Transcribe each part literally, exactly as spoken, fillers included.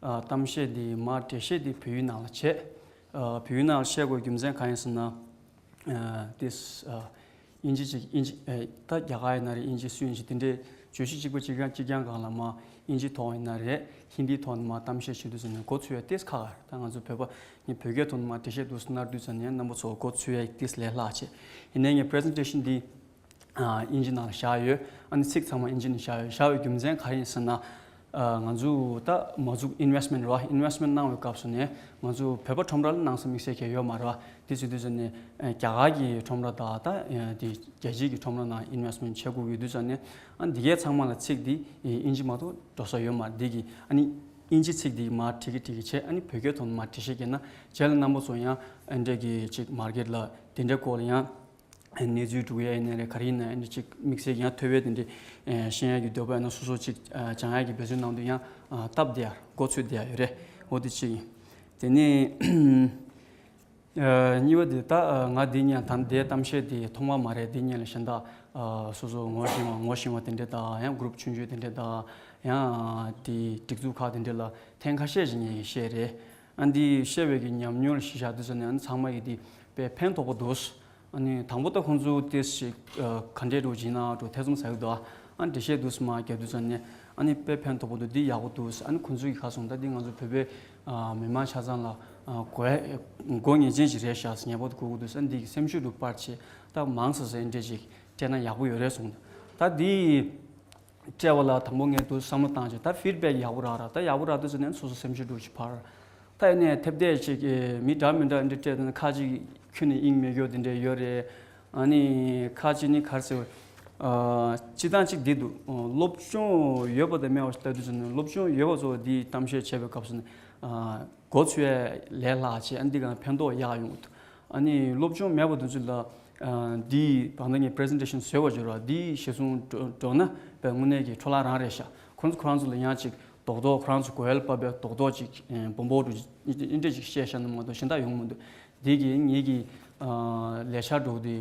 གཏམ་བཤད་འདི་མ་འགྲེལ་བཤད་འདི་བོད་ཡིག་ནང་ལ་བྱས། བོད་ཡིག་ནང་ལ་བཤད་དགོས་རྒྱུ་མཚན་གང་ཡིན་ཟེར་ན། ཏིས། དབྱིན་ཇི་ཅིག་དབྱིན་ཇི་ད་རྒྱ་གར་ཡིན་ན་རེད། དབྱིན་ཇི་སུ་ཡིན་ཅིག་དེ་འདྲའི་བརྗོད་གཞི་གཅིག་པ་གཅིག་རྐྱང་གཅིག་རྐྱང་སྒང་ལ་མ་དབྱིན་ཇིའི་ཐོག་ཡིན་ན་རེད། ཧིན་དིའི་ཐོག་ནས་མ་གཏམ་བཤད་བྱེད་དུས་ཙམ་ནས་མགོ་ཚོས་ཡ་ཏིས་ཁག་ཁག་རེད། ད་ང་ཚོ་བོད་པ་ངས་བོད་སྐད་ཐོག་ནས་མ་འགྲེལ་བཤད་འདུག་སེ་གནང་དུས་ཙམ་ནས་རྣམ་པ་ཚོ་མགོ་ཚོས་ཡ་ཏིས་ལས་སླ་བྱས། ཡིན་ནའི་ངས་པི་རི་ཟེན་ཊེ་ཤན་འདི་དབྱིན་ཇི་ནང་ལ་བཞག་ཡོད། ཨ་ནི་ཚིག་ཚང་མ་དབྱིན་ཇི་ནང་བཞག་ཡོད། བཞག་པའི་རྒྱུ་མཚན་ག་རེ་ཡིན་ཟེར་ན། ང་ཚོ་ད་མ་འཛུགས་ཨིན་ཝེ་སི་ཊི་མེན་ཊི་རེད་བ། ཨིན་ཝེ་སི་ཊི་མེན་ཊི་གནང་བའི་སྐབས་སུ་ནས་ང་ཚོ་བོད་པ་ཁྲོམ་ར་ལ་གནང་ས་དམིགས་བསལ་གང་ཡང་ཡོད་མ་རེད་བ། དེ་བྱེད་དུས་ཙམ་ནས་རྒྱ་གར་གྱི་ཁྲོམ་ར་དང་ད་དེ་རྒྱལ་སྤྱིའི་ཁྲོམ་ར་ནང་ཨིན་ཝེ་སི་ཊི་མེན་ཊི་བྱེད་དགོས་ཡོད་དུས་ཙམ་ནས། ཨ་ནི་འདི་གའི་ཚང་མ་ལ་ཚིག་འདི་དབྱིན་ཇི་མ་གཏོགས་འགྲོ་ས་ཡོད་མ་རེད། འདི་གི་ཨ་ནི་དབྱིན་ཇི་ཚིག་འདི་མར་བྲིས་ཀྱི་བྲིས་ཀྱི་བྱས། ཨ་ནི་བོད་སྐད་ཐོག་ནས་མར་འགྲེལ་བཤད་བརྒྱབ་ན་རྗེས་ལ་རྣམ་པ་ཚོ་ཡང་ཨ་འདྲས་ཀྱི་ཅིག་མར་ཀེཊ་ལ་དེ་འདྲའི་སྐོར་ལ་ཡང་གནས་ཚུལ་སྒྲུག་ཡ་ཡིན་ན་རེད། ག་རེ་ཡིན་ན་ཨ་འདྲས་ཅིག་དམིགས་བསལ་ཡང་ཐོས་པའི་དེ་འདྲའི་ཤེས་ཡ་གི་འདོད་པ་ཡོད་ན་སོ་སོ་ཅིག་སྦྱང་ཡ་གི་འབད་བརྩོན་གནང་དུས་ཡང་སྟབས་བདེ་ཡ་མགོ་ཚོས་བདེ་ཡ་ཡོད་རེད། འོ་དེ་གཅིག་ཡིན། དེ་ནས། གཉིས་པ་དེ་ད་ང་འདི་སྔོན་ད་ལྟའི་གཏམ་བཤད་དེ་ཐོག་མ་མ་རེད། འདི་སྔོན་ལ་གཞན་དག་སོ་སོ་ངོ་ཤེས་པ་ངོ་ཤེས་པ་དེ་འདྲ་དང་ཡང་གུ་རུབ་ཆུང་ཆུང་དེ་འདྲ་དང་ཡང་དེ་སྒྲིག་འཛུགས་ཁག་དེ་འདྲ་ལ་ཐེངས་ཁ་ཤས་ཤིག་ངས་བཤད་རེད། ཨ་འདི་བཤད་པའི་གི་ཉམས་མྱོང་ལ་གཞི་བཞག་དུས་ཙམ་ནས་ཨ་ཚང་མ་ཡི་དེ་དཔེ་ཕན་ཐོགས་པོ་འདུག་ཨ་ནི་དང་པོ་ད་ཁོང་ཚོ་ཏེ་ཞིག་ག་འདྲས་འགྲོ་བྱིན་ན་འགྲོ་ཐེ་ཚོམ་ཟ་གི་འདུག་ཨ་འགྲེལ་བཤད་འདུག་སེ་མ་རྒྱབ་དུས་ཙམ་ནས་ཨ་ནི་དཔེ་ཕན་ཐོགས་པོ་འདུག་འདི་ཡག་པོ་འདུག་ཨ་ནི་ཁོང་ཚོ་གི་ཁ་སོང་ད་འདི་ང་ཚོ་བོད་པའི་མི་མང་ཆ་ཚང་ལ་དགོས་དགོས་ངེས་ཅན་ཞིག་རེད་ཤག་ངེས་པར་དུ་དགོས་ཀྱི་འདུག་ཨ་ནི་འདི་གི་སེམས་ཤུགས་འདུག་པར་ཆེ་ད་མང་ཙམ་ཟེར་འདྲས་ཞིག་སྤྲད་ན་ཡག་པོ་ཡོད་རེད་གསུངས། ད་འདི་སྤྲད་པ་ལ་དང་པོ་ངས་འདུག་བསམ་བློ་བཏང་བྱས་ད་ཕིཌ་བེག་ཡག་པོ་རག་ར། ད་ཡག་པོ་རག་དུས་ཙམ་ནས་སོ་སོ་སེམས་ཤུགས་འདུག་ཅིག་འཕར། ད་ཡིན་ནའི་ཐེབས་ཐེབས་ཅིག་མི་འདྲ་མི་འདྲ་འདི་སྤྲད་དུས་ཁ་ཅིག་ཁྱོན་ནས་དབྱིངས་མེད་རྒྱུ་དེ་འདྲ་ཡོད་རེད། ཨ་ནི་ཁ་ཅིག་ནི་ག་རེ་ཟེར། སྤྱིར་བཏང་ཅིག་འདི་འདུག་སློབ་སྦྱོང་ཡོད་པ་དང་མེད་པ་ཞིག་ལྟ་དུས་ཙམ་ནས་སློབ་སྦྱོང་ཡོད་པ་ཚོ་འདི་གཏམ་བཤད་བྱེད་པའི་སྐབས་སུ་ནི་མགོ་ཚོས་ལས་སླ་བྱས། ཨ་ནི་འདི་ག་ཕན་ཐོགས་ཡག་ཡོང་གི་འདུག་ཨ་ནི་སློབ་སྦྱོང་མེད་པ་དེ་ཚོ་ལ་འདི་བང་ད་ངས་པི་རི་ཟེན་ཊེ་ཤན་བཟོས་པ་བྱོས་ར། འདི་གཞིར་བཟུང་འགྲོ་འགྲོ་ན་དཔེ་དངོས་གནས་ཀྱི་འཕྲོ་བརླག་རང་རེད་ཤག་ཁོང་ཚོ་ཁོ་རང་ཚོ་ལ་ཡང་ཅིག་རྡོག་རྡོག་ཁོ་རང་ཚོ་གོ་ཡལ་པ་བས་རྡོག་རྡོག་ཅིག་སྦོམ་པོ་འགྲོ་འདི་འདྲ་ཅིག་བཤད་བཞག་ན་མ་གཏོགས་གཞན་དག་ཡོང་མི་འདུག་འདི་གིས་ངེད་ཀྱི་ལས་འཆར་འགྲོ་འདི་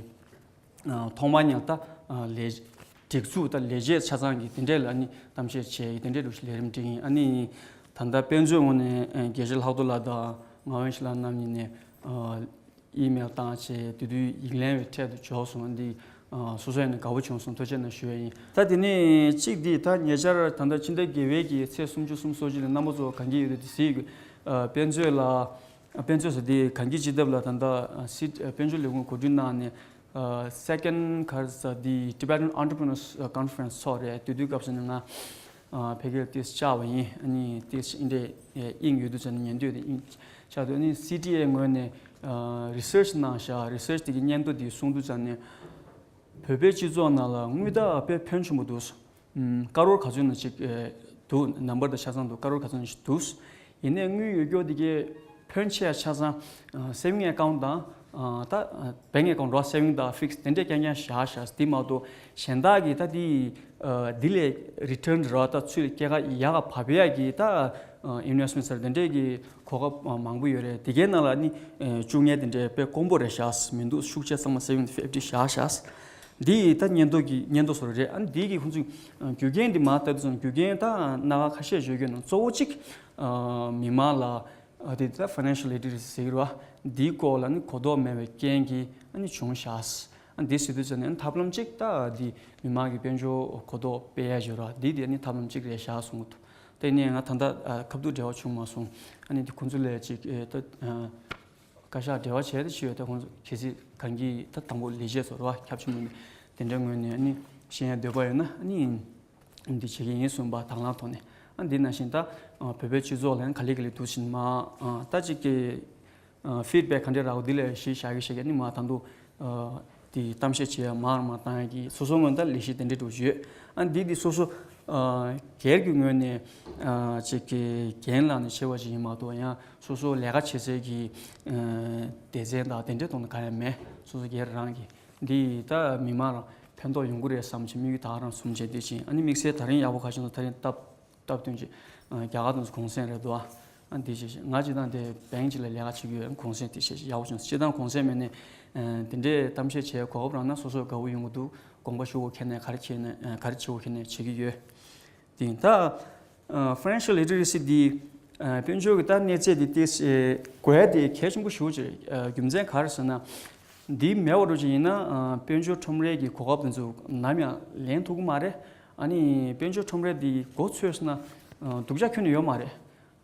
ཐོག་མར་ཉག་ད་ལས་སྒྲིག་འཛུགས་ད་ལས་བྱེད་ཆ་ཚང་གི་དེ་འདྲས་ལ་ནི་གཏམ་བཤད་བྱས་ཡི་དེ་འདྲས་འགྲོ་ཞིག་ལས་རིམ་སྒྲིག་ཡིན། ཨ་ནི་ད་ལྟ་དཔེ་མཛོད་ངོས་ནས་དགེ་བཤེས་ལྷག་རྡོར་ལགས་དང་ངག་དབང་ཞལ་ལགས་རྣམ་གཉིས་ནས་ཨི་མེལ་བཏང་བྱས་དེ་དུས་ཡིག་ལན་བའི་འཕྲལ་དུ་འབྱོར་སོང་། འདི་སོ་སོ་ཡིན་ན་དགའ་པོ་བྱུང་སོང་། ཐུགས་རྗེ་གནང་ཞུ་ཡ་ཡིན། ད་དེ་ནས་གཅིག་འདི་ད་ཉེ་ཆར་ད་ལྟ་ཕྱི་ཟླ་བརྒྱད་པའི་གི་ཚེས་སུམ་ཅུ་སོ་གཅིག་ལ་རྣམ་པ་ཚོ་གང་གི་ཡོད་དེ་གཟིགས་དགོས། དཔེ་མཛོད་ལ་དཔེ་མཛོད་ཟེར་དེ་གང་གི་སྤྱི་ཐབ་ལ་ད་ལྟ་སྲིད་དཔལ་འབྱོར་ལས་ཁུངས་གོ་སྒྲིག་གནང་ནས་སེ་ཀེན་ག་རེ་ཟེར་དེ་Tibetan Entrepreneurs Conference ཚོགས་རེད། དེ་དུས་སྐབས་སུ་ནས་ང་ཕ་གིར་ཏིས་བཅར་བ་ཡིན། ཨ་ནི་ཏིས་ཨིན་འདྲས་དབྱིངས་ཡོད་དུས་ཙམ་ནས་ཉན་འདོད་དེ་དབྱིངས་ཆགས་འདུག་ཨ་ནི་སི་ཊི་ཨེ་ངོས་ནས་རི་སར་ཆི་གནང་བཞག་རི་སར་ཆི་དེ་གི་སྙན་ཐོ་དེ་གསུང་དུས་ཙམ་ནས་བོད་པའི་སྤྱི་ཚོགས་ནང་ལ་དངུལ་རྟགས་དཔེ་ཕོན་ཆེན་པོ་འདུག་ཀ་རོར་ག་ཚོད་ན་ཅིག་འདུག་ནམ་བར་དང་ཆ་ཚང་འདུག་ཀ་རོར་ག་ཚོད་ན་ཅིག་འདུག་ཡིན་ནའི་དངུལ་ཡོད་རྒྱུ་དེ་གའི་ཕོན་ཆེ་ཡ་ཆ་ཚང་saving account་དང་ད་bank account་རོ་saving་དང་fix་དེ་འདྲས་རྐྱང་རྐྱང་བཞག་བཞག་དེ་མ་གཏོགས་གཞན་དག་གི་ད་དེ་འདི་ལས་return་རོ་ད་ཚུར་སྐྱེད་ཀ་ཡག་ག་བབས་ཡ་གི་ད་investment་ཟེར་དེ་འདྲས་གི་གོ་སྐབས་མང་པོ་ཡོད་རེད། དེ་གའི་ནང་ལ་ནི་བཅུག་མཁན་དེ་འདྲས་དཔེ་དཀོན་པོ་རེད་བཞག་མི་འདུག་ཤུགས་ཆེ་ཚང་མ་saving་དང་fix་བཞག་བཞག་འདི་ད་སྙན་ཐོ་གི་སྙན་ཐོ་སོ་རེད། ཨ་ནི་འདི་གི་ཁོང་ཚོས་རྒྱུ་རྐྱེན་འདི་མ་ལྟ་དུས་ཙམ་རྒྱུ་རྐྱེན་ད་སྣ་ཁ་ཁ་ཤས་བརྗོད་རྒྱུ་ནང་གཙོ་བོ་གཅིག་མི་མང་ལ་དེ་ད་financial literacy་ཟེར་གི་རེད་བ། འདིའི་སྐོར་ལ་ནི་གོ་རྟོགས་མེད་པའི་རྐྱེན་གྱིས་ཨ་ནི་བྱུང་བཞག་ཨ་འདི་ཟེར་དུས་ཙམ་ནས་ཐབས་ལམ་གཅིག་ད་འདི་མི་མང་གི་དཔལ་འབྱོར་གོ་རྟོགས་སྤེལ་ཡ་བརྗོད་ར་འདི་དེ་ནི་ཐབས་ལམ་གཅིག་རེད་བཞག་གསུང་གི་འདུག་དེ་ནས་ང་ད་ལྟ་ཁ་ཐུག་འབྲེལ་བ་བྱུང་མ་སོང་། ཨ་ནི་འདི་ཁོང་ཚོ་ལས་གཅིག་ད། བཀའ་ཤག་འབྲེལ་བ་བྱས་ཏེ་ཞུ་ཡོད་དེ་ཁོང་ཚོ་གལ་སྲིད་གང་གི་ད་དང་པོ་ལས་བྱེད་ཚོ་རེད་བ་ཁྱབ་ཆེ་མི་འདུག་དེ་འདྲའི་ངོས་ནས་ཨ་ནི་ཤེས་ཡ་འདོད་པ་ཡོད་ན་ཨ་ནི་འདི་བྱེད་ཀྱི་ཡིན་གསུངས་པ་དང་བླངས་ཐོག་ནས་ཨ་འདི་ནང་བཞིན་ད་བོད་པའི་སྤྱི་ཚོགས་ལ་ག་ལེ་ག་ལེ་འདུག་བཞིན་མ་ད་ཅིག་གི་feedback་ག་འདྲ་རག་འདི་ལས་གཞི་བཞག་གི་བཞག་གི་ཨ་ནི་མ་ད་འདུག་དེ་གཏམ་བཤད་བྱེད་ཡ་མར་མར་བཏང་ཡ་གི་སོ་སོ་ངོས་ད་ལས་གཞི་དེ་འདྲ་འགྲོ་བཞིན་ཡོད། ཨ་འདི་འདི་སོ་སོ་སྒེར་གྱི་ངོས་ནས་ཅིག་གི་འགན་བླངས་ནས་བྱས་པ་ཅིག་ཡིན་མ་གཏོགས་ཡང་སོ་སོ་ལས་ཀ་བྱེད་སའི་གི་སྡེ་ཚན་དང་དེ་འདྲའི་ཐོག་ནས་གང་ཡང་མེད། སོ་སོ་སྒེར་རང་གི་འདི་ད་མི་མང་རང་ཕན་ཐོགས་ཡོང་གི་རེད་བསམ་ཅིག་དམིགས་ཡུལ་ད་རང་བཟུང་བྱས་དུས་ཅིག་ཨ་ནི་དམིགས་བསལ་ད་རིང་ཡག་པོ་ཁ་ཤས་ད་ད་རིང་སྟབས་སྟབས་བསྟུན་ཅིག་རྒྱ་གར་དང་གུང་སེང་རེད་འདུག་ཨ་འདི་བྱས་ང་སྤྱིར་བཏང་དེ་bank་ཅིག་ལ་ལས་ཀ་བྱེད་ཀྱི་ཡོད། གུང་སེང་དེ་བྱས་ཡག་པོ་བྱུང་། སྤྱིར་བཏང་གུང་སེང་མེད་ནས་དེ་འདྲའི་གཏམ་བཤད་བྱས་གོ་སྐབས་རག་ན་སོ་སོ་དགའ་བོ་ཡོང་གི་འདུག་དགོངས་པ་ཞུ་དགོས་ཁེལ་ནས་ག་རེ་བྱས་ནས་ག་རེ་བྱེད་དགོས་ཁེལ་ནས་བྱེད་ཀྱི་ཡོད། དེ་ཡིན་ད་financial literacy་འདི་ ཨ། དཔལ་འབྱོར་གྱི་ད་གནས་ཚད་འདི་ཏོག་ཙམ་དགོས་ཡ་དེ་གལ་ཆེན་པོ་ཞེ་པོ་ཅིག་ཨ། རྒྱུ་མཚན་ག་རེ་ཟེར་ན། འདི་མེད་པ་འགྲོ་ཅིག་ཡིན་ན། ཨ། དཔལ་འབྱོར་ཁྲོམ་རའི་གི་གོ་སྐབས་དེ་ཚོ་ནམ་ཡང་ལེན་ཐུབ་ཀྱི་མ་རེད། ཨ་ནི་དཔལ་འབྱོར་ཁྲོམ་ར་འདི་མགོ་ཚོས་ན། ཨ། སྡུག་ཅག་ཁྱོན་ནས་ཡོད་མ་རེད།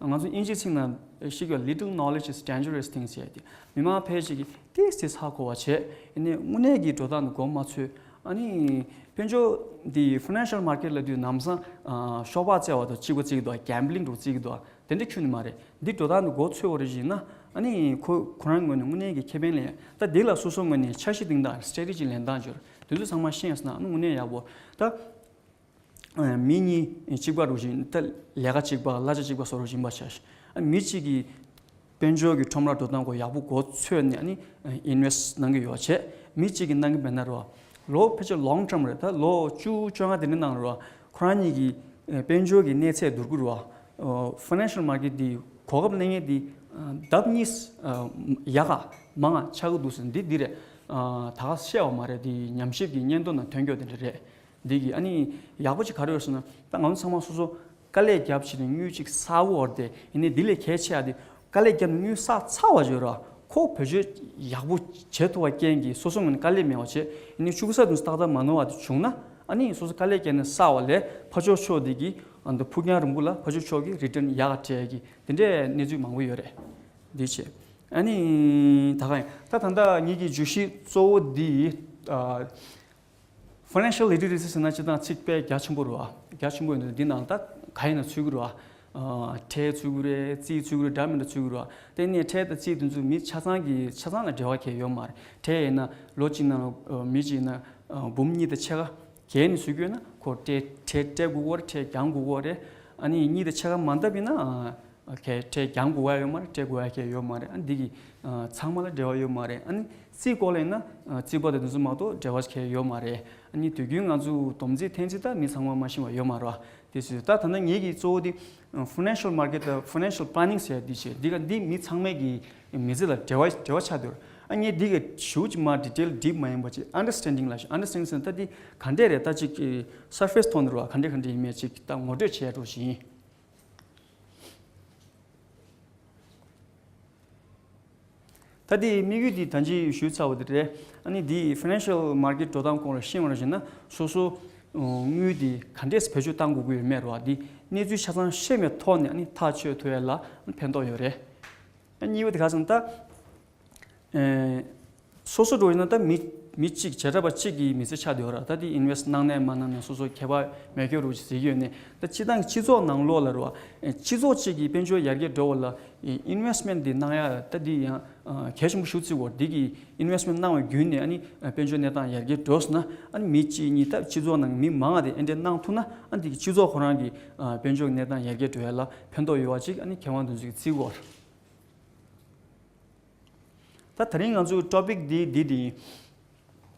ང་ཚོ་དབྱིན་ཇིའི་ཚིག་ནང་ཞིག་ཡོད། Little knowledge is dangerous thing ཟེར་ཏེ། མི་མང་ཕལ་ཆེར་གྱིས་ཏོག་ཙམ་ཧ་གོ་བ་བྱས། ཡིན་ནའི་དངོས་གནས་ཀྱི་འགྲོ་སྟངས་འདི་མགོ་མ་ཚོས། ཨ་ནི་དཔལ་འབྱོར་འདི་financial market ལབ་དུས་ལམ་སང་ཨ། ཤོག་སྦག་རྩེ་བ་དང་གཅིག་པ་བརྩི་གི་འདུག gambling འདྲ་བོ་བརྩི་གི་འདུག་དེ་འདྲ་ཁྱོན་ནས་མ་རེད། འདི་འགྲོ་སྟངས་འདི་མགོ་ཚོས་པ་རེད་ཅེ་ན། ཨ་ནི་ཁོ་ཁོ་རང་ངོས་ནས་དངོས་གནས་ཀྱི་ཁེ་ཕན་ལེན། ད་འདི་ལ་སོ་སོ་ངོས་ནས་འཆར་གཞི་འདིང་སྟངས། strategy ལེན་སྟངས་སྦྱོར་དེ་ཚོ་ཚང་མ་ཤེས་ཡོད་ན་ཨ་ནི་དངོས་གནས་ཡག་པོ། ད་མི་གཉིས་གཅིག་པ་འདྲ་བོ་ཅིག་ད་ལས་ཀ་གཅིག་པ་གླ་ཆ་གཅིག་པ་བཟོ་འདྲ་བོ་ཅིག་ཡིན་པ་ཆ་བཞག་ཨ། མི་གཅིག་གིས་དཔལ་འབྱོར་གྱི་ཁྲོམ་ར་འགྲོ་སྟངས་སྐོར་ཡག་པོ་མགོ་ཚོས་ནས། ཨ་ནི་invest གནང་གི་ཡོད་བྱས། མི་གཅིག་གིས་གནང་གི་མེད་ན་རོ། ལོ་ཕལ་ཆེར་long term རེད། ད་ལོ་བཅུ་བཅོ་ལྔ་དེ་འདྲ་ནང་རོ། ཁོ་རང་གཉིས་ཀྱི་དཔལ་འབྱོར་གྱི་གནས་ཚད་བསྡུར་གྱི་རོ། financial market འདི་གོ་སྐབས་ལེན་མཁན་འདི་ལྡབ་གཉིས་ཡག་ག་མང་ང་ཆགས་ཀྱི་འདུག་ཟེར། འདི་འདི་རེད། ད་ག་བཤད་པ་མ་རེད། འདི་ཉམས་ཞིབ་ཀྱི་སྙན་ཐོ་ནང་ཐོན་རྒྱུ་དེ་འདྲ་རེད། འདི་གི་ཨ་ནི་ཡག་པོ་ཅིག་ག་རེ་ཡོད་ཟེར་ན། ད་ང་ཚོ་ཚང་མ་སོ་སོ་དཀའ་ལས་བརྒྱབ་བྱས་ནས་དངུལ་ཅིག་བསགས་ཡོད་རེད་དེ། ཡིན་ནའི་འདི་ལས་གལ་ཆེ་ཡ་དེ་དཀའ་ལས་བརྒྱབ་ནས་དངུལ་བསགས་ཚར་བ་བརྗོད་ར། ཁོ་བེད་སྤྱོད་ཡག་པོ་བྱེད་ཐུབ་པ་རྐྱེན་གྱིས་སོ་སོ་ངོས་ནས་དཀའ་ལས་མེད་པ་བྱས། ཡིན་ནའི་ཅུང་ཟད་དུ་ཏག་ཏག་མ་ནོར་བ་དེ་བྱུང་ན། ཨ་ནི་སོ་སོ་དཀའ་ལས་བརྒྱབ་ནས་བསགས་པ་ལས་ཕར་ཕྱོགས་ཕྱོགས་འདི་གི་ཨ་ནི་ཕུགས་རྒྱང་རིང་པོ་ལ་ཕར་ཕྱོགས་ཕྱོགས་ཀྱི་return ཡག་ག་སྤྲད་ཀྱི་དེ་འདྲའི་གནས་ཚུལ་མང་པོ་ཡོད་རེད། འདི་བྱས། ཨ་ནི་ད་ག་ཡིན། ད་ད་ལྟ་ངེད་ཀྱི་བརྗོད་གཞི་གཙོ་བོ་འདི་ཨ། Financial literacy ཟེར་ན་སྤྱིར་བཏང་ཚིག་དཔེ་རྒྱ་ཆེན་པོ་རེད་བ། རྒྱ་ཆེན་པོ་ཡིན་དུས་འདི་ནང་ད་ག་ཡིན་ན་ཚུད་ཀྱི་རེད་བ། ཨ། ཁྲལ་ཚུད་ཀྱི་རེད། རྩིས་ཚུད་ཀྱི་རེད། འདྲ་མི་འདྲ་ཚུད་ཀྱི་རེད་བ། དེ་ནས་ཁྲལ་དང་རྩིས་དེ་ཚོ་མི་ཆ་ཚང་གི་ཆ་ཚང་ལ་འབྲེལ་བ་གང་ཡང་ཡོད་མ་རེད། ཁྲལ་ཡིན་ན་ལོ་གཅིག་ནང་ལ་མི་གཅིག་ཡིན་ན་འབུམ་གཉིས་དང་ཕྱེད་ཀ་བརྒལ་ནས་ཚུད་ཀྱི་ཡོད་ན། ཁོ་ཁྲལ་ཁྲལ་སྤྲད་དགོས་ཀྱི་རེད། ཁྲལ་འགྱངས་དགོས་ཀྱི་རེད། ཨ་ནི་གཉིས་དང་ཕྱེད་ཀ་མ་འདབ་ཡིན་ན། ཨ། ཁྲལ་ཁྲལ་འགྱངས་དགོས་ཡ་ཡོད་མ་རེད། སྤྲད་དགོས་ཡ་གང་ཡང་ཡོད་མ་རེད། ཨ། འདི་གི་ཨ། ཚང་མ་ལ་འབྲེལ་བ་ཡོད་མ་རེད། ཨ་ནི་རྩིས་སྐོར་ལ་ཡིན་ན། ཨ། རྩིས་པ་དང་དེ་ཚོ་མ་གཏོགས་འབྲེལ་བ་གང་ཡང་ཡོད་མ་རེད། ཨ་ནི་དུས་རྒྱུན་ང་ཚོ་སྡོམ་རྩིས་འཐེན་རྩིས་ད་མི་ཚང་མ་མ་ཤེས་པ་ཡོད་མ་རེད་བ། དེ་ཚོ་ད་ད་ལྟ་ངེད་ཀྱི་གཙོ་བོ་དེ་financial market དང་financial planning ཟེར་ཡ་འདི་བྱས། འདི་ག་འདི་མི་ཚང་མའི་གི་མི་ཚེ་ལ་འབྲེལ་བ་འབྲེལ་བ་ཆགས་བསྡད་ཡོད་རེད། ཨ། ངས་འདི་ག་ཞེ་པོ་ཅིག་མ་detail deep མ་ཡིན་པ་ཅིག understanding ལ། understanding ཟེར་ན་ད་འདི་ག་འདྲས་རེད། ད་ཅིག་surface ཐོག་ནས་རེད་བ། ག་འདྲས་ག་འདྲས་ཡིན་མིན་ཅིག་ད་ངོ་སྤྲོད་བྱེད་ཡ་འདྲ་བོ་ཞིག་ཡིན། ད་དེའི་དམིགས་ཡུལ་འདི་ད་ཅི་ཞུས་ཚར་བ་དེ་རེད། ཨ་ནི་འདི་financial market འགྲོ་སྟངས་སྐོར་ལ་ཤེས་པ་རེད་ཟེར་ན། སོ་སོ་དངུལ་འདི་ག་འདྲས་བེད་སྤྱོད་གཏང་དགོས་ཀྱི་ཡོད་མེད་རེད་བ། འདི་གནས་ཚུལ་ཆ་ཚང་ཤེས་པའི་ཐོག་ནས་ཨ་ནི་ཐག་གཅོད་ཐུབ་ཡ་ལ་ཕན་ཐོགས་ཡོད་རེད། ཨ། གཉིས་པ་དེ་ག་ཟེར་ན་ད། ཨེ། སོ་སོ་འགྲོ་ཡིན་ན་ད་མི་མི་གཅིག་བྱེ་བྲག་པ་གཅིག་གི་མི་ཚེ་ཆགས་བསྡད་ཡོད་ར། ད་དེ་invest གནང་ནས་མ་གནང་ནས་སོ་སོ་ཁྱད་པར་མེད་སྐྱོ་རུ་ཟེར་གྱི་ཡོད་ནས། ད་སྤྱི་བཏང་སྤྱི་ཚོགས་ནང་ལོགས་ལ་རེད་བ། ཨེ། སྤྱི་ཚོགས་གཅིག་གི་དཔལ་འབྱོར་ཡར་རྒྱས་འགྲོ་བ་ལ་ཨེ་investment འདི་གནང་ཡ་ད་འདི་ཡང་ཨ་གལ་ཆེན་པོ་ཞེ་པོ་བརྩི་དགོས། འདི་གི་investment གནང་བའི་བརྒྱུད་ནས་ཨ་ནི་ཨ་དཔལ་འབྱོར་གནས་སྟངས་ཡར་རྒྱས་འགྲོ་སོང་ན། ཨ་ནི་མི་གཅིག་གཉིས་ད་སྤྱི་ཚོགས་ནང་མི་མང་བ་དེ་ཨེ་འདྲས་གནང་ཐུབ་ན། ཨ་ནི་འདི་གི་སྤྱི་ཚོགས་ཁོ་རང་གི་ཨ་དཔལ་འབྱོར་གནས་སྟངས་ཡར་རྒྱས་འགྲོ་ཡ་ལ་ཕན་ཐོགས་ཡོད་པ་ཅིག་ཨ་ནི་མཁས་དབང་དེ་ཚོ་གིས་བརྩི་གི་ཡོད་རེད། ད་དེ་རིང་ང་ཚོའི་topic འདི་འདི་འདི།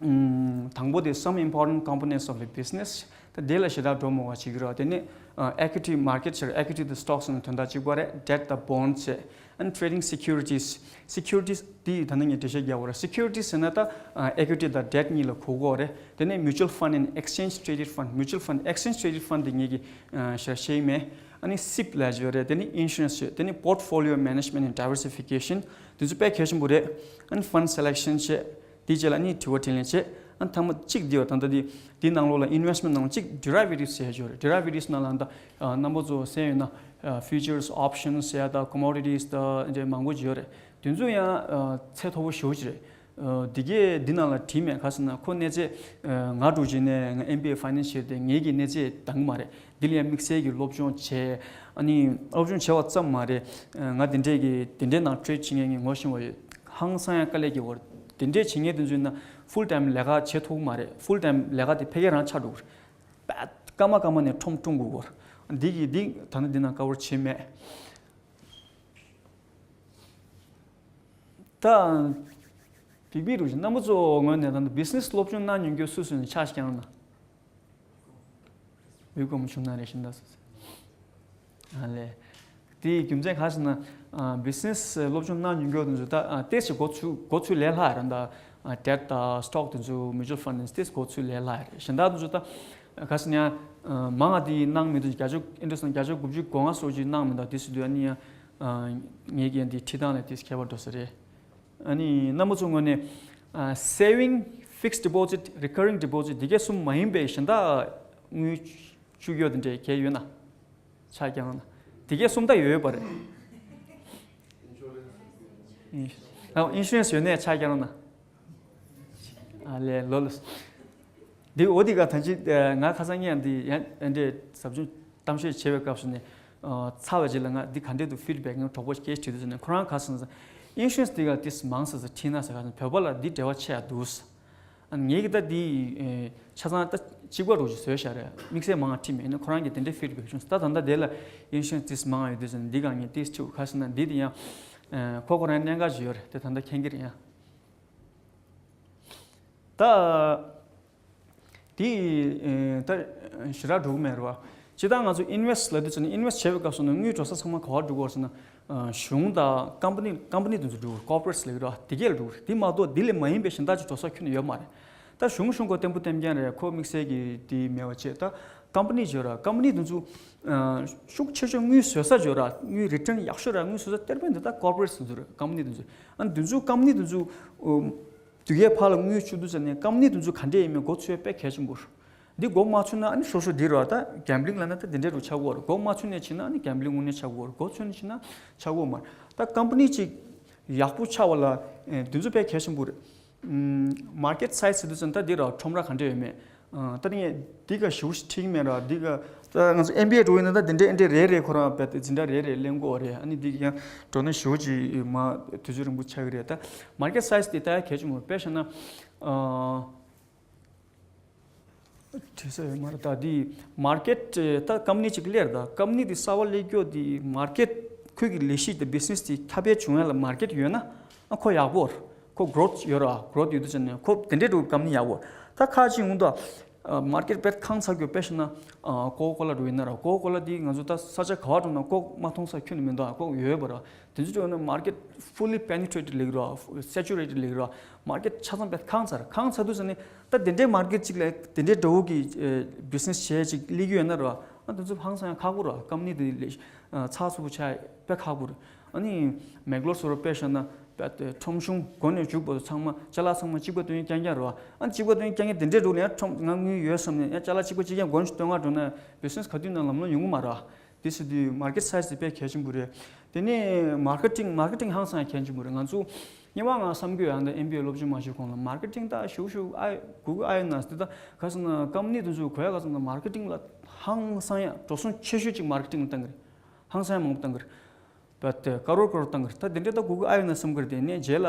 ཨམ། དང་པོ་དེ་some important components of a business། ད་དེ་ལ་ཞེ་དྲག་འགྲོ་མི་དགོས་པ་བྱེད་ཀྱི་རེད། དེ་ནས་ཨ་equity market ཟེར། equity དང་stocks ནི་དོན་དག་གཅིག་པ་རེད། debt དང་bonds བྱས། and trading securities། securities འདི་ད་ནི་ངས་འགྲེལ་བཤད་རྒྱག་དགོས་རེད། securities ཟེར་ན་ད་ཨ་equity དང་debt གཉིས་ལ་གོ་དགོས་རེད། དེ་ནས་mutual fund and exchange traded fund། mutual fund, exchange traded fund འདི་ངེད་ཀྱིས་ཞེ་དྲག་ཤེས་ཀྱི་མེད། ཨ་ནི་SIP ལབ་ཡོད་རེད། དེ་ནི་insurance བྱས། དེ་ནི་portfolio management and diversification། དེ་ཚོ་དཔེ་གལ་ཆེན་པོ་རེད། ཨ་ནི་fund selection བྱས། དེའི་རྗེས་ལ་ཨ་ནི་དྲི་བ་དྲིས་ལན་བྱས། ཨ་ནི་ཐ་མ་གཅིག་འདི་བ་ད་ལྟ་འདི་འདི་ནང་ལོགས་ལ་investment ནང་ལ་གཅིག་derivatives ཟེར་ཡོད་རེད། derivatives ནང་ལ་ད་རྣམ་པ་ཚོ་གསན་ཡོད་ན། futures, options ཟེར་ཡ་ད་commodities ད་འདྲ་མང་པོ་ཅིག་ཡོད་རེད། དེ་ཚོ་ཡང་ཚད་མཐོ་པོ་ཞེ་པོ་ཅིག་རེད། འདི་གས་འདི་ནང་ལ་བྲིས་མེད། ག་ཟེར་ན་ཁོ་གནས་ཚད། ང་འདྲ་བྱས་ནས་ང་MBA finance བྱས་ཏེ་ངེད་ཀྱི་གནས་ཚད་འདང་གི་མ་རེད། འདི་ལ་ཡང་དམིགས་བསལ་གྱི་སློབ་སྦྱོང་བྱས། ཨ་ནི་སློབ་སྦྱོང་བྱས་པ་ཙམ་མ་རེད། ང་འདི་འདྲས་ཀྱི་འདི་འདྲའི་ནང་trade བྱེད་མཁན་གྱི་ངོ་ཤེས་པ་ཡོད། ཧང་སང་ཡང་དཀའ་ལས་ཀྱི་འོར། འདི་འདྲས་བྱེད་མཁན་དེ་ཚོ་ཡིན་ན་full time ལས་ཀ་བྱེད་ཐུབ་ཀྱི་མ་རེད། full time ལས་ཀ་དེ་ཕལ་སྐད་རང་ཆགས་འགྲོ་གི་རེད། པད་སྐར་མ་སྐར་མ་ནས་ཁྲོམ་སྐྲུང་དགོས་གི་རེད། འདི་གི་འདི་ད་ནི་འདི་ནང་cover བྱས་མེད། ད་བིག་བིག་རུ་བཞིན་རྣམ་པ་ཚོ་ངོས་ནས་ད་ལྟ་business སློབ་སྦྱོང་གནང་མྱོང་རྒྱུ་སུ་སུ་ནས་ཕྱག་ཞིག་བརྐྱངས་ན། བིག་གོམ་བྱུང་ན་རེ་བཞིན་ད་སུ་སུ། ཨ་ལས། དེའི་རྒྱུ་མཚན་ག་ཟེར་ན། business སློབ་སྦྱོང་གནང་མྱོང་རྒྱུ་དེ་ཚོ་ད་ཏེས་ཞིག་འགོ་ཚུགས་འགོ་ཚུགས་ལས་སླ་ར་ད། debt དང་stock དེ་ཚོ་mutual fund དེ་འགོ་ཚུགས་ལས་སླ་རེད། གཞན་དག་དེ་ཚོ་ད་ག་ཟེར་ན་ཡང་མང་ང་དེ་གནང་མི་འདུག་བརྒྱ་ཆ་interest་བརྒྱ་ཆ་དགུ་བཅུ་གོ་ལྔ་སོགས་ཅིག་གནང་མི་འདུག་དེ་སུ་དུས་ཨ་ནི་ཡང་ངེད་ཀྱི་ཡང་དེ་ཁྲིད་སྟངས་ལ་དེ་ཁྱད་པར་འགྲོ་ས་རེད། ཨ་ནི་རྣམ་པ་ཚོ་ངོས་ནས་saving, fixed deposit, recurring deposit དེ་གས་གསུམ་མ་ཡིན་པའི་གཞན་དག་དངུལ་བཅུག་ཡོད་དེ་འདྲས་གས་ཡོད་ན། ཕྱག་བརྐྱང་རོགས་གནང་། དེ་གས་གསུམ་ད་ཡོད་ཡོད་པ་རེད། ཨ་insurance་ཡོད་ནས་ཕྱག་བརྐྱང་རོགས་གནང་། ཨ་ལས་ལོ་ལོ། འདི་འོ་འདི་ག་ཐང་ཅི་ང་ཁ་སང་ངས་འདི་ཡང་འདྲས་ཟབ་སྦྱོང་གཏམ་བཤད་བྱེད་པའི་སྐབས་སུ་ནས་ཚར་བའི་རྗེས་ལ་ང་འདི་ག་འདྲས་འདུག feedback ངས་གྲོགས་པོ་སྐད་ཆ་དྲིས་དུས་ཟེར་ནས་ཁོ་རང་ཁ་སང་insurance་འདི་ག་ཏིས་མང་ས་ས་ཁྲིད་ན་ཟེར་ག་བོད་པ་ལ་འདི་འབྲེལ་བ་ཆེ་ཡ་འདུག་ཨ་ངེད་ཀྱི་ད་འདི་ཆ་ཚང་ད་གཅིག་པ་རུ་ཞིག་བཟོས་བཞག་རེད། དམིགས་བསལ་མང་ང་ཁྲིད་མེད་ན་ཁོ་རང་གིས་དེ་འདྲའི་feedback་བྱུང་སོང་། ད་ད་ལྟ་དེ་ལ་insurance་ཏིས་མང་ཡོད་དུས་ཟེར་ནས་འདི་ག་ངས་ཏིས་ཁྲིད་ཁ་སང་ན་འདི་དེ་ཡང་ཁོ་ཁོ་རང་གནད་འགག་ཅིག་ཡོད་རེད་དེ་ད་ལྟ་མཁྱེན་གྱི་རེད་ཡང་། ད། དེ་ད་ཞེ་དྲག་འགྲོ་གི་མེད་རེད་བ། སྤྱིར་བཏང་ང་ཚོ་invest་ལབ་དུས་ཙམ་ནས་invest་བྱེད་པའི་སྐབས་སུ་ནི་དངུལ་འགྲོ་ས་ཚང་མ་ག་པར་འགྲོ་གི་ཡོད་ཟེར་ན། གཞུང་དང་company company་དེ་ཚོ་འགྲོ་གི་རེད། corporates་ལབ་ཀྱི་རེད་བ། དེ་གས་ལ་འགྲོ་གི་རེད། དེ་མ་གཏོགས་དེ་ལས་མ་ཡིན་པའི་གཞན་དག་ཅིག་འགྲོ་ས་ཁྱོན་ནས་ཡོད་མ་རེད། ད་གཞུང་གཞུང་གོ་བརྟན་པོ་བརྟན་རྐྱང་རེད། ཁོ་དམིགས་བསལ་གྱི་དེ་མེད་པ་བྱས་ད་company་བརྗོད་ར་company་དེ་ཚོ་ཤུགས་ཆེ་ཤོས་དངུལ་བཟོ་ས་བརྗོད་ར་དངུལ་return་ཡག་ཤོས་ར་དངུལ་བཟོ་ས་གཏེར་དཔོན་དེ་ད་corporates་དེ་ཚོ་རེད། company་དེ་ཚོ་ཨ་ནི་དེ་ཚོ་company་དེ་ཚོ། དུས་ཀའི་བར་ལ་དངུལ་བཅུག་དུས་ཙམ་ནས་company་དེ་ཚོ་ག་འདྲས་ཡིན་མིན་མགོ་ཚོས་དཔེ་གལ་ཆེན་པོ་རེད། འདི་མགོ་མ་ཚོས་ན་ཨ་ནི་སོ་སོ་འདི་རེད་བ། ད་gambling་ལབ་ན་ད་འདི་འདྲས་རུ་ཆགས་ཀྱི་ཡོད་རེད། མགོ་མ་ཚོས་ནས་བྱས་ན་ཨ་ནི་gambling་དངོས་གནས་ཆགས་ཀྱི་ཡོད་རེད། མགོ་ཚོས་ནས་བྱས་ན་ཆགས་ཀྱི་ཡོད་མ་རེད། ད་company་གཅིག་ཡག་པོ་ཆགས་པ་ལ་ཨེ་འདི་ཚོ་དཔེ་གལ་ཆེན་པོ་རེད། ཨམ་market size་ཟེར་དུས་ཙམ་ད་འདི་རེད་བ། ཁྲོམ་ར་ག་འདྲས་ཡོད་མེད། ཨ་ད་ནི་འདི་ག་ཞུ་ཁྲིག་མེད་ར་འདི་ག་ད་ང་ཚོ་ཨེམ་བི་ཨེ་འགྲོ་ཡིན་ན་ད་འདི་འདྲས་འདི་འདྲས་རེ་རེ་ཁོ་རང་བས་ཏེ་འཛིན་གྲྭ་རེ་རེ་གླེང་གི་ཡོད་རེད། ཨ་ནི་འདི་ཡང་འགྲོ་ན་ཞུ་ཅིག་མ་དུས་ཚོད་རིང་པོ་ཆགས་ཀྱི་རེད། ད་market size་དེ་ད་གལ་ཆེན་པོ་དཔེ་བཞག་ན། ཨ་དྲི་ས་ཡོད་མ་རེད། ད་འདི་market་ད་company་གཅིག་སླེབས་ད་company་དེ་གསར་པ་སླེབས་རྒྱུ་དེ་market་ཁོས་ཀྱི་ལས་གཞི་དེ་business་དེ་ཁྱབ་སྤེལ་བྱུང་ཡ་ལ་market་ཡོད་ན་ཨ་ཁོ་ཡག་པོ་རེད། ཁོ་growth་ཡོད་ར་growth་ཡོད་དུས་ཙམ་ནས་ཁོ་དེ་འདྲས་འགྲོ་company་ཡག་པོ་རེད། ད་ཁ་ཅིག་འོང་ད། ཨ་market་དཔེ་ཁང་ཚ་རྒྱུ་དཔེ་བཞག་ན། ཨ་Coca-Cola་འགྲོ་ཡིན་ན་ར་Coca-Cola་དེ་ང་ཚོ་ད་ས་ཆ་ག་པར་འགྲོ་ན་Coke་མ་མཐོང་ས་ཁྱོན་ནས་མི་འདུག་ཨ་Coke་ཡོད་པ་ར། དེ་ཚོ་འགྲོ་ན་market་fully penetrated་ལེགས་ར་saturated་ལེགས་ར། market་ཆ་ཚང་དཔེ་ཁང་ཚ་ར། ཁང་ཚ་དུས་ཙམ་ནས་ད་དེ་འདྲའི་market་ཅིག་ལ་དེ་འདྲའི་འདྲ་བོ་གི་business་བྱས་ཅིག་སླེབས་ཀྱི་ཡོད་ན་ར། ཨ་དེ་ཚོ་ཧང་སང་ཡང་ཁག་པོ་ར། company་དེ་ལས་ཚགས་ཚུད་པོ་ཆགས་དཔེ་ཁག་པོ་རེད། ཨ་ནི་Mangalore་སོགས་རུ་དཔེ་བཞག་ན། པད་ཁྲོམ་གཞུང་སྒོ་ནས་མཇུག་བར་དུ་ཚང་མ་ཅ་ལག་ཚང་མ་གཅིག་པ་སྟོན་རྐྱང་རྐྱང་རེད་བ། ཨ་གཅིག་པ་སྟོན་རྐྱང་རྐྱང་དེ་འདྲའི་འགྲོ་ལ་ཡང་ཁྲོམ་ང་དངུལ་ཡོད་བསམ་ནས་ཡང་ཅ་ལག་གཅིག་པ་གཅིག་རྐྱང་སྒོ་ནས་སྟོན་ག་འགྲོ་ན་business་ག་དུས་ན་ལམ་ལྷོང་ཡོང་གི་མ་རེད་བ། དེ་སྲིད་དུས་market size་དེ་དཔེ་གལ་ཆེན་པོ་རེད། དེ་ནས་marketing marketing་ཧང་སང་གལ་ཆེན་པོ་རེད། ང་ཚོ་སྔོན་མ་ང་བསམ་གྱི་ཡོད། ཨ་ནི་ཨེམ་བི་ཨེ་སློབ་སྦྱོང་མ་བྱས་གོང་ལ་marketing་ད་ཞུ་ཞུ་ཨ་གུ་གུ་ཨ་ཡོད་ན་དེ་ད་ག་སོང་ན་company་དེ་ཚོ་གོ་ཡ་ག་སོང་ན་marketing་ལ་ཧང་སང་ཡ་འགྲོ་སོང་ཆེ་ཤོས་ཅིག་marketing་ལ་བཏང་གི་རེད། ཧང་སང་ཡ་མང་པོ་བཏང་གི་རེད། བ་དེ་ཀ་རོར་ཀ་རོར་བཏང་གི་རེད། ད་དེ་འདྲའི་ད་གུ་གུ་ཨ་ཡོད་ན་བསམ་གི་རེད། དེ་ནས་རྗེས་ལ་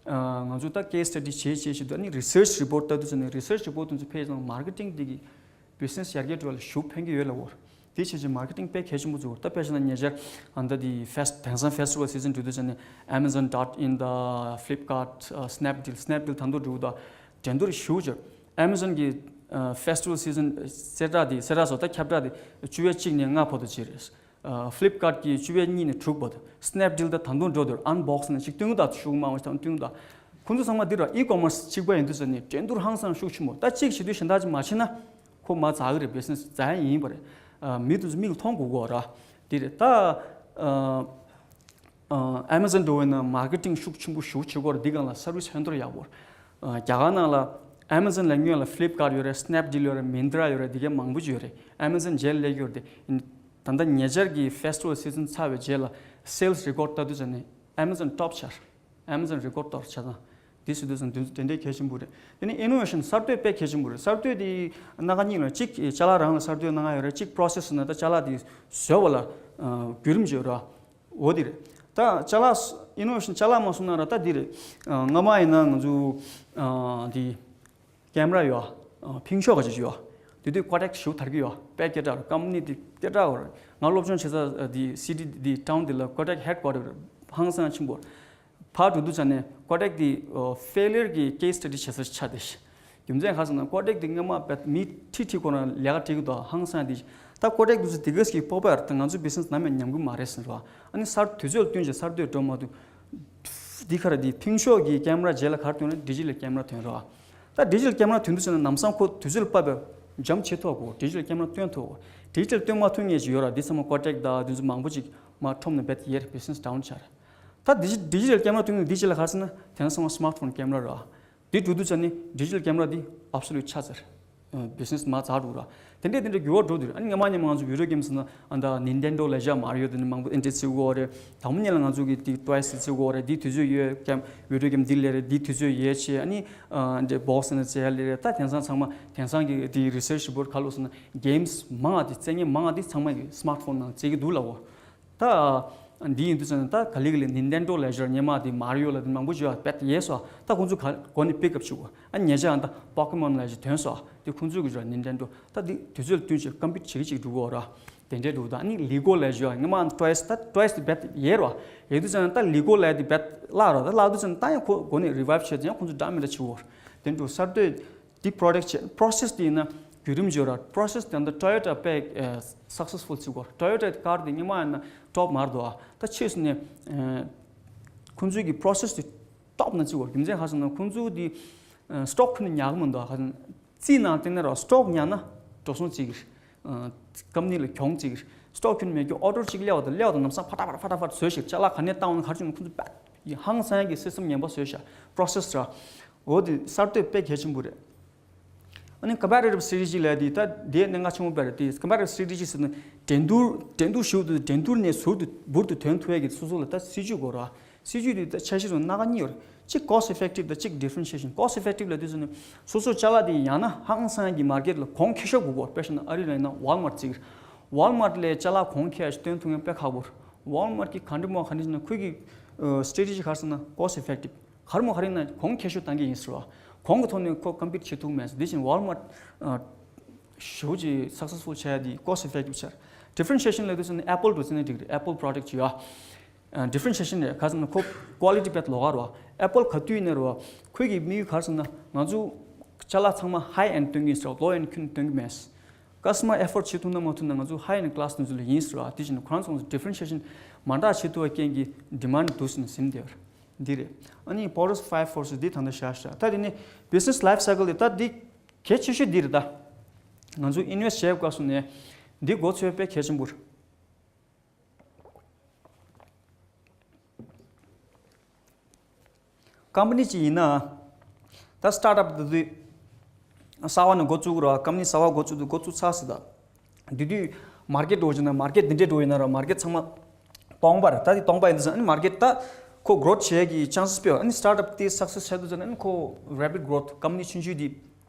ང་ཚོ་ད་case study་བྱེད་བྱེད་བྱེད་དུས་ཨ་ནི་research report་ལྟ་དུས་ཙམ་ནས་research report་དེ་ཚོ་ཕེབས་ཙང་marketing་དེ་གི་business་ཡར་རྒྱས་འགྲོ་བ་ལ་ཤུགས་ཕན་གི་ཡོད་ལབ་ཡོད། དེ་བྱས་ཙང་marketing་དཔེ་གལ་ཆེན་པོ་བཟོ་དགོས། ད་དཔེ་བཞག་ན་ཉེ་ཆར་ཨ་ད་དེ་fest་དེང་སང་festival season་འགྲོ་དུས་ཙམ་ནས་Amazon dot in་དང་Flipkart་ཨ་Snapdeal Snapdeal་ད་དུང་འགྲོ་དང་འགྲན་བསྡུར་ཞུ་ཅིག Amazon་གི་ཨ་festival season་གསལ་བསྒྲགས་དེ་གསལ་བསྒྲགས་སོགས་ད་ཁྱབ་བསྒྲགས་དེ་བཅུ་པའི་གཅིག་ནས་ལྔ་བར་དུ་བྱས་རེད། ཨ་Flipkart་གི་བཅུ་པའི་གཉིས་ནས་དྲུག་བར་དུ། Snapdeal་ད་ད་དུང་འགྲོ་འདུག་unbox་ནས་ཅིག་སྟོན་གི་ད་ཤུགས་མང་བ་ཞིག་ད་སྟོན་གི་ད། ཁོང་ཚོ་ཚང་མ་འདི་ར་e-commerce་གཅིག་པ་ཡིན་དུས་ཙམ་ནས་འགྲན་བསྡུར་ཧང་སང་ཤུགས་ཆེན་པོ། ད་གཅིག་བྱེད་དུས་གཞན་དག་ཅིག་མ་བྱེད་ན་ཁོ་མ་འཛག་གི་རེད། business་འཛག་ཡ་ཡིན་པ་རེད། ཨ་མི་དེ་ཚོ་མིག་ལ་མཐོང་དགོས་ཀྱི་ར། འདི་རེད་ད། ཨ་ཨ་Amazon་འགྲོ་བས་ན་marketing་ཤུགས་ཆེན་པོ་ཞུ་བྱེད་དགོས་རེད། འདི་སྒང་ལ་service་ཧན་ཐོར་ཡག་པོ་རེད། ཨ་རྒྱ་གར་ནང་ལ་Amazon་ལ་སྔོན་ལ་Flipkart་ཡོད་རེད། Snapdeal་ཡོད་རེད། Myntra་ཡོད་རེད། འདི་གའི་མང་པོ་ཅིག་ཡོད་རེད། Amazon་རྗེས་ལ་སླེབས་ཡོད་རེད། ད་ལྟ་ཉེ་ཆར་གྱི་festival season་ཚར་བའི་རྗེས་ལ་sales record་ལྟ་དུས་ཙམ་ནས་Amazon་top་ཆགས། Amazon་record་གཏོར་ཆ་ཚང་། འདི་སུ་དུས་ཙམ་དེ་འདྲའི་གལ་ཆེན་པོ་རེད། དེ་ནས་innovation་གསར་གཏོད་དཔེ་གལ་ཆེན་པོ་རེད། གསར་གཏོད་དེ་སྣ་ཁ་གཉིས་ལ་གཅིག་ཅ་ལག་རང་ལ་གསར་གཏོད་གནང་ཡ་ཡོད་རེད། གཅིག་process་ན་ད་ཅ་ལག་དེ་བཟོ་བ་ལ་ཨ་བརྒྱུད་རིམ་བརྗོད་ར། འོ་དེ་རེད། ད་ཅ་ལག་innovation་ཅ་ལག་མ་གསུངས་ན་ར་ད་འདི་རེད། ཨ་སྔ་མ་ཡིན་ན་ང་ཚོ་ཨ་འདི་camera་ཡོད། ཨ་ཕིང་ཤོག་ག་ཅིག་ཡོད། དེ་དུས་Kodak་ཞུ་དར་གི་ཡོད། དཔེ་སྐད་གྲགས་རེད། company་འདི་སྐད་གྲགས་ཡོད་རེད། ང་སློབ་སྦྱོང་བྱེད་ས་འདི་city་འདི་town་འདི་ལ་Kodak headquarter་རེད། ཧང་སང་ཆེན་པོ་རེད། ཕར་འགྲོ་དུས་ཙམ་ནས་Kodak་འདི་ཨ་failure་གི་case study་བྱེད་ས་ཆགས་བསྡད་ཤག་རྒྱུ་མཚན་ག་ཟེར་ན་Kodak་འདི་སྔོན་མ་བས་མི་ཁྲི་ཁྲི་ཁོ་རང་ལས་ཀ་བྱེད་ཀྱི་འདུག་ཧང་སང་འདི། ད་Kodak་འདི་ཚོ་དེ་ག་ཞིག་pop up་ད་ང་ཚོ་business་ནམ་ཡང་ཉམས་ཀྱི་མ་རེད་ཟེར་བ། ཨ་ནི་གསར་དུས་ཚོད་བསྟུན་བྱས་གསར་གཏོད་འགྲོ་མ་ཐུབ། འདི་ག་རེ་འདི་ཕིང་ཤོག་གི་ཀེམ་ར་རྗེས་ལ་ག་རེ་ཐོན་ན་ཌི་ཇི་ཊལ་ཀེམ་ར་ཐོན་རོགས། ད་ཌི་ཇི་ཊལ་ཀེམ་ར་ཐོན་དུས་ཙམ་ན་ལམ་སང་ཁོ་དུས་ཚོད་ལ་བབས་པའི་འཇམ་བྱེད་ཐུབ་གོ། ཌི་ཇི་ཊལ་ཀེམ་ར་སྟོན་ཐུབ་གོ། ཌི་ཇི་ཊལ་སྟོན་མ་ཐུབ་མཁན་ཅིག་ཡོད་ར། འདི་ཚང་མ་ཀོ་ཊེག་དང་འདི་ཚོ་མང་པོ་ཅིག་མར་ཁྲོམ་ནས་རྦད་ཡལ་བི་ཛི་ནེ་སི་ཌའུན་ཆགས་ར། ད་ཌི་ཇི་ཌི་ཇི་ཊལ་ཀེམ་ར་ཐོན་ནས་འདི་ཅི་ལ་ག་རེ་ཟེར་ན་དེང་སང་སི་མར་ཊི་ཕོན་ཀེམ་ར་ར། འདི་འགྲོ་དུས་ཙམ་ནས་ཌི་ཇི་ཊལ་ཀེམ་ར་འདི་ཨབ་སོ་ལུཊ་ཆགས་ཚར། བི་ཛི་ནེ་སི་མར་ཛ་འགྲོ་ར། དེ་འདྲས་དེ་འདྲས་འགྱུར་བ་འགྲོ་དུས་ཨ་ནི་སྔ་མ་སྔ་མ་ང་ཚོ་བི་ཌི་ཡོ་གེམ་ཟེར་ན་ཨ་ད་ནིན་ཊེན་ཌོ་ལེག་ཛེན་མར་ཡོ་དེ་ནི་མང་པོ་ཨེན་ཊི་རེ་སི་བྱེད་དགོས་རེད། དང་པོ་ཉིད་ལ་ང་ཚོ་གི་དེ་ཊོའི་སི་བྱེད་དགོས་རེད། དེ་དུས་ཚོད་ཡོད་ཀེམ་བི་ཌི་ཡོ་གེམ་འདི་ལས་རེད། དེ་དུས་ཚོད་ཡོད་ཆེ་ཨ་ནི་འདྲས་བོག་སི་ནས་རྩེ་ལས་རེད། ད་དེང་སང་ཚང་མ་དེང་སང་གི་དེ་རི་སར་ཆི་རི་པོར་ཊི་ག་ལོ་ཟེར་ན་གེམ་སི་མང་ང་དེ་རྩེ་ངན་མང་ང་དེ་ཚང་མ་གི་སི་མར་ཊི་ཕོན་ནང་རྩེ་གི་འདུག་ལ་འོ། ད་འདི་ཡིན་དུས་ཙང་ད་ག་ལེ་ག་ལེ་ནིན་ཊེན་ཌོ་ལེག་ཛེན་སྔོན་མ་དེ་མར་ཡོ་ལ་དེ་མང་པོ་བྱོས་པ་བེད་ཡས་སོ། ད་ཁོང་ཚོ་ག་གོ་ནས་པིག་ཨབ་བྱེད་དགོས། ཨ་ཉེ་ཆར་ད་པོ་ཀེ་མོན་ལེག་ཛེན་ཐོན་སོ། དེ་ཁོང་ཚོ་གི་ར་ནིན་ཊེན་ཌོ་ད་དེ་དུས་ཚོད་ལ་བསྟུན་བྱས་ཀམ་པིཊ་བྱེད་ཀྱི་བྱེད་ཀྱི་འགྲོ་གི་ཡོད་ར། དེ་འདྲས་འགྲོ་གི་ད་ཨ་ནི་ལི་གོ་ལེག་ཛེན་སྔོན་མ་ཊོའི་སི་ད་ཊོའི་སི་དེ་བེད་ཡས་ར། ཡས་དུས་ཙང་ད་ལི་གོ་ལེག་དེ་བེད་བརླག་ར། ད་བརླག་དུས་ཙང་ད་ཡང་ཁོ་གོ་ནས་རི་བའི་བྷ་བྱས་ཙང་ཡང་ཁོང་ཚོ་འདྲ་མི་འདྲ་བྱེད་གི་ཡོད་ར། དེ་འགྲོ་གསར་གཏོད། དེ་པྲོ་ཌག་བྱས་པྲོ་སེ་སི་དེ་ཡིན་ན་བརྒྱུད་རིམ་བརྗོད་ར། པྲོ་སེ་སི་དེ་འདི་ཊོ་ཡོ་ཊ་དཔེ་སག་སེ་སི་ཕུལ་བྱེད་དགོས། ཊོ་ཡོ་ཊ་ཀར་དེ་སྔོན་མ་ཡིན་ན་ཊོབ་མར་འདུག་ཨ། ད་ཕྱིས་སུ་ནས་ཁོང་ཚོའི་གི་པྲོ་སེ་སི་དེ་ཊོབ་ན་བརྩི་དགོས། རྒྱུ་མཚན་ག་རེ་ཟེར་ན་ཁོང་ཚོ་དེ་སི་ཊོག་ཁྱོན་ནས་ཉར་གི་མི་འདུག་ཨ། ག་རེ་རྩིས་ནང་བལྟས་ན་ར་སི་ཊོག་ཉར་ན་འགྲོ་སོང་བརྩི་གི་རེད། ཀམ་ནི་ལ་གྱོང་བརྩི་གི་རེད། སི་ཊོག་ཁྱོན་ནས་མེད་རྒྱུ། ཨོར་ཌར་གཅིག་སླེབས་པ་དང་སླེབས་པ་དང་ལམ་སང་ཕ་ཏག་ཕ་ཏག་ཕ་ཏག་ཕ་ཏག་བཟོས་ཤིག་ཅ་ལག་ག་ནས་བཏང་བ་ན་ག་རེ་བྱུང་ན་ཁོང་ཚོ་དཔེ་ཧང་སང་གི་སི་སི་ཊམ་ངན་པ་བཟོས་ཤག་པྲོ་སེ་སི་ར། འོ་དེ་གསར་གཏོད་དཔེ་གལ་ཆེན་པོ་རེད། ཨ་ནི་ཀམ་པེ་ཊི་ཊིབ་སི་ཊེ་ཊི་ཇི་ལབ་དེ་ད་དེའི་གནད་འགག་ཆེན་པོ་དཔེ་རེད། དེ་ཀམ་པེ་ཊི་ཊིབ་སི་ཊེ་ཊི་ཇི་ཟེར་ན་འགྲན་བསྡུར་འགྲན་བསྡུར་ཞུ་དུས་འགྲན་བསྡུར་ནས་ཟུར་དུ་འབུར་དུ་ཐོན་ཐུབ་ཡ་གི་སོ་སོ་ལ་ད་སྲིད་ཇུས་དགོས་ར། སྲིད་ཇུས་དེ་ད་འཆར་གཞི་སོང་སྣ་ཁ་གཉིས་ཡོད་རེད། གཅིག་ཀོ་སི་ཊི་ཨི་ཕེག་ཊིབ་དང་གཅིག་ཌི་ཕེ་རེན་ཤི་ཨེ་ཤན། ཀོ་སི་ཊི་ཨི་ཕེག་ཊིབ་ལབ་དུས་ཟེར་ན་སོ་སོ་ཅ་ལག་དེ་ཡང་ན་ཧང་སང་གི་མར་ཀེཊ་ལ་གོང་ཁེ་ཤོས་དགོས་གོ། དཔེ་བཞག་ན་ཨ་རི་ལ་ཡིན་ན་ཝོལ་མར་ཊི་བརྩི་གི་རེད། ཝོལ་མར་ཊི་ལས་ཅ་ལག་གོང་ཁེ་ཡ་ཞིག་སྟོན་ཐུབ་མཁན་དཔེ་ཁག་པོ་རེད། ཝོལ་མར་ཊི་གི་ག་འདྲ་མོ་ག་འདྲ་ཟེར་ན་ཁོའི་གི་སི་ཊེ་ཊི་ཇི་ག་རེ་ཟེར་ན་ཀོ་སི་ཊི་ཨི་ཕེག་ཊིབ། ག་རེ་མོ་ག་རེ་ཡིན་ན་གོང་ཁེ་ཤོས་བཏང་གི་ཡིན་ཟེར་བ། གོང་གི་ཐོག་ནས་ཁོ་ཀམ་པིཊ་བྱེད་ཐུབ་མེད། དེ་བཞིན་ཝོལ་མར་ཊི་ཞེ་པོ་ཅིག་སག་སེ་སི་ཕུལ་བྱས་ཡ་དེ་ཀོ་སི་ཊི་ཨི་ཕེག་ཊིབ་ཆགས། ཌི་ཕེ་རེན་ཤི་ཨེ་ཤན་ལབ་དུས་ཙམ་ནས་ཨེ་པལ་འགྲོ་ཟེར་ན་འགྲིག་རེད། ཨེ་པལ་པྲོ་ཌག་ཅིག་ཡོད། ཌི་ཕེ་རེན་ཤི་ཨེ་ཤན་རེད། ག་རེ་ཟེར་ན་ཁོ་ཀོ་ལི་ཊི་དཔེ་ལོགས་ཀ་རེད་བ། ཨེ་པལ་ག་དུས་ཡིན་ན་རེད་བ། ཁོའི་གི་དམིགས་ཡུལ་ག་རེ་ཟེར་ན་ང་ཚོ་ཅ་ལག་ཚང་མ་ཧའི་ཨེནཌ་སྟོན་གྱི་ཡིན་ཟེར་བ། ལོ་ཨེནཌ་ཁྱོན་ནས་སྟོན་གྱི་མེད། ཀ་སི་ཊ་མར་ཨེ་ཕོརཌ་བྱེད་ཐུབ་ན་མ་ཐུབ་ན་ང་ཚོ་ཧའི་ཨེནཌ་ཀ་ལ་སི་དེ་ཚོ་ལ་ཡིན་ཟེར་བ། དེ་བཞིན་ཁོ་རང་ཚོ་ཌི་ཕེ་རེན་ཤི་ཨེ་ཤན་མ་འདྲ་བྱེད་ཐུབ་པའི་རྐྱེན་གྱིས་ཌི་མན་ཌི་འདུག་ཟེར་ནས་ཟིན་བསྡད་པ་རེད། འདི་རེད། ཨ་ནི་པོ་རོ་སི་ཕའི་ཕོར་སི་འདི་ད་ལྟ་བཞག་བཞག་ད་དེ་ནས་བི་ཛི་ནེ་སི་ལའིཕ་སའི་ཀལ་དེ་ད་འདི་གལ་ཆེ་ཤོས་འདི་རེད་ད། ང་ཚོ་ཨིན་ཝེ་སི་ཊི་བྱེད་སྐབས་སུ་ནས་འདི་མགོ་ཚོས་དཔེ་གལ་ཆེན་པོ་རེད། ཀམ་པ་ནི་གཅིག་ཡིན་ན། ད་སི་ཊར་ཊི་ཨབ་དེ་དུས་གསར་པ་ནས་འགོ་བཙུགས་ར། ཀམ་པ་ནི་གསར་པ་འགོ་བཙུགས་དུས་འགོ་བཙུགས་ཚར་ཟིན་ད། དེ་དུས་མར་ཀེཊ་འགྲོ་བྱུང་ན་མར་ཀེཊ་འདི་འདྲས་འགྲོ་ཡིན་ན་ར་མར་ཀེཊ་ཚང་མ་སྟོང་པ་རེད། ད་དེ་སྟོང་པ་ཡིན་དུས་ཙང་ཨ་ནི་མར་ཀེཊ་ད་ཁོ་གྷི་རོཐ་བྱེད་ཀྱི་ཆན་སི་སྤེལ་བ། ཨ་ནི་སི་ཊར་ཊི་ཨབ་དེ་སག་སེ་སི་ཆགས་དུས་ཙང་ཨ་ནི་ཁོ་རེ་པིཌ་གྷི་རོཐ་ཀམ་པ་ནི་ཆུང་ཆུང་དེ།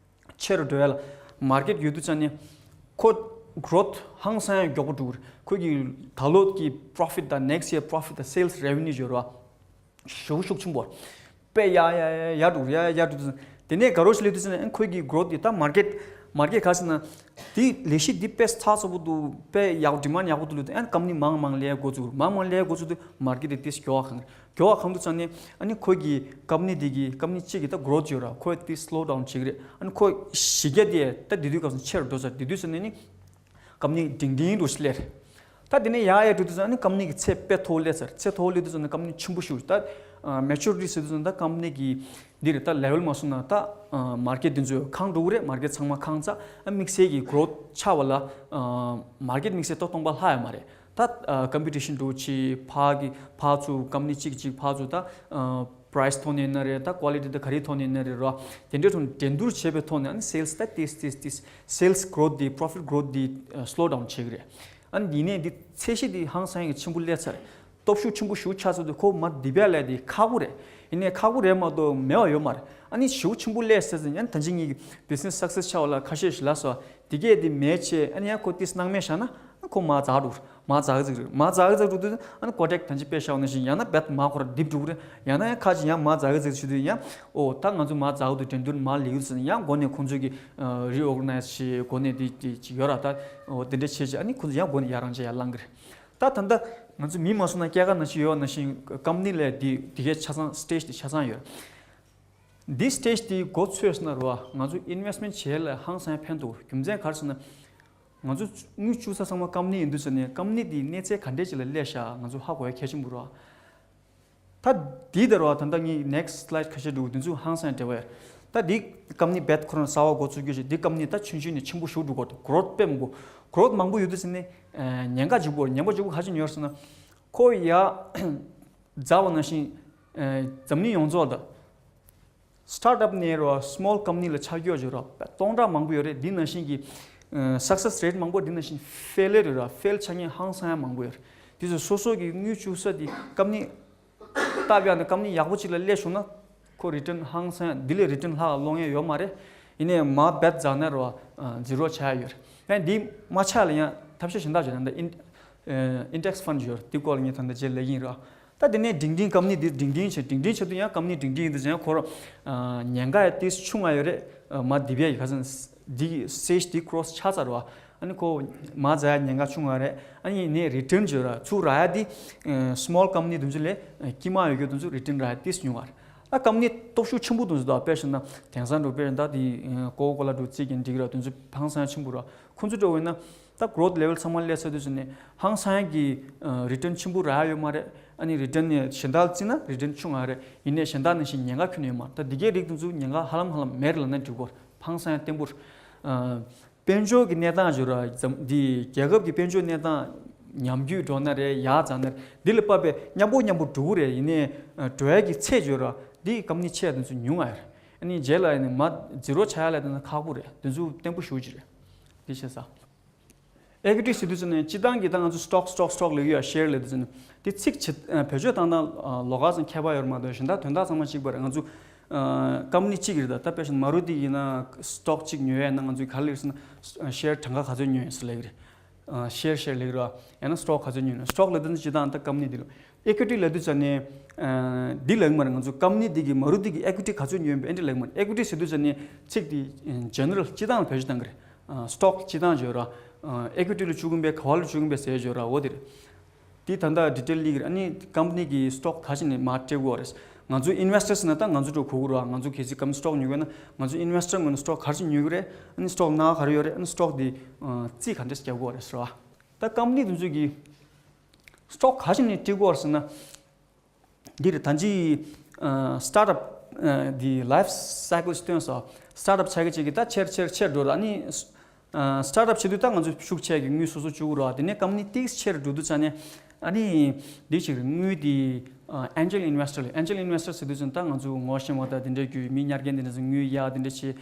ཆེ་རུ་འགྲོ་ཡ་ལ་མར་ཀེཊ་ཡོད་དུས་ཙང་ནས་ཁོ་གྷི་རོཐ་ཧང་སང་ཡང་མགྱོགས་པོ་འགྲོ་གི་རེད། ཁོ་གི་ད་ལོ་གི་པྲོ་ཕིཊ་དང་ནེག་སི་ཡར་པྲོ་ཕིཊ་དང་སེལ་སི་རེ་ཝེ་ནིའུ་ཡོད་རེད་བ། ཞེ་པོ་ཤུགས་ཆེན་པོ། དཔེ་ཡར་ཡར་ཡར་ཡར་འགྲོ་གི་རེད། ཡར་ཡར་འགྲོ་དུས་ཙང་དེ་ནས་དགའ་རོགས་ཤིག་སླེབས་དུས་ཙང་ནས་ཁོ་གི་གྷི་རོཐ་དེ་ད་མར་ཀེཊ་མར་ཀེཊ་ག་རེ་ཟེར་ན་དེ་ལས་གཞི་དེ་དཔེ་ཚགས་ཚུད་པོ་འདུག་དཔེ་ཡག་ཌི་མན་ཌི་ཡག་པོ་འདུག་ལབ་དུས་ཨ་ནི་ཀམ་པ་ནི་མང་མང་སླེབས་འགོ་བཙུགས། མང་མང་སླེབས་འགོ་བཙུགས་དུས་མར་ཀེཊ་དེ་ཏོག་ཙམ་མགྱོགས་པ་གང་རེད། མགྱོགས་པ་གང་དུས་ཙང་ནས་ཨ་ནི་ཁོ་གི་ཀམ་པ་ནི་དེ་གི་ཀམ་པ་ནི་གཅིག་གི་ད་གྷི་རོཐ་ཡོད་ར། ཁོ་དེ་སི་ལོ་ཌའུན་བྱེད་ཀྱི་རེད། ཨ་ནི་ཁོ་གཞི་རྒྱ་དེ་ད་དེ་དུས་སྐབས་སུ་ཆེ་རུ་འགྲོ་ཚར། དེ་དུས་ཙང་ནས་ནི་ཀམ་པ་ནི་ལྡིང་ལྡིང་འགྲོ་ཞིག་སླེབས་རེད། ད་དེ་ནས་ཡར་ཡར་འགྲོ་དུས་ཙང་ནི་ཀམ་པ་ནི་གི་ཚད་དཔེ་མཐོ་སླེབས་ཚར། ཚད་མཐོ་སླེབས་དུས་ཙང་ནི་ཀམ་པ་ནི་ཆེན་པོ་ཞིག་ད་མེ་ཅུ་རི་ཊི་ཟེར་དུས་ཙང་ད་ཀམ་པ་ནི་གི་འདི་རེད། ད་ལེ་ཝལ་མ་སོང་ན་ད་མར་ཀེཊ་དེ་ཚོ་གང་འགྲོ་གི་རེད། མར་ཀེཊ་ཚང་མ་གང་ཚ་ཨ་དམིགས་བསལ་གྱི་གྷི་རོཐ་ཆགས་པ་ལ་མར་ཀེཊ་དམིགས་བསལ་ཏོག་སྟོང་པ་ལྷག་ཡ་མ་རེད། ད་ཀམ་པི་ཊི་ཤན་འགྲོ་ཆེ་ཕར་གི་ཕར་ཚུར་ཀམ་པ་ནི་གཅིག་གཅིག་ཕར་ཚུར་ད་པ་རའི་སི་ཐོག་ནས་ཡིན་ན་རེད། ད་ཀོ་ལི་ཊི་ད་ག་རེ་ཐོག་ནས་ཡིན་ན་རེད་རོ། དེ་འདྲའི་ཐོག་ནས་འགྲན་བསྡུར་བྱེད་པའི་ཐོག་ནས་ཨ་ནི་སེལ་སི་ད་ཏིས་ཏིས་ཏིས་སེལ་སི་གྷི་རོཐ་དེ་པྲོ་ཕིཊ་གྷི་རོཐ་དེ་སི་ལོ་ཌའུན་བྱེད་ཀྱི་རེད། ཨ་ནི་འདི་ནས་འདི་ཚད་གཞི་དེ་ཧང་སང་གི་ཆེན་པོ་སླེབས་ཚར། སྟོབས་ཤུགས་ཆེན་པོ་ཞེ་པོ་ཆགས་ཚར་དུས་ཁོ་མར་འདི་བས་ལས་དེ་ཁག་པོ་རེད། ཡིན་ནའི་ཁག་པོ་རེད་མ་གཏོགས་མེད་པ་ཡོད་མ་རེད། ཨ་ནི་ཞེ་པོ་ཆེན་པོ་སླེབས་ཚར་ཟིན་ཡང་ད་ཅི་ངེད་ཀྱི་བི་ཛི་ནེ་སི་སག་སེ་སི་ཆགས་པ་ལ་ཁ་ཤས་ཤིག་ལབ་སོང་། དེ་གས་དེ་མེད་ཆེ་ཨ་ནི་ཡང་ཁོ་ཏིས་སྣང་མེད་བཞག་ན་ཨ་ཁོ་མར་འཛག་འགྲོ་རེད། མར་འཛག་གི་ཟིག་རེད། མར་འཛག་གི་ཟིག་འགྲོ་དུས་ཨ་ནི་ཀོ་ཊེག་ད་ཅི་དཔེ་བཞག་པ་ནང་བཞིན་ཡང་ན་རྦད་མར་ཁོ་ར་རྡིབ་འགྲོ་གི་རེད། ཡང་ན་ཡང་ཁ་ཅིག་ཡང་མར་འཛག་གི་ཟིག་བྱེད་དུས་ཡང་ཨོ་ད་ང་ཚོ་མར་འཛག་གི་འདུག་འགྲན་བསྡུར་མར་ལུས་ཡོད་ཟེར་ནས་ཡང་འགོ་ནས་ཁོང་ཚོས་ཀྱི་རི་ཨོར་ག་ནའི་ཛི་བྱེད་འགོ་ནས་དེ་དེ་ཅིག་ཡོད་ར། ད་ཨོ་དེ་འདྲ་བྱས་བྱས་ཨ་ནི་ཁོང་ཚོ་ཡང་འགོ་ནས་ཡར་རང་བྱས་ཡར་ལངས་གི་རེད། ད་ད་ལྟ་ང་ཚོ་མི་མ་སོང་ན་སྐྱེས་སྐར་ནང་བཞིན་ཡོད་ནང་བཞིན་ཀམ་པ་ནི་ལ་དེ་དེ་གའི་ཆ་ཚང་སི་ཊེ་ཇི་དེ་ཆ་ཚང་ཡོད། འདི་སི་ཊེ་ཇི་དེ་འགོ་ཚུགས་ན་རོ་ང་ཚོ་ཨིན་ཝེ་སི་མེན་ཊི་བྱེད་ཡ་ལ་ཧང་སང་ཕན་ཐོགས། རྒྱུ་མཚན་ག་རེ་ཟེར་ན། ང་ཚོ་དངུལ་བཅུག་ས་ཚང་མ་ཀམ་པ་ནི་ཡིན་དུས་ཙང་ནས་ཀམ་པ་ནི་དེ་གནས་ཚད་ག་འདྲས་ཅིག་ལ་སླེབས་ཤག་ང་ཚོ་ཧ་གོ་ཡ་གལ་ཆེན་པོ་རེད། ད་འདི་ལྟར་བ་ད་ལྟ་ངའི་next slide ཁ་ཤས་འདུག་འདི་ཚོ་ཧང་སང་འབྲེལ་བ་ཡོད། ད་འདི་ཀམ་ནི་རྦད་ཁོ་རང་གསར་བ་འགོ་བཙུགས་རྒྱུ་ཞིག་འདི་ཀམ་ནི་ད་ཆུང་ཆུང་ནས་ཆེན་པོ་ཞིག་འགྲོ་གི་འདུག growth དཔེ་མང་པོ། growth མང་པོ་ཡོད་དུས་ཙམ་ནས་ཉེན་ཁ་ལྗིད་པོ་རེད། ཉེན་པ་ལྗིད་པོ་ག་ཅིག་ཡོད་ཟེར་ན། ཁོ་ཡ་རྫ་བ་ནང་བཞིན་འཛམ་གླིང་ཡོངས་རྫོགས་ལ་ད་start up ནས་རོ་small company ལ་ཆ་རྒྱུས་ཡོད་རོ་སྟོང་ཕྲག་མང་པོ་ཡོད་རེད། འདི་ནང་བཞིན་གྱི་success rate མང་པོ་འདི་ནང་བཞིན་failure རེད་ར། fail ཆགས་མཁན་ཧང་སང་ཡང་མང་པོ་ཡོད་རེད། དེ་ཚོ་སོ་སོ་གི་དངུལ་བཅུག་ས་དེ་ཀམ་ནི་སྟབས་ཡག་ནས་ཀམ་ནི་ཡག་པོ་ཅིག་ལ་སླེབས་བྱུང་ན་ཁོ་return ཧང་སང་ཡང་འདི་ལས་return ལྷག་ལོང་ཡ་ཡོད་མ་རེད། ཡིན་ནའི་མ་རྦད་རྫ་ན་རོ་zero ཆགས་ཡ་ཡོད་རེད། ཡང་འདི་མ་ཆགས་ལ་ཡང་ཐབས་ཤེས་གཞན་དག་བྱས་ན་འདི་index fund ཡོད་རེད། འདི་སྐོར་ལ་ངས་ད་ལྟ་རྗེས་ལབ་ཀྱི་ཡིན་ར། ད་དེ་ནས་སྒྲིང་སྒྲིང་ཀམ་ནི་འདི་སྒྲིང་སྒྲིང་བྱས་སྒྲིང་སྒྲིང་བྱས་དུས་ཡང་ཀམ་ནི་སྒྲིང་སྒྲིང་ཡིན་དུས་ཡང་ཁོ་རང་ཉེན་ཁ་ཡང་ཏིས་ཆུང་ང་ཡོད་རེད། མ་འདི་བས་ཡི་ཁ་སང་འདི་stage འདི་cross ཆགས་ཚར་བ། ཨ་ནི་ཁོ་མ་རྫ་ཡ་ཉེན་ཁ་ཆུང་ང་རེད། ཨ་ནི་ནས་return བྱོས་ར་ཚུར་རག་ཡ་འདི་small ཀམ་ནི་དུམ་ཚུ་ལས་དཀྱིལ་མ་ཡོད་རྒྱུ་དུམ་ཚུ་return རག་ཡ་ཏིས་ཉུང་བ་རེད། ཨ་ཀམ་ནི་སྟོབས་ཤུགས་ཆེན་པོ་དུམ་ཚུ་དང་དཔེ་བཞག་ན་དེང་སང་འགྲོ་དཔེ་ད་འདི་Coca Cola འགྲོ་རྩིས་ཀྱི་འགྲིག་ར་དུམ་ཚུ་ཧང་སང་ཆེན་པོ་ར། ཁོ་ཚོ་འགྲོ་བས་ན་ད་growth level ཚང་མ་སླེབས་ཚར་དུས་ཙམ་ནས་ཧང་སང་གི་return ཆེན་པོ་རག་ཡ་ཡོད་མ་རེད། ཨ་ནི་return ནས་གཞན་དག་བརྩིས་ན་return ཆུང་ང་རེད། ཡིན་ནའི་གཞན་དག་ནང་བཞིན་ཉེན་ཁ་ཁྱོན་ཡོད་མ་རེད། ད་འདི་གའི་རིགས་དེ་ཚོ་ཉེན་ཁ་ཧ་ལམ་ཧ་ལམ་མེད་རེད་ལབ་ན་འགྲིག་གོ་ཧང་སང་བརྟན་པོར། དཔལ་འབྱོར་གྱི་གནས་སྟངས་བརྗོད་ར་འདི་རྒྱལ་ཁབ་ཀྱི་དཔལ་འབྱོར་གནས་སྟངས་ཉམས་རྒུད་འགྲོ་ན་རེད་ཡག་ཙང་ན་རེད། འདི་ལ་དཔག་པའི་མཉམ་པོ་མཉམ་པོ་འགྲོ་གི་རེད། ཡིན་ནའི་འགྲོ་ཡ་གི་ཚད་བརྗོད་ར་འདི་ཀམ་ནི་ཆེ་ཡ་དེ་ཚོ་ཉུང་ང་རེད། ཨ་ནི་རྗེས་ལ་ཡིན་ནའི་མ་zero ཆགས་ཡ་ལ་དེ་ཚོ་ཁག་པོ་རེད། དེ་ཚོ་བརྟན་པོ་ཞུ་གི་རེད། འདི་བྱས་ས། equity ཟེར་དུས་ཙམ་ནས་སྤྱི་བཏང་གི་ད་ང་ཚོ་stock stock stock ལབ་ཡོད་ཡ་share ལབ་དུས་ཙམ་ནས་དེ་ཚིག་ཆེ་བེད་སྤྱོད་བཏང་སྟངས་ལོགས་ཀ་ཙམ་ཁྱད་པར་ཡོད་མ་གཏོགས་གཞན་དག་དོན་དག་ཚང་མ་གཅིག་པ་རེད། ང་ཚོ་ཀམ་ནི་གཅིག་རེད། ད་ད་དཔེ་བཞག་ན་མ་རུ་ཏི་ཡིན་ན་stock གཅིག་ཉོ་ཡ་ན་ང་ཚོས་ག་ལབ་ཟེར་ན་share གྲངས་ཀ་ག་ཚོད་ཉོས་ཡིན་ཟེར་ལབ་ཀྱི་རེད། share share ལབ་ཀྱི་རེད། ཡང་ན་stock ག་ཚོད་ཉོས་ན་stock ལབ་དུས་ཙམ་ནས་སྤྱི་བཏང་ད་ཀམ་ནི་དེ་ལ། equity ལབ་དུས་ཙམ་ནས་འདི་ལབ་ཀྱི་མ་རེད། ང་ཚོ་ཀམ་ནི་འདི་གི་མ་རུ་ཏི་གི་equity ག་ཚོད་ཉོས་ཡིན་པ་ཨེ་འདྲ་ལབ་ཀྱི་མ་རེད། equity ཟེར་དུས་ཙམ་ནས་ཚིག་དེ་general སྤྱི་བཏང་ལ་བེད་སྤྱོད་བཏང་གི་རེད། stock སྤྱི་བཏང་བརྗོད་ར། equity ལ་བཅུག་གིན་པས་ག་བ་ལ་བཅུག་གིན་པས་ཟེར་བརྗོད་ར་འོ་དེ་རེད། དེ་ད་ལྟ་detail ལི་གི་རེད། ཨ་ནི་company གི་stock ག་ཞིག་ནས་མར་སྤྲད་དགོས་རེད། ང་ཚོ་investors ན་ད་ང་ཚོ་འགྲོ་གོ་གི་ར། ང་ཚོ་གལ་སྲིད་company stock ཉོ་དགོས་ན་ང་ཚོ་investor ངོས་ནས་stock ག་ཞིག་ཉོ་གི་རེད། ཨ་ནི་stock ནང་ག་རེ་ཡོད་རེད། ཨ་ནི་stock དེ་རྩིས་ག་འདྲས་རྒྱག་དགོས་རེད་ཟེར་བ། ད་company དེ་ཚོ་གི་stock ག་ཞིག་ནས་སྤྲད་དགོས་རེད་ཟེར་ན། འདི་རེད། ད་ཅི་startup འདི་life cycle སྟོན་སོ། startup ཆ་གི་ཅིག་གི་ད་ཆེར་ཆེར་ཆེར་འགྲོ་ར། ཨ་ནི་startup བྱེད་དུས་ད་ང་ཚོ་ཤུགས་ཆེ་གི་དངུལ་སོ་སོ་བཅུག་ར། དེ་ནས་company ཏིག་ཆེར་འགྲོ་དུས་ཙ་ནས་ཨ་ནི་འདི་ཅིག་རེད། དངུལ་དེ་angel investor ལ། angel investor ཟེར་དུས་ཙ་ད་ང་ཚོ་ངོ་ཤེས་མ་ད་དེ་འདྲ་རྒྱུ་མི་ཉར་མཁན་དེ་འདྲ་ཚོ་དངུལ་གཡར་དེ་འདྲ་བྱེད།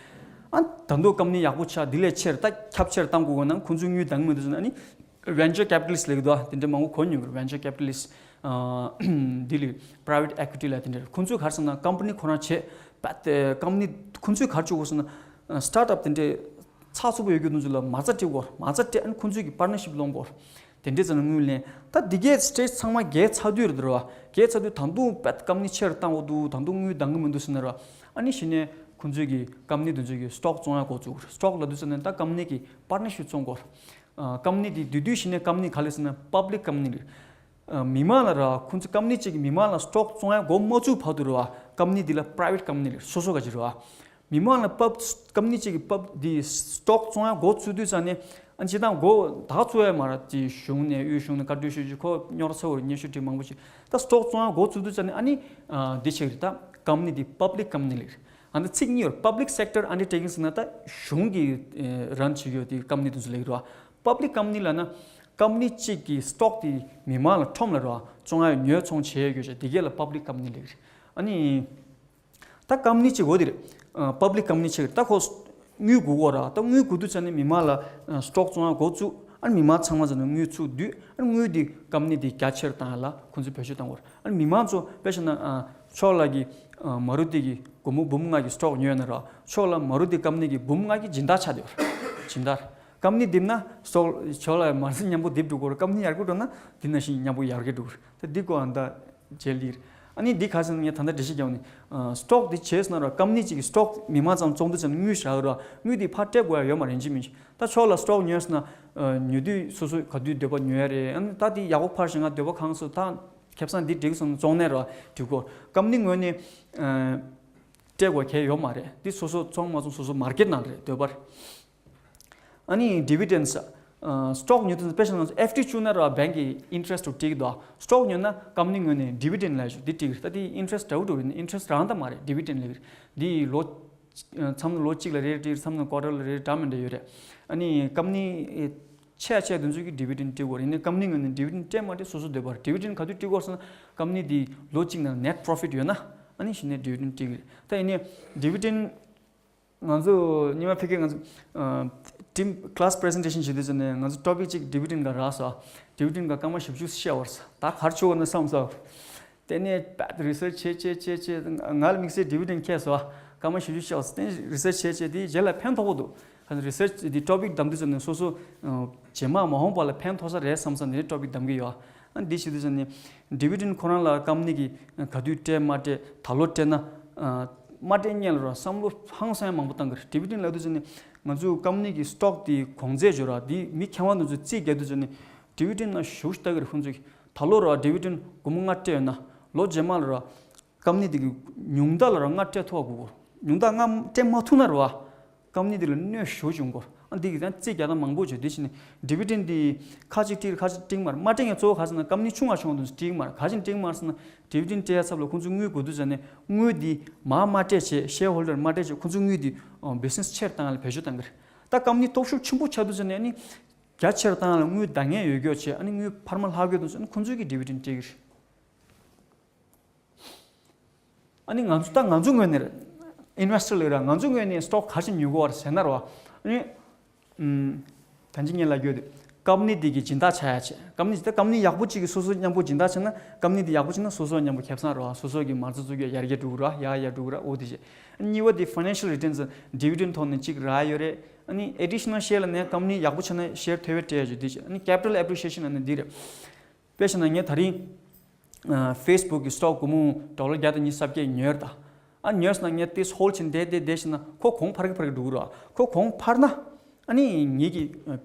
ཨ་ད་དུང་company ཡག་པོ་ཆགས་འདི་ལས་ཆེར་ད་ཁྱབ་ཆེར་བཏང་དགོས་ན་ཁོང་ཚོ་དངུལ་འདང་མི་འདུག་ཟེར་ན་ཨ་ནི། venture capitalist ལབ་ཀྱི་འདུག་དེ་འདྲ་མང་པོ་གོ་མྱོང་གི་རེད། venture capitalist འདི་ལ་private equity ལ་དེ་འདྲ་ཁོང་ཚོས་ག་རེ་ཟེར་ན་company ཁོ་རང་བྱེད་པ་དེ་company ཁོང་ཚོས་ག་རེ་བྱེད་དགོས་ཟེར་ན་startup དེ་འདྲ་ཚགས་ཚུད་པོ་ཡོད་རྒྱུ་དེ་ཚོ་ལ་མ་རྩ་སྤྲད་དགོས། མ་རྩ་སྤྲད་ཨ་ནི་ཁོང་ཚོས་ཀྱི་partnership སློང་དགོས། དེ་འདྲ་ཟེར་ན་དངུལ་ལེན་ད་འདི་གའི་stage ཚང་མ་བརྒལ་ཚར་དུས་རེད་ར། བརྒལ་ཚར་དུས་ད་དུང་པད་company ཆེར་བཏང་དགོས་འདུག་ད་དུང་དངུལ་འདང་གི་མི་འདུག་ཟེར་ན་ར། ཨ་ནི་གཞི་ནས་ཁོང་ཚོས་ཀྱི་company དེ་ཚོས་ཀྱི་stock བཙོང་ཡ་འགོ་བཙུགས། stock ལབ་དུས་ཙ་ནས་ད་company གི་partnership བཙོང་དགོས། ཨ་company དེ་དུས་དུས་ཤིག་ནས་company ག་ལེ་ཟེར་ན་public company རེད། ཨ་མི་མང་ལ་ར་ཁོང་ཚོ་company གཅིག་གི་མི་མང་ལ་stock བཙོང་ཡ་འགོ་མ་བཙུགས་བར་དུ་ར་བ་company དེ་ལ་private company རེད། སོ་སོ་ག་ཅིག་ར་བ། མི་མང་ལ་pub company གཅིག་གི་pub དེ་stock བཙོང་ཡ་འགོ་བཙུགས་དུས་ཙ་ནས་ཨ་སྤྱིར་བཏང་འགོ་ད་ག་བཙུགས་ཡ་མ་ར་དེ་གཞུང་ནས་དབུས་གཞུང་ནས་བཀའ་འཁྲོལ་ཞུ་རྒྱུ་ཁོ་རྙོག་དྲ་ཚ་བོ་རེད། སྙན་ཞུ་བྲིས་མང་པོ་ཞིག་ད་stock བཙོང་ཡ་འགོ་བཙུགས་དུས་ཙ་ནས་ཨ་ནི་ཨ་དེ་ཆེ་གི་རེད། ད་company དེ་public company རེད། ཨ་ནི་ཚིག་གཉིས་ཡོད་རེད། public sector undertaking ཟེར་ན་ད་གཞུང་གི་run བྱེད་ཀྱི་ཡོད་དེ་company དེ་ཚོ་ལབ་ཀྱི་རེད་བ། public company ལབ་ན་company གཅིག་གི་stock དེ་མི་མང་ལ་ཁྲོམ་ལ་རེད་བ་བཙོང་ཡ་ཉོ་ཚོང་བྱེད་ཡ་ཡོད་ཅེས་དེ་གས་ལ་public company ལབ་ཀྱི་རེད། ཨ་ནི་ད་company གཅིག་འོ་དེ་རེད། public company གཅིག་རེད། ད་ཁོ་དངུལ་དགོས་ཀྱི་ཡོད་རེད་བ། ད་དངུལ་དགོས་དུས་ཙ་ནས་མི་མང་ལ་stock བཙོང་ཡ་འགོ་བཙུགས། ཨ་ནི་མི་མང་ཚང་མ་ཚོ་ནས་དངུལ་ཚུར་བསྡུས། ཨ་ནི་དངུལ་དེ་company དེ་རྒྱ་ཆེར་བཏང་ཡ་ལ་ཁོང་ཚོས་བེད་སྤྱོད་བཏང་དགོས་རེད། ཨ་ནི་མི་མང་ཚོ་དཔེ་བཞག་ན་ཕྱོགས་ལ་གི་མ་རུ་ཏི་གི་སྒོར་མོ་འབུམ་ལྔ་གི་stock ཉོས་ན་ར་ཕྱོགས་ལ་མ་རུ་ཏི་company གི་འབུམ་ལྔ་གི་སྦྱིན་བདག་ཆགས་བསྡད་ཡོད་རེད། སྦྱིན་བདག་རེད། company རྡིབ་ན་stock ཕྱོགས་ལ་མར་སེ་མཉམ་པོ་རྡིབ་འགྲོ་གི་རེད། company ཡར་རྒྱས་འགྲོ་ན་འདི་ནང་བཞིན་མཉམ་པོ་ཡར་རྒྱས་འགྲོ་གི་རེད། ད་འདི་སྐོར་ཨ་ད་རྗེས་ལི་རེད། ཨ་ནི་འདི་ག་ཟེར་ན་ངས་ད་ལྟ་འགྲེལ་བཤད་རྒྱག་ནས་stock འདི་བྱས་ཟེར་ན་ར་company གཅིག་གི་stock མི་མང་ཚང་བཙོང་དུས་ཙམ་དངུལ་བཞག་ར་དངུལ་འདི་ཕར་སྤྲད་དགོས་ཡ་ཡོད་མ་རེད། ཡིན་གཅིག་མིན་གཅིག་ད་ཕྱོགས་ལ་stock ཉོས་ཟེར་ན་ཉོ་དུས་སོ་སོ་ག་དུས་འདོད་པ་ཉོ་ཡ་རེད། ཨ་ནི་ད་འདི་ཡག་པོ་ཕར་བཞག་ང་འདོད་པ་ཁེངས་སོང་ད་ཁེ་བཟང་འདི་འགྲིག་སོང་བཙོང་ནས་ར་འགྲིག་གོ company ངོས་ནས་སྤྲད་དགོས་གལ་ཡོད་མ་རེད། འདི་སོ་སོ་བཙོང་མ་བཙོང་སོ་སོ་market ནང་རེད་འདོད་པ་རེད། ཨ་ནི་dividends སི་ཊོག་ཉོ་དུས་དཔེ་བཞག་ན་ང་ཚོ་ཨེཕ་ཌི་བཅུག་ན་ར་བྷེང་གི་ཨིན་ཊི་རེ་སི་ཊི་སྤྲད་ཀྱི་འདུག་སི་ཊོག་ཉོ་ན་ཀམ་པ་ནི་ངོས་ནས་ཌི་བི་ཌེན་ལབ་ཞུ་འདི་སྤྲད་ཀྱི་རེད། ད་དེ་ཨིན་ཊི་རེ་སི་འདྲ་བོ་འགྲོ་རེད། ཨིན་ཊི་རེ་སི་རང་ད་མ་རེད། ཌི་བི་ཌེན་ལབ་ཀྱི་རེད། འདི་ལོ་མཚམས་ལོ་གཅིག་ལ་རེ་རེ་སྤྲད། མཚམས་ཀོ་ཊར་ལ་རེ་རེ་འདྲ་མི་འདྲ་ཡོད་རེད། ཨ་ནི་ཀམ་པ་ནི་ཆེ་ཆེ་དེ་ཚོ་གི་ཌི་བི་ཌེན་སྤྲད་དགོས་རེད། ཡིན་ནའི་ཀམ་པ་ནི་ངོས་ནས་ཌི་བི་ཌེན་སྤྲད་མ་སྤྲད་སོ་སོ་འདོད་པ་རེད། ཌི་བི་ཌེན་ག་དུས་སྤྲད་དགོས་ཟེར་ན་ཀམ་པ་ནི་འདི་ལོ་གཅིག་ནང་ནེ་ཊི་པོ་རོ་ཕིཊ་ཡོད་ན་ཨ་ནི་གཞི་ནས་ཌི་བི་ཌེན་སྤྲད་ཀྱི་རེད། ད་ཡིན་ནའི་ཌི་བི་ཌེན་ང་ཚོ་སྔོན་མ་ཕ་གིར་ང་ཚོ་ཊིམ་ཀ་ལ་སི་པི་རི་ཛེན་ཊེ་ཤན་བྱེད་དུས་ཙམ་ནས་ང་ཚོ་ཊོ་པིག་ཅིག་ཌི་བི་ཌེན་ག་རག་སོང་། ཌི་བི་ཌེན་ག་སྐར་མ་བཞི་བཅུ་བཤད་པ་རེད། ད་ག་རེ་བྱེད་དགོས་ན་བསམ་སོང་། དེ་ནས་རྦད་རི་སར་ཆི་བྱས་བྱས་བྱས་བྱས་ང་ལ་དམིགས་བསལ་ཌི་བི་ཌེན་ཁེལ་སོང་། སྐར་མ་བཞི་བཅུ་བཤད་པ་རེད། དེ་རི་སར་ཆི་བྱས་བྱས་དེ་རྗེས་ལ་ཕན་ཐོགས་པོ་འདུག་ག་ཚོད་རི་སར་ཆི་དེ་ཊོ་པིག་བདམས་དུས་ཙམ་ནས་སོ་སོ་རྗེས་མ་མ་འོངས་པ་ལ་ཕན་ཐོགས་ས་རེད་བསམ་བསམ་དེ་ནས་ཊོ་པིག་བདམས་ཀྱི་ཡོད། ཨ་འདི་བྱེད་དུས་ཙམ་ནས་ཌི་བི་ཌེན་ཁོ་རང་ལ་ཀམ་པ་ནི་གི་ག་དུས་སྤྲད་མ་སྤྲད། ད་ལོ་སྤྲད་ན་མ་སྤྲད་སྔོན་ལ་ར་བསམ་བློ་ཧང་སང་མང་པོ་བཏང་གི་རེད། ཌི་བི་ཌེན་ལབ་དུས་ཙམ་ནས་ང་ཚོའི་ཀམ་པ་ནི་གི་སི་ཊོག་དེ་གོང་ཚད་འཇོག་ར་དེ་མི་མཁས་དབང་དེ་ཚོས་རྩིས་རྒྱག་དུས་ཙམ་ནས་ཌི་བི་ཌེན་ན་ཞུགས་ལྟ་གི་རེད། ཁོང་ཚོས་ད་ལོ་ར་ཌི་བི་ཌེན་སྒོར་མོ་ལྔ་སྤྲད་ཡོད་ན་ལོ་རྗེས་མ་ལ་ར་ཀམ་པ་ནི་དེ་གི་ཉུང་མཐའ་ལ་ར་ལྔ་སྤྲད་ཐུབ་པ་དགོས། ཉུང་མཐའ་ལྔ་སྤྲད་མ་ཐུབ་ན་ར་བ། ཀམ་པ་ནི་དེ་ལ་གནོད་ཞེ་པོ་བྱུང་གོ། ཨ་འདི་གི་ཡང་རྩིས་རྒྱག་སྟངས་མང་པོ་བྱོས། དེ་བཞིན་ཌི་བི་ཌེན་དེ་ཁ་ཅིག་སྤྲད་ཁ་ཅིག་སྤྲད་མ་རེད། མ་སྤྲད་ཡང་གཙོ་བོ་ག་ཟེར་ན་ཀམ་པ་ནི་ཆུང་བ་ཆུང་བ་དེ་ཚོ་སྤྲད་མ་རེད། ག་ཅིག་སྤྲད་མ་རེད་ཟེར་ན་ཌི་བི་ཌེན་སྤྲད་ཡ་ཚབ་ལ་ཁོང་ཚོ་དངུལ་དགོས་དུས་ཙམ་ནས་དངུལ་དེ་མར་མ་སྤྲད་བྱས་ཤེར་ཧོལ་ཌར་མ་སྤྲད་བྱས་ཁོང་ཚོ་དངུལ་དེ་བི་ཛི་ནེ་སི་ཆེར་བཏང་ཡ་ལ་བེད་སྤྱོད་བཏང་གི་རེད། ད་ཀམ་པ་ནི་སྟོབས་ཤུགས་ཆེན་པོ་ཆགས་དུས་ཙམ་ནས་ཨ་ནི་རྒྱ་ཆེར་བཏང་ཡ་ལ་དངུལ་འདང་ངེས་ཡོད་སྐྱོ་བྱས་ཨ་ནི་དངུལ་འཕར་མ་ལྷག་སྐྱོ་དུས་ཙམ་ནས་ཁོང་ཚོ་གི་ཌི་བི་ཌེན་སྤྲད་ཀྱི་རེད། ཨ་ནི་ང་ཚོ་ད་ང་ཚོ་ངོས་ནས་ཨིན་ཝེ་སི་ཊར་ལ་ར་ང་ཚོ་ངོས་ནས་སི་ཊོག་ག་ཅིག་ཉོ་དགོས་པ་རེད་ཟེར་ན་ར་བ། ཨ་ནི་ད་ཅི་ངས་ལབ་རྒྱུ་དེ་ཀམ་པ་ནི་དེ་གི་སྦྱིན་བདག་ཆགས་ཡ་བྱས། ཀམ་པ་ནི་ད་ཀམ་པ་ནི་ཡག་པོ་གཅིག་གི་སོ་སོ་མཉམ་པོ་སྦྱིན་བདག་བྱས་ན་ཀམ་པ་ནི་དེ་ཡག་པོ་བྱས་ན་སོ་སོ་མཉམ་པོ་ཁེ་བཟང་ར་བ། སོ་སོ་གི་མ་རྩ་བཙུགས་རྒྱུ་ཡར་རྒྱས་འགྲོ་གི་ར་ཡར་ཡར་འགྲོ་གི་ར། འོ་དེ་བྱས། ཨ་ནི་གཉིས་པ་དེ་ཕའི་ནན་ཤལ་རི་ཊརན་སི་ཌི་བི་ཌེན་ཐོག་ནས་གཅིག་རག་ཡོད་རེད། ཨ་ནི་ཨེ་ཌི་ཤི་ནལ་ཤེར་ལ་ནས་ཀམ་པ་ནི་ཡག་པོ་བྱས་ན་ཤེར་ཐོལ་པ་སྤྲད་ཡ་བྱས། དེ་བྱས། ཨ་ནི་ཀེ་པི་ཊལ་ཨེ་པི་རི་ཤི་ཡེ་ཤན་ལ་ནི་འདི་རེད། དཔེ་བཞག་ན་ངས་ད་རིང་ཨ་ཕེ་སི་བུག་གི་སི་ཊོག་སྒོར་མོ་ཌོ་ལར་བརྒྱ་དང་ཉི་ཤུ་རྩ་བརྒྱད་ཉོས་རེད་ད། ཨ་ཉོས་སོང་ན་ངས་དེ་ཧོལ་ཌ་བྱས་བསྡད་བསྡད་བསྡད་བྱས་ན་ཁོ་གོང་འཕར་གི་འཕར་གི་འགྲོ་གི་རེད། ཁོ་གོང་འཕར་ན་ཨ་ནི་ངེད་ཀྱི་ཨ་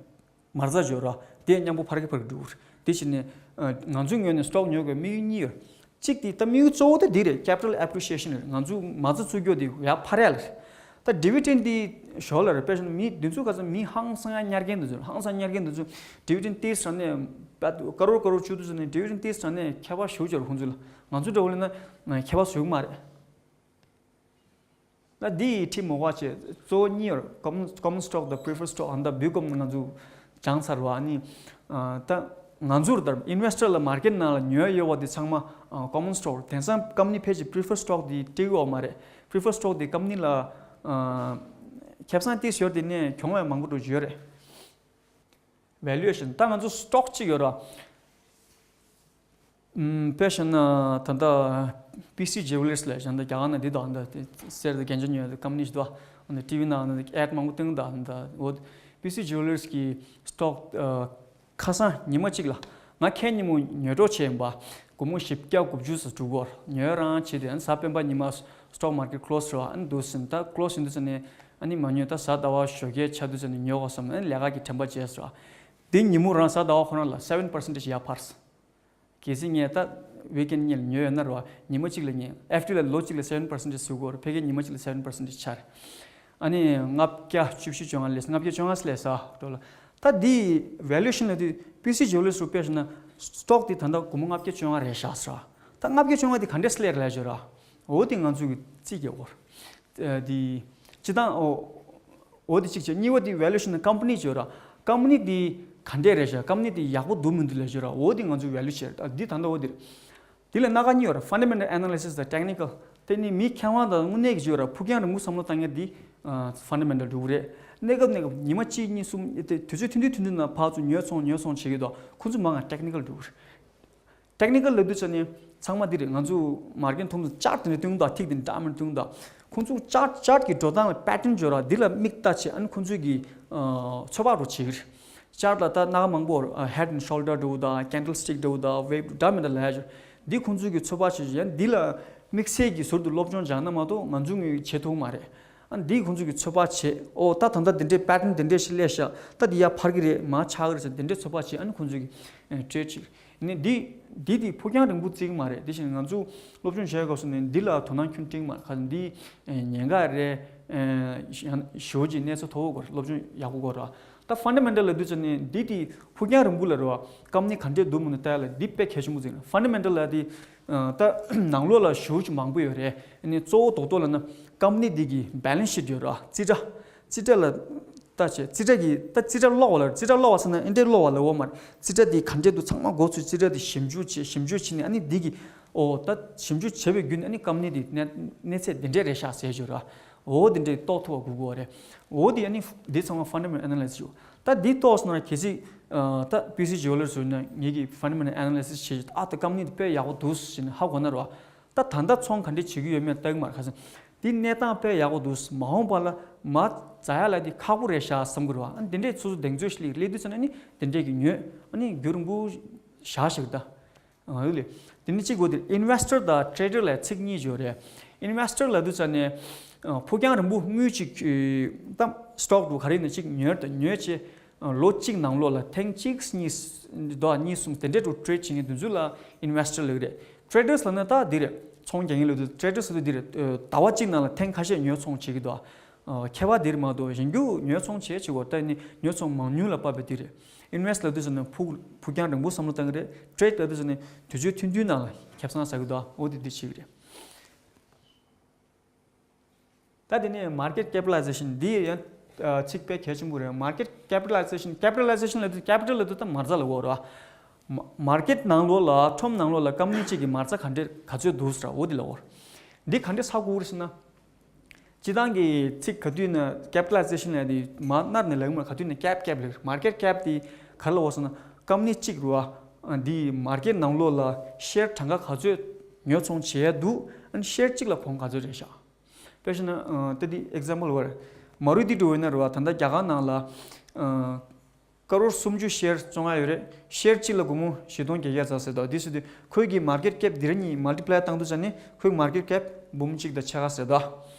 མ་རྩ་འཇོག་ར་དེ་མཉམ་པོ་འཕར་གི་འཕར་གི་འགྲོ་གི་རེད། དེ་བྱས་ནས་ཨ་ང་ཚོའི་ངོས་ནས་སི་ཊོག་ཉོ་དགོས་དམིགས་ཡུལ་གཉིས་ཡོད། གཅིག་དེ་ད་དམིགས་ཡུལ་གཙོ་བོ་དེ་འདི་རེད། ཀེ་པི་ཊལ་ཨེ་པི་རི་ཤི་ཡེ་ཤན་རེད། ང་ཚོ་མ་རྩ་བཙུགས་རྒྱུ་དེ་ཡར་འཕར་ཡ་ལ་རེད། ད་ཌི་བི་ཌེན་དེ་ཞོར་ལ་རེད། དཔེ་བཞག་ན་མི་འདི་ཚོ་ག་ཚོད་མི་ཧང་སང་ཡ་ཉར་མཁན་འདི་ཚོ་རེད། ཧང་སང་ཉར་མཁན་འདི་ཚོ་ཌི་བི་ཌེན་ཏིས་རང་ནས་ཀ་རོར་ཀ་རོར་བཅུག་དུས་ཙམ་ནས་ཌི་བི་ཌེན་ཏིས་རང་ནས་ཁྱད་པར་ཞེ་པོ་ཅིག་ཡོད་རེད་ཁོང་ཚོ་ལ། ང་ཚོ་འདྲ་བོ་ལབ་ན་ཁྱད་པར་ཞེ་པོ་མ་རེད། ད་འདི་ཡི་ཁྲིད་མོ་བ་བྱས་གཙོ་བོ་གཉིས་ཡོད་རེད། ཀོ་མོན་ཀོ་མོན་སི་ཊོག་དང་པི་རི་ཕར་སི་ཊོག་ཨ་ནི་ད་བུ་ཀོམ་ནས་ང་ཚོ་སྦྱངས་ཚར་བ། ཨ་ནི་ཨ་ད་ང་ཚོར་ལྟར་ཨིན་ཝེ་སི་ཊར་ལ་མར་ཀེཊ་ནང་ལ་ཉོས་ཡོད་པ་དེ་ཚང་མ་ཨ་ཀོ་མོན་སི་ཊོག་དེང་སང་ཀམ་པ་ནི་ཕལ་ཆེར་པི་རི་ཕར་སི་ཊོག་དེ་སྤྲད་ཡོད་མ་རེད། པི་རི་ཕར་སི་ཊོག་དེ་ཀམ་པ་ནི་ལ་ཨ་ཁེ་བཟང་ཏོག་ཙམ་ཡོད་དེ་ནས་གྱོང་ཡང་མང་པོ་འགྲོ་རྒྱུ་ཡོད་རེད། ཝེ་ལུ་ཨེ་ཤན། ད་ང་ཚོ་སི་ཊོག་གཅིག་ཡོད་ར། ཨམ་དཔེ་བཞག་ན་ད་ལྟ་པི་སི་ཇུ་ཝེ་ལར་སི་ལབ་བཞག་ན་ད་རྒྱ་གར་ནང་འདི་དང་ད་དེ་གསེར་དང་རྒྱན་ཆ་ཉོ་ཡ་ཀམ་པ་ནི་ཞིག་འདུག་ཨ་ནི་ཊི་ཝི་ནང་ཨ་ནི་ཨེཌ་མང་པོ་སྟོན་གི་འདུག་ཨ་ནི་ད་འོ་པི་སི་ཇུ་ཝེ་ལར་སི་གི་སི་ཊོག་ཨ་ཁ་སང་ཉི་མ་གཅིག་ལ་ང་ཁ་ཉིན་མོ་ཉོ་སྒྲོག་བྱས་ཡིན་པ། སྒོར་མོ་བཞི་བརྒྱ་དགུ་བཅུ་ཙམ་འགྲོ་གི་རེད། ཉོས་རང་བྱས་ཏེ་ཨ་ནི་གཟའ་སྤེན་པ་ཉི་མ་སི་ཊོག་མར་ཀེཊ་ཀི་ལོ་སི་རེད་བ། ཨ་ནི་འདུག་ཟིན་ད་ཀི་ལོ་སི་ཡིན་དུས་ཙམ་ནས་ཨ་ནི་མ་ཉོས། ད་གཟའ་ཟླ་བ་ཞོགས་ཀས་ཆགས་དུས་ཙམ་ནས་ཉོ་དགོས་བསམ། ཨ་ནི་ལས་ཀ་གི་དྲན་པ་བརྗེད་སོང་། དེ་ཉིན་མོ་རང་གཟའ་ཟླ་བ་ཁོ་རང་ལ་སེ་ཝེན་པར་སེན་ཊེཇ་ཡར་འཕར་སོང་། གལ་སྲིད་ངས་ད་ཝིག་ཨེན་ཌི་ཉིན་ལ་ཉོས་ཡོད་ན་རེད་བ། ཉི་མ་གཅིག་ལ་ངས་ཨེཕ་ཌི་ལ་ལོ་གཅིག་ལ་སེ་ཝེན་པར་སེན་ཊེཇ་ཟེར་གྱི་ཡོད་རེད། ཕ་གིར་ཉི་མ་གཅིག་ལ་སེ་ཝེན་པར་སེན་ཊེཇ་ཆགས་རེད། ཨ་ནི་ལྔ་བརྒྱ་བཅུ་བཞི་བཅོ་ལྔ་སླེབས། ལྔ་བརྒྱ་བཅོ་ལྔ་སླེབས་ས་ཌོ་ལར། ད་འདི་ཝེ་ལུ་ཨེ་ཤན་ལ་དེ་པི་སི་ཇུ་ཝེ་ལར་སི་རུ་དཔེ་བཞག་ན་སི་ཊོག་དེ་ད་ལྟ་སྒོར་མོ་ལྔ་བརྒྱ་བཅོ་ལྔ་རེད་བཞག་ས། ད་ལྔ་བརྒྱ་བཅོ་ལྔ་དེ་ག་འདྲས་སླེབས་རེད་ལབ་ཞོར་ར། འོ་དེ་ང་ཚོ་གི་རྩིས་རྒྱག་དགོས་རེད། ཨ་དེ་སྤྱི་བཏང་འོ་འོ་དེ་གཅིག་བྱས། གཉིས་པ་དེ་ཝེ་ལུ་ཨེ་ཤན་ནི་ཀམ་པ་ནི་བརྗོད་ར། ཀམ་པ་ནི་དེ་ག་འདྲས་རེད་ཤག་ཀམ་པ་ནི་དེ་ཡག་པོ་འདུག་མི་འདུག་ལབ་བརྗོད་ར། འོ་དེ་ང་ཚོ་ཝེ་ལུ་བྱེད་ར། འདི་ད་ལྟ་འོ་དེ་རེད། དེ་ལ་སྣ་ཁ་གཉིས་ཡོད་ར། ཕན་ཌ་མེན་ཊལ་ཨེ་ན་ལི་སིས་དང་ཊེག་ནི་ཀལ། དེ་ནི་མི་མཁས་དབང་དང་དངོས་གནས་ཀྱི་བརྗོད་ར། ཕུགས་རྒྱང་རིང་པོ་བསམ་བློ་བཏང་མཁན་དེ་ཕན་ཌ་མེན་ཊལ་འགྲོ་གི་རེད། གནས་སྐབས་གནས་སྐབས་ཉི་མ་གཅིག་གཉིས་གསུམ་དེ་དུས་ཚོད་ཐུང་ཐུང་ཐུང་ཐུང་ནང་ཕར་ཚུར་ཉོས་ཚོང་ཉོས་ཚོང་བྱེད་ཀྱི་འདུག་ཁོ་ཚོ་མང་ང་ཊེག་ནི་ཀལ་འགྲོ་གི་རེད། ཊེག་ནི་ཀལ་ལབ་དུས་ཙམ་ནས་ཚང་མ་འདི་རེད། ང་ཚོ་མར་ཀེཊ་མཐོང་དུས་ཅར་ཊི་དེ་འདྲ་སྟོན་གྱི་འདུག་ཐིག་དེ་འདྲ་མི་སྟོན་གྱི་འདུག་ཁོང་ཚོ་ཅར་ཊི་ཅར་ཊི་གི་འགྲོ་སྟངས་ལ་པེ་ཊརན་འཇོག་ར། འདི་ལ་དམིགས་ལྟ་བྱས། ཨ་ནི་ཁོང་ཚོས་ཀྱི་ཨ་ཚོད་དཔག་འདྲ་བྱེད་ཀྱི་རེད། ཅར་ཊི་ལ་ད་སྣ་ཁ་མང་པོ་ཡོད་ར། ཧེཌ་ཨེན་ཤོལ་ཌར་འདྲ་བོ་དང་ཀེན་ཌལ་སི་ཊིག་འདྲ་བོ་དང་ཝེབ་འདྲ་མི་འདྲ་ལབ་ཡ་ཅིག་འདི་ཁོང་ཚོས་ཀྱི་ཚོད་དཔག་བྱེད་ཀྱི། ཡང་འདི་ལ་དམིགས་བསལ་གྱི་ཟུར་དུ་སློབ་སྦྱོང་སྦྱངས་ན་མ་གཏོགས་ང་ཚོ་ངོས་བྱེད་ཐུབ་མ་རེད། ཨ་ནི་འདི་ཁོང་ཚོས་ཀྱི་ཚོད་དཔག་བྱས། ཨོ་ད་ད་ལྟ་འདི་འདྲའི་པེ་ཊརན་འདི་འདྲའི་ཞིག་སླེབས་ཤག་ད་འདི་ཡར་འཕར་གྱི་རེད། མར་ཆག་གི་རེད་ཟེར་འདི་འདྲའི་ཚོད་དཔག་བྱས། ཨ་ནི་ཁོང་ཚོས་ཀྱི་ཨ་ཊེ་རེཌ་བྱེད། ནི་འདི་འདི་དེ་ཕུགས་རྒྱང་རིང་པོ་བརྩི་གི་མ་རེད། དེ་བཞིན་ང་ཚོ་སློབ་སྦྱོང་བྱེད་སྐབས་སུ་ནི་འདི་ལ་དོ་སྣང་ཁྱོན་བསྐྱེད་མ་རེད། ཁ་འདི་ཉེན་ཁ་རེད། ཨ་ཞེ་པོ་ཅིག་གནས་ཚད་མཐོ་པོ་དགོས་རེད། སློབ་སྦྱོང་ཡག་པོ་དགོས་རེད། ད་ཕན་ཌ་མེན་ཊལ་ལབ་དུས་ཙམ་ནས་འདི་དེ་ཕུགས་རྒྱང་རིང་པོ་ལ་རེད་བ། ཀམ་པ་ནི་ག་འདྲས་འདུག་མི་འདུག་ལྟ་ཡ་ལ་འདི་དཔེ་གལ་ཆེན་པོ་ཅིག་རེད། ཕན་ཌ་མེན་ཊལ་ལབ་དེ་ད་ནང་ལོགས་ལ་ཞེ་པོ་ཅིག་མང་པོ་ཡོད་རེད། ཨ་ནི་གཙོ་བོ་རྡོག་རྡོག་ལབ་ན་ཀམ་པ་ནི་འདི་གི་བེ་ལེན་སི་ཤིཊ་ཡོད་རེད་བ། རྩིས་ཁྲ། རྩིས་ཁྲ་ལ་ལྟ་བྱས། རྩིས་ཁྲ་གི་ད་རྩིས་ཁྲ་ཀློག་པ་ལ། རྩིས་ཁྲ་ཀློག་པ་ཟེར་ན་ཨེ་འདྲས་ཀློག་པ་ལ་འོ་མ་རེད། རྩིས་ཁྲ་འདི་ག་འདྲས་འདུག་ཚང་མ་མགོ་ཚོས། རྩིས་ཁྲ་འདི་ཞིབ་འཇུག་བྱས། ཞིབ་འཇུག་བྱས་ནས་ཨ་ནི་འདི་གི་ཨོ་ད་ཞིབ་འཇུག་བྱས་པའི་བརྒྱུད་ནས་ཨ་ནི་ཀམ་པ་ནི་འདི་གནས་གནས་ཚད་འདི་འདྲས་རེད་ཤག་ཟེར་ཞོར་ར། འོ་འདི་འདྲས་རྟོགས་ཐུབ་པ་དགོས་ཀྱི་ཡོད་རེད། འོ་འདི་ཨ་ནི་འདི་ཚང་མ་ཕན་ཌ་མེན་ཊལ་ཨེ་ན་ལི་སིས་ཞུ། ད་འདི་རྟོགས་སོང་ན་གལ་སྲིད་ད་པི་སི་ཇུ་ཝེ་ལར་ཟེར་ན་ངེད་ཀྱིས་ཕན་ཌ་མེན་ཊལ་ཨེ་ན་ལི་སིས་བྱས། ཨ་ད་ཀམ་པ་ནི་འདི་དཔེ་ཡག་པོ་འདུག་ཟེར་ནས་ཧ་གོ་ན་ར། ད་ད་ལྟ་ཚོང་ག་འདྲས་བྱེད་ཀྱི་ཡོད་མེད་ལྟ་གི་མ་རེད། ཁ་སང་འདི་གནས་སྟངས་དཔེ་ཡག་པོ་འདུག་མ་འོངས་པ་ལ་མ་འཛེག་ཡ་ལ་འདི་ཁག་པོ་རེད་ཤག་བསམ་གི་རེད་བ། ཨ་འདི་འདྲས་སོ་སོ་གདེང་ཚོད་ཞིག་སླེབས་སླེབས་དུས་ཙམ་ནས་ཨ་ནི་འདི་འདྲས་ཀྱི་ཉོས་ཨ་ནི་རྒྱུན་རིང་པོ་བཞག་ཞིག་ད། ཨ་ཡོད་ལེ། དེ་ནི་གཅིག་གོ་དེ་ཨིན་ཝེ་སི་ཊར་དང་ཊེ་རེ་ཌར་ལ་ཚིག་གཉིས་ཡོད་རེད། ཨིན་ཝེ་སི་ཊར་ལབ་དུས་ཙམ་ནས་ཨ་ཕུགས་རྒྱང་རིང་པོ་དངུལ་གཅིག་ཨ་ད་སི་ཊོག་འདྲ་ག་རེ་ཡིན་ན་གཅིག་ཉོས་དང་ཉོས་བྱས། ཨ་ལོ་གཅིག་ནང་ལོགས་ལ་ཐེངས་གཅིག་གཉིས་ཟླ་བ་གཉིས་གསུམ་དེ་འདྲས་འདྲ་ཊེ་རེ་ཌི་བྱེད་མཁན་དེ་ཚོ་ལ་ཨིན་ཝེ་སི་ཊར་ལབ་ཀྱི་རེད། ཊེ་རེ་ཌར་ལབ་ན་ད་འདི་རེད། ཚོང་རྒྱག་མཁན་ལབ་དུས་ཊེ་རེ་ཌར་ཟེར་དུས་འདི་རེད། ཨ་ཟླ་བ་གཅིག་ནང་ལ་ཐེངས་ཁ་ཤས་ཉོས་ཚོང་བྱེད་ཀྱི་འདུག་ཨ་ཁྱད་པར་འདི་རེད་མ་གཏོགས་གཞན་རྒྱུ་ཉོས་ཚོང་བྱེད་བྱེད་དགོས། ད་ནི་ཉོས་ཚོང་མང་ཉུང་ལ་དཔག་པའི་འདི་རེད། ཨིན་ཝེ་སི་ཊི་ལབ་དུས་ཙམ་ནས་ཕུགས་ཕུགས་རྒྱང་རིང་པོ་བསམ་བློ་བཏང་གི་རེད། ཊེ་རེ་ཌི་ལབ་དུས་ཙམ་ནས་དུས་ཚོད་ཐུང་ཐུང་ནང་ལ་ཁེ་བཟང་ཟ་གི་འདུག་འོ་དེ་འདི་བྱེད་ཀྱི་རེད། ད་དེ་ནས་མར་ཀེ་ཊི་ཀེ་པི་ཊ་ལའི་ཛེ་ཤན་འདི་ཡང་ཚིག་དཔེ་གལ་ཆེན་པོ་རེད། མར་ཀེ་ཊི་ཀེ་པི་ཊ་ལའི་ཛེ་ཤན། ཀེ་པི་ཊ་ལའི་ཛེ་ཤན་ལབ་དུས་ཀེ་པི་ཊལ་ལབ་དུས་ད་མ་རྩ་ལབ་ཀྱི་ཡོད་རེད་བ། མ་མར་ཀེ་ཊི་ནང་ལོགས་ལ་ཁྲོམ་ནང་ལོགས་ལ་ཀམ་པ་ནི་གཅིག་གི་མ་རྩ་ག་འདྲས་ག་ཚོད་འདུག་ཟེར་བ་འོ་དེ་ལབ་ཀྱི་ཡོད་རེད། འདི་ག་འདྲས་ཧ་གོ་གི་རེད་ཟེར་ན། སྤྱིར་བཏང་གི་ཚིག་ག་དུས་ན་ཀེ་པི་ཊ་ལའི་ཛེ་ཤན་ལབ་དེ་མར་སྣར་ནས་ལབ་ཀྱི་མ་རེད། ག་དུས་ན་ཀེ་པི་ཀེ་པི་ལབ་ཀྱི་རེད། མར་ཀེ་ཊི་ཀེ་པི་དེ་ག་རེ་ལབ་ཀྱི་ཡོད་ཟེར་ན་ཀམ་པ་ནི་གཅིག་རེད་བ། འདི་མར་ཀེ་ཊི་ནང་ལོགས་ལ་ཤེར་གྲངས་ཀ་ག་ཚོད་ཉོ་ཚོང་བྱེད་ཡ་འདུག་ཨ་ནི་ཤེར་གཅིག་ལ་གོང་ག་ཚོད་རེད་ཤག་དཔེ་བཞག་ན་ཨ་ད་འདི་ཨེག་ཛམ་པལ་བར་མ་རུ་ཏི་འདྲ་བོ་ཡིན་ན་རེད་བ། ད་ལྟ་རྒྱ་གར་ནང་ལ་ཨ་ཀ་རོར་སུམ་ཅུ་ཤེར་བཙོང་ཡ་ཡོད་རེད། ཤེར་གཅིག་ལ་སྒོར་མོ་བཞི་སྟོང་བརྒྱད་བརྒྱ་ཙམ་ཟེར་འདུག་འདི་ཟེར་དུས་ཁོས་ཀྱི་མར་ཀེ་ཊི་ཀེ་པི་འདི་ར་གཉིས་མལ་ཊི་པི་ལའི་བཏང་དུས་ཙམ་ནས་ཁོའི་མར་ཀེ་ཊི་ཀེ་པི་འབུམ་གཅིག་དང་ཕྱེད་ཀ་ཟེར་འདུག་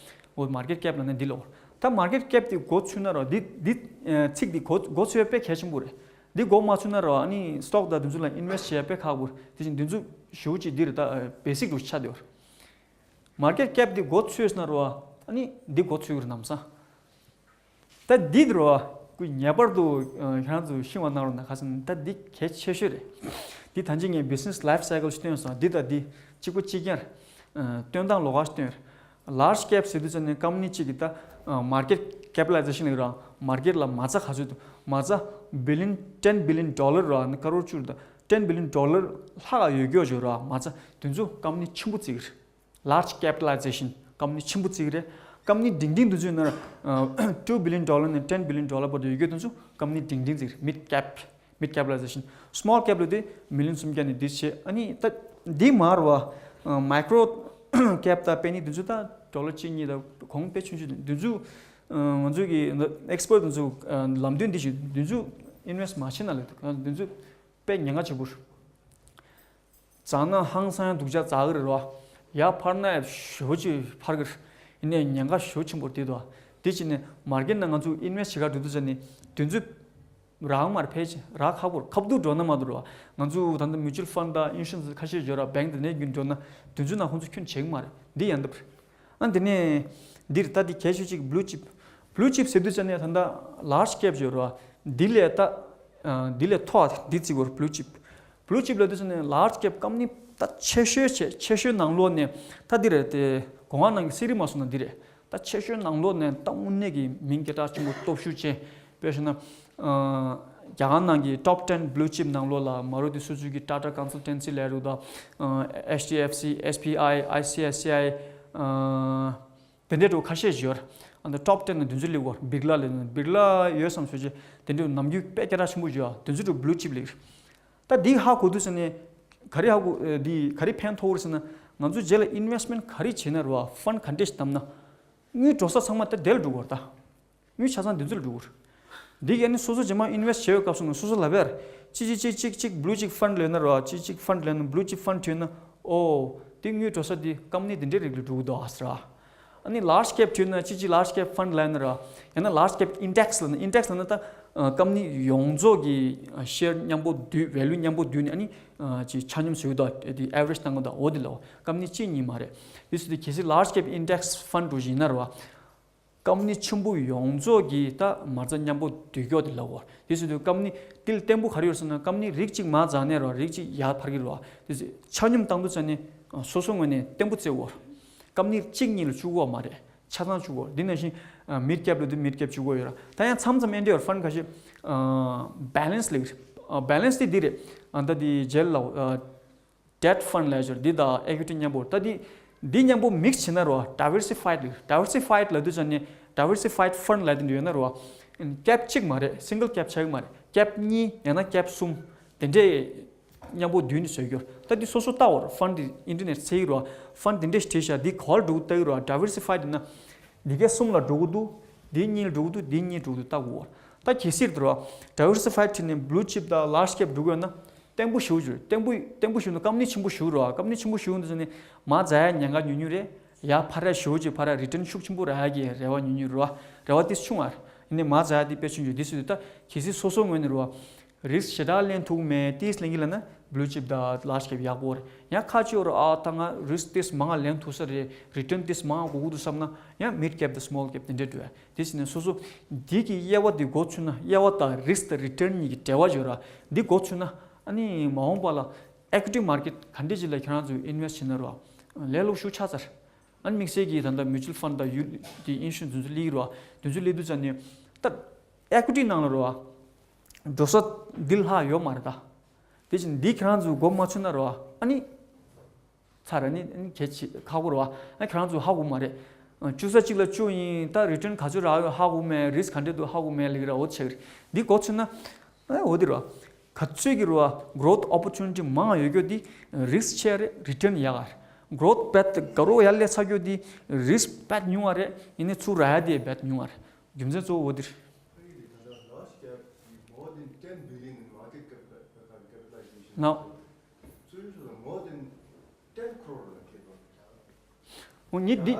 འོ་མར་ཀེ་ཊི་ཀེ་པི་ལབ་ན་འདི་ལོ། ད་མར་ཀེ་ཊི་ཀེ་པི་དེ་མགོ་ཚོས་ན་རོ། འདི་འདི་ཨ་ཚིག་འདི་མགོ་མགོ་ཚོས་དཔེ་གལ་ཆེན་པོ་རེད། འདི་མགོ་མ་ཚོས་ན་རོ་ཨ་ནི་སི་ཊོག་དང་འདི་ཚོ་ལ་ཨིན་ཝེ་སི་ཊི་བྱེད་ཡ་དཔེ་ཁག་པོ་རེད། དེ་བཞིན་འདི་ཚོ་ཞེ་པོ་ཅིག་འདི་རེད། ད་བེ་སིག་རུ་ཆགས་བསྡད་ཡོད་རེད། མར་ཀེ་ཊི་ཀེ་པི་འདི་མགོ་ཚོས་ན་རོ་ཨ་ནི་འདི་མགོ་ཚོས་ཀྱི་རེད་ནམ་སང་། ད་འདི་རོ་ཨ་ཁོ་ངེས་པར་དུ་ཨ་ཁྱེད་རང་ཚོ་ཤེས་པ་གནང་རོགས་གནང་། ཁ་སང་ད་འདི་གལ་ཆེ་ཤོས་རེད། འདི་ད་ཅི་ངས་བི་ཛི་ནེ་སི་ལའིཕ་སའི་ཀལ་ཞིག་སྟོན་སོང་། འདི་དང་འདི་གཅིག་པ་གཅིག་རྐྱང་རེད། ཨ་སྟོན་སྟངས་ལོགས་ཀ་ཞིག་སྟོན་རེད། ལཱར་ཇི་ཀེ་པི་ཟེར་དུས་ཙམ་ནས་ཀམ་པ་ནི་གཅིག་གི་ད་ཨ་མར་ཀེ་ཊི་ཀེ་པི་ཊ་ལའི་ཛེ་ཤན་ལབ་ཀྱི་རེད་བ། མར་ཀེ་ཊི་ལ་མ་རྩ་ག་ཚོད་འདུག་མ་རྩ་བི་ལི་ཡོན་ཊེན་བི་ལི་ཡོན་ཌོ་ལར་རེད་བ། ཀ་རོར་བཅུ་དང་ཊེན་བི་ལི་ཡོན་ཌོ་ལར་ལྷག་ཡོད་ཀྱི་ཡོད་ཅིག་རེད་བ། མ་རྩ་དེ་ཚོ་ཀམ་པ་ནི་ཆེན་པོ་བརྩི་གི་རེད། ལཱར་ཇི་ཀེ་པི་ཊ་ལའི་ཛེ་ཤན་ཀམ་པ་ནི་ཆེན་པོ་བརྩི་གི་རེད། ཀམ་པ་ནི་འབྲིང་འབྲིང་དུ་བརྩིས་ན་ཨ་ཊུ་བི་ལི་ཡོན་ཌོ་ལར་ནས་ཊེན་བི་ལི་ཡོན་ཌོ་ལར་བར་དུ་ཡོད་རྒྱུ་དེ་ཚོ་ཀམ་པ་ནི་འབྲིང་འབྲིང་བརྩི་གི་རེད། མིཌ་ཀེ་པི། མིཌ་ཀེ་པི་ཊ་ལའི་ཛེ་ཤན། སི་མོལ་ཀེ་པི་ལབ་དུས་མི་ལི་ཡོན་སུམ་བརྒྱ་ནས་འདི་བྱས། ཨ་ནི་ད་འདི་མར་བ་མའི་ཀྲོ་ཀེ་པི་དང་པེ་ནི་དེ་ཚོ་ད་ཌོ་ལར་གཅིག་གཉིས་དང་གོང་དཔེ་ཆུང་ཆུང་དེ་ཚོ་ཨ་ང་ཚོ་གི་ཨེག་སི་པར་ཊི་དེ་ཚོ་ཨ་ལམ་སྟོན་འདི་བྱས། དེ་ཚོ་ཨིན་ཝེ་སི་ཊི་མ་བྱེད་ན་ལབ་འདུག་དེ་ཚོ་དཔེ་ཉེན་ཁ་ཆེན་པོ་རེད། བཙགས་ན་ཧང་སང་ཡང་སྡུག་ཅག་འཛག་གི་རེད་བ། ཡར་འཕར་ན་ཡང་ཞེ་པོ་ཅིག་འཕར་གི་རེད། ཡིན་ནའི་ཉེན་ཁ་ཞེ་པོ་ཆེན་པོ་རེད་དོ། དེ་བྱས་ནས་མར་ཀེ་ཊི་ནང་ང་ཚོ་ཨིན་ཝེ་སི་ཊི་བྱེད་ག་འགྲོ་དུས་ཙམ་ནས་དེ་ཚོ་རག་མ་རེད། ཕལ་ཆེར་རག་ཁག་པོ་རེད། ཁ་བསྡུར་འགྲོ་ན་མ་གཏོགས་རེད་བ། ང་ཚོ་ད་ལྟ་མིའུ་ཅུལ་ཕན་ཌི་དང་ཨིན་ཤུ་རན་སི་ཁ་ཤས་ཡོད་ར། བེང་དེ་ནས་རྒྱུན་འགྲོ་ན་དེ་ཚོ་ནང་ཁོང་ཚོ་ཁྱོན་བྱེད་གི་མ་རེད། འདི་ཡང་འདི་རེད། ཨ་འདི་ནས་འདིར་ད་འདི་གལ་ཆེ་ཅིག་བྷུ་ལུ་ཅིབ། བྷུ་ལུ་ཅིབ་ཟེར་དུས་ཙམ་ནས་ད་ལྟ་ལཱར་ཇི་ཀེ་པི་ཡོད་རེད་བ། འདི་ལས་ད་ཨ་འདི་ལས་མཐོ་བ་འདི་བརྩི་དགོས་རེད། བྷུ་ལུ་ཅིབ། བྷུ་ལུ་ཅིབ་ལབ་དུས་ཙམ་ནས་ལཱར་ཇི་ཀེ་པི་ཀམ་པ་ནི་ད་ཆེ་ཤོས་ཆེ་ཆེ་ཤོས་ནང་ལོགས་ནས་ད་འདི་རེད་དེ། སྒོ་ང་ནང་གི་སི་རི་མ་སོང་ན་འདི་རེད། ད་ཆེ་ཤོས་ནང་ལོགས་ནས་ད་དངོས་གནས་ཀྱི་མིང་སྐད་གྲགས་ཆེན་པོ་སྟོབས་ཤུགས་ཅན། དཔེ་བཞག་ན། ཨ་རྒྱ་གར་ནང་གི་ཊོབ་ཊེན་བྷུ་ལུ་ཅིབ་ནང་ལོགས་ལ་མ་རུ་ཏི་སུ་ཛུ་ཀི། ཊ་ཊ་ཀོན་སལ་ཊན་སི་ལབ་རུང་དང་། ཨ་ཨེཆ་ཌི་ཨེཕ་སི། ཨེསི་བི་ཨའི། ཨའི་སི་ཨའི་སི་ཨའི། ཨ་དེ་འདྲའི་འགྲོ་ཁ་ཤས་ཤིག་ཡོད་རེད། ཨ་ནི་ཊོབ་ཊེན་ནང་དེ་ཚོ་སླེབས་ཡོད་རེད། བིར་ལ་ལབ་ན་བིར་ལ་ཡོད་བསམ་སོང་ཅི། དེ་འདྲའི་ནམ་རྒྱུན་དཔེ་སྐད་གྲགས་ཆེན་པོ་ཡོད་རེད། དེ་ཚོ་འགྲོ་བྷུ་ལུ་ཅིབ་སླེབས་རེད། ད་འདི་ཧ་གོ་དུས་ཙམ་ནས་ག་རེ་ཧ་གོ། ཨ་འདི་ག་རེ་ཕན་ཐོགས་རེད་ཟེར་ན། ང་ཚོ་རྗེས་ལ་ཨིན་ཝེ་སི་ཊི་མེན་ཊི་ག་རེ་བྱེད་ན་རེད་བ། ཕན་ཌི་ག་འདྲས་ཤིག་བདམས་ན། དངུལ་འགྲོ་ས་ཚང་མ་ད་དེ་ལ་འགྲོ་དགོས་རེད་ད། དངུལ་ཆ་ཚང་དེ་ཚོ་ལ་འགྲོ་གི་རེད། འདི་ག་ནི་སོ་སོ་རྗེས་མ་ཨིན་ཝེ་སི་ཊི་བྱེད་པའི་སྐབས་སུ་ནི་སོ་སོ་ལབ་ཡ་རེད། གཅིག་གཅིག་གཅིག་གཅིག་གཅིག་བྷུ་ལུ་ཅིབ་ཕན་ཌི་ལབ་ན་རོ། གཅིག་གཅིག་ཕན་ཌི་ལབ་ན་བྷུ་ལུ་ཅིབ་ཕན་ཌི་བྲིས་ན། ཨོ། དེ་དངུལ་འགྲོ་ས་དེ་ཀམ་པ་ནི་དེ་འདྲའི་རིགས་ལ་འགྲོ་གི་འདུག་ཨ་ཟེར་ར། ཨ་ནི་ལཱར་ཇི་ཀེ་པི་བྲིས་ན་གཅིག་གཅིག་ལཱར་ཇི་ཀེ་པི་ཕན་ཌི་ལབ་ན་ར། ཡང་ན་ལཱར་ཇི་ཀེ་པི་ཨིན་ཌེག་སི་ལབ་ན། ཨིན་ཌེག་སི་ལབ་ན་ད་ཨ་ཀམ་པ་ནི་ཡོངས་རྫོགས་ཀྱི་ཨ་ཤེར་མཉམ་པོ་བསྡུས། ཝེ་ལུ་མཉམ་པོ་བསྡུས་ནས་ཨ་ནི་ཨ་ཅིག་ཆ་སྙོམས་བཟོ་གི་འདུག་དེ་ཨེ་ཝ་རེཇ་བཏང་གི་འདུག་འོ་དེ་ལ་ཀམ་པ་ནི་གཅིག་གཉིས་མ་རེད། དེ་སུ་དེ་གལ་སྲིད་ལཱར་ཇི་ཀེ་པི་ཨིན་ཌེག་སི་ཕན་ཌི་འགྲོ་བཞིན་ན་ར་བ། ཀམ་ནི་ཆེན་པོ་ཡོངས་རྫོགས་ཀྱི་ད་མ་རྩ་མཉམ་པོ་བསྡུ་ཀྱོག་དེ་ལབ་དགོས། དེ་སྲིད་དུ་ཀམ་ནི་དེ་ལ་བརྟན་པོ་ག་རེ་ཡོད་ཟེར་ན། ཀམ་ནི་རིགས་གཅིག་མར་འཛེགས་ནས་རོ་རིགས་གཅིག་ཡར་འཕར་གྱི་རོ། དེ་ཆ་སྙོམས་བཏང་དུས་ཙ་ནས་སོ་སོ་ངོས་ནས་བརྟན་པོ་བརྩི་དགོས། ཀམ་ནི་གཅིག་གཉིས་ལ་བཅུག་དགོས་མ་རེད། ཆ་ཚང་བཅུག་དགོས། འདི་ནང་བཞིན་མིཌ་ཀེབ་ལ་དུ་མིཌ་ཀེབ་བཅུག་དགོས་ཡོད་ར། ད་ཡང་མཚམས་མཚམས་ཨེ་འདྲ་ཡོད། ཕན་ཁ་ཤས་བེ་ལེན་སི་ལབ་ཀྱི་རེད། བེ་ལེན་སི་དེ་འདི་རེད། ད་དེ་རྗེས་ལ་ལབ། Debt fund ལབ་ཡ་ཅིག་ཡོད་རེད། འདི་དང་equity་མཉམ་པོ། ད་འདི་འདི་མཉམ་པོ་མིག་སི་བྱས་ན་རོ་diversified ལབ། Diversified ལབ་དུས་ཙ་ནས་diversified fund ལབ་དེ་འདྲ་ཡོད་ན་རོ། ཀེབ་གཅིག་མ་རེད། སིང་གལ་ཀེབ་ཆགས་ཀྱི་མ་རེད། ཀེབ་གཉིས་ཡང་ན་ཀེབ་གསུམ་དེ་འདྲས་མཉམ་པོ་བསྡུས་ནས་བཟོས་ཡོད། ད་འདི་སོ་སོ་ལྟ་བར་ཕན་དེ་ཨིན་ཊར་ནེཊ་འཚོལ་གྱི་རོ། ཕན་དེ་འདྲས་ཞིག་བྲིས་ཤག་འདི་ག་བ་ལ་འགྲོ་གི་ལྟ་གི་རོ། diversified ཡིན་ན་འདི་གའི་གསུམ་ལ་འགྲོ་གི་འདུག་འདི་གཉིས་ལ་འགྲོ་གི་འདུག་འདི་གཉིས་འགྲོ་གི་འདུག་ལྟ་དགོས། ད་གལ་སྲིད་དུ་རོ་diversified བྲིས་ནས་blue chip དང་large cap འགྲོ་གི་ཡོད་ན། བརྟན་པོ་ཞེ་པོ་ཅིག་རེད། བརྟན་པོ་བརྟན་པོ་ཞེ་པོ་ན་ཀམ་ནི་ཆེན་པོ་ཞེ་པོ་རེད་བ། ཀམ་ནི་ཆེན་པོ་ཞེ་པོ་འདི་ཚོ་ནི་མར་འཛེག་ཡ་ཉེན་ཁ་ཉུང་ཉུང་རེད། ཡར་འཕར་ཡ་ཞེ་པོ་ཅིག་འཕར་ཡ་རི་ཊརན་ཤུགས་ཆེན་པོ་རག་ཡ་གི་རེ་བ་ཉུང་ཉུང་རེད་བ། རེ་བ་ཏིས་ཆུང་བ་རེད། ཡིན་ནའི་མར་འཛེག་ཡ་འདི་དཔེ་ཆུང་ཆུང་འདི་སྲིད་དུ་ད་གལ་སྲིད་སོ་སོ་ངོས་ནས་རེད་བ། རིསི་ཞེ་དྲག་ལེན་ཐུབ་མེད་ཏིས་ལེན་གི་ལབ་ན་blue chip དང་large cap ཡག་པོ་རེད། ཡང་ཁ་ཅིག་རེད་ཨ་ད་ང་རིསི་ཏིས་མང་ང་ལེན་ཐུབ་ས་རེད། རི་ཊརན་ཏིས་མང་ང་དགོས་ཀྱི་འདུག་བསམ་ན་ཡང་mid cap དང་small cap དེ་འདྲས་འགྲོ་ཡ། དེ་ཟེར་ནས་སོ་སོ་འདི་གི་དབྱེ་བ་འདི་མགོ་ཚོས་ན། དབྱེ་བ་དང་རིསི་དང་རི་ཊརན་གཉིས་ཀྱི་འབྲེལ་བ་ཡོད་ར། འདི་མགོ་ཚོས་ན་ཨ་ནི་མ་འོངས་པ་ལ་equity market ག་འདྲས་ཅིག་ལ་ཁྱེད་རང་ཚོས་ཨིན་ཝེ་སི་ཊི་བྱེད་ན་ར་ལས་སླ་པོ་ཞེ་པོ་ཆགས་ཚར། ཨ་ནི་དམིགས་བསལ་གྱིས་ད་ལྟ་mutual fund དང་ཡུལ་དེ་insurance དེ་ཚོ་སླེབས་ཀྱི་ར། དེ་ཚོ་སླེབས་དུས་ཙ་ནས་ད་equity ནང་ལ་ར་འགྲོ་ས་འདི་ལྷག་ཡོད་མ་རེད་ད། དེ་བཞིན་འདི་ཁྱེད་རང་ཚོས་མགོ་མ་ཚོས་ན་ར་ཨ་ནི། ཚར་ནི་གལ་ཆེ་ཁག་པོ་རེད་བ། ཨ་ཁྱེད་རང་ཚོ་ཧ་གོ་མ་རེད། བཅུག་ས་གཅིག་ལ་བཅུག་ཡིན། ད་རི་ཊརན་ག་ཚོད་རག་ཡོད་ཧ་གོ་མེད། རིསི་ག་འདྲས་འདུག་ཧ་གོ་མེད་ལབ་ཀྱི་ར། འོ་ཆེ་གི་རེད། འདི་མགོ་ཚོས་ན་ཨ་འོ་འདི་རེད་བ། ག་ཚོད་ཀྱི་རེད་བ། growth opportunity མང་ཡོད་རྒྱུ་འདི་རིསི་ཆེ་རེད། རི་ཊརན་ཡག་ག་རེད། growth དཔེ་དགའ་རོགས་ཡར་སླེབས་ཚར་རྒྱུ་འདི་རིསི་དཔེ་ཉུང་བ་རེད། ཡིན་ནའི་ཚུར་རག་ཡ་དེ་དཔེ་ཉུང་བ་རེད། རྒྱུ་མཚན་གཙོ་བོ་འོ་འདི་རེད། More than ten billion in market cap- capitalization. Now, འོ་ངས་འདི་